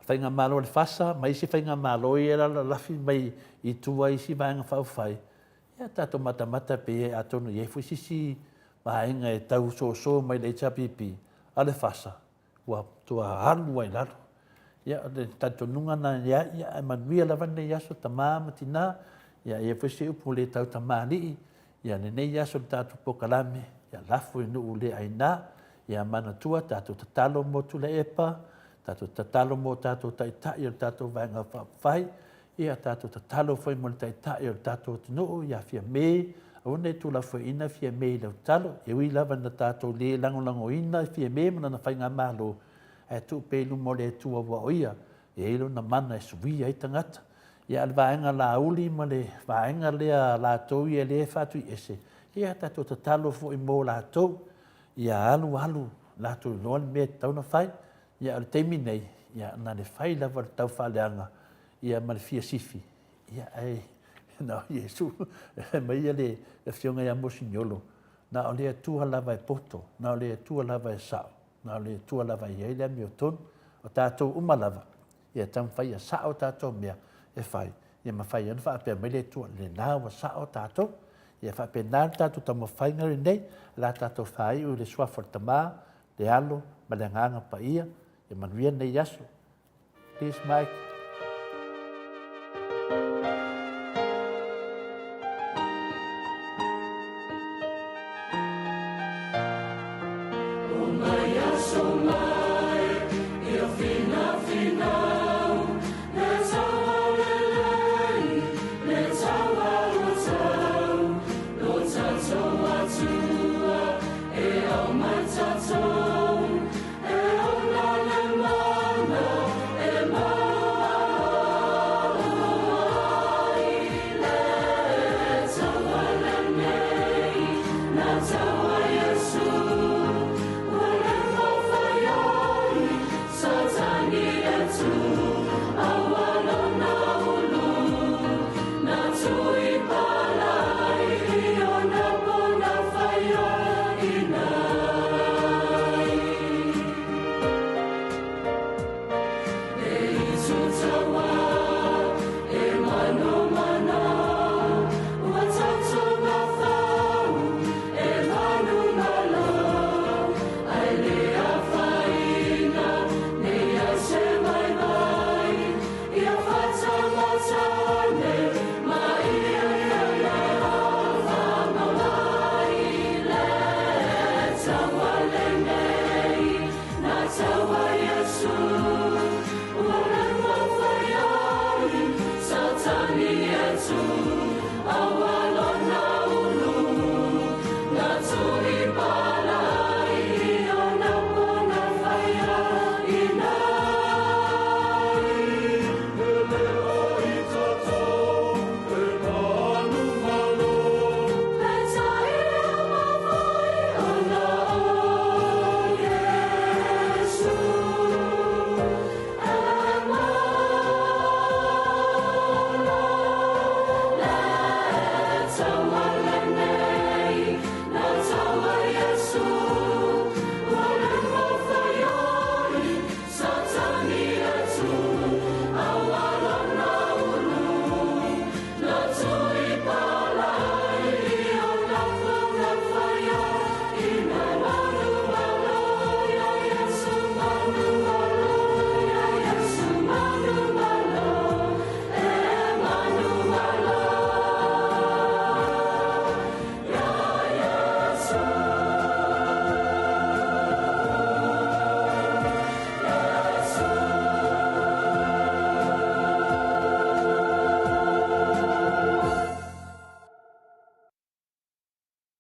Faigamalo a le FASA ma isi faigamalo ia e lalalafi mai i tua i isi Vaega Faaupufai, ia tatou matamata pea atonu e i ai foi se isi vaega e tau soso mai le HRPP, a o le FASA ua matua alu lava i lalo. Ia, o le talitonuga lena ia, ia ae manuia lava lenei aso tama ma tina, ia e i ai foi se upu le tautamalii, ia lenei aso i le tatou polokalame, ia lafo i nuu le aina, ia manatua tatou tatalo mo Tuilaepa, tatou tatalo mo tatou taitai o le tatou Vaega Faaupufai, Ia tatou tatalo foi mo le Taitai o le tatou atunuu ia Fiame, aua ne i tuulafoaiina Fiame i lau tatalo, e ui lava ina tatou le lagolagoina Fiame ma lana faigamalo, ae tuu pea i luma o le Atua aua o Ia e i ai Lona mana e suia ai tagata. Ia a o le vaega Laauli ma le vaega lea a latou ia lea e faatuiese, ia tatou tatalo foi mo latou, ia alu alu latou iloa le mea e tatau ona fai. Ia a o le taimi nei, ia na o le fai lava o le taufaaleaga ia ma le fia sifi, ia ae na o Iesu, fai mai le afioga ia Mosiniolo, na o le Atua lava e poto, na o le Atua lava e sao, na o le Atua lava e i ai le amiotonu. O tatou uma lava, ia taumafai ia sao tatou mea e fai, ia mafai ai ona faapea mai le Atua, lena ua sao tatou. Ia faapena le tatou taumafaiga lenei, o le a tatou faaiu i le suafa o le Tama, le Alo ma le Agaga Paia, ia manuia lenei aso. Please, Mike.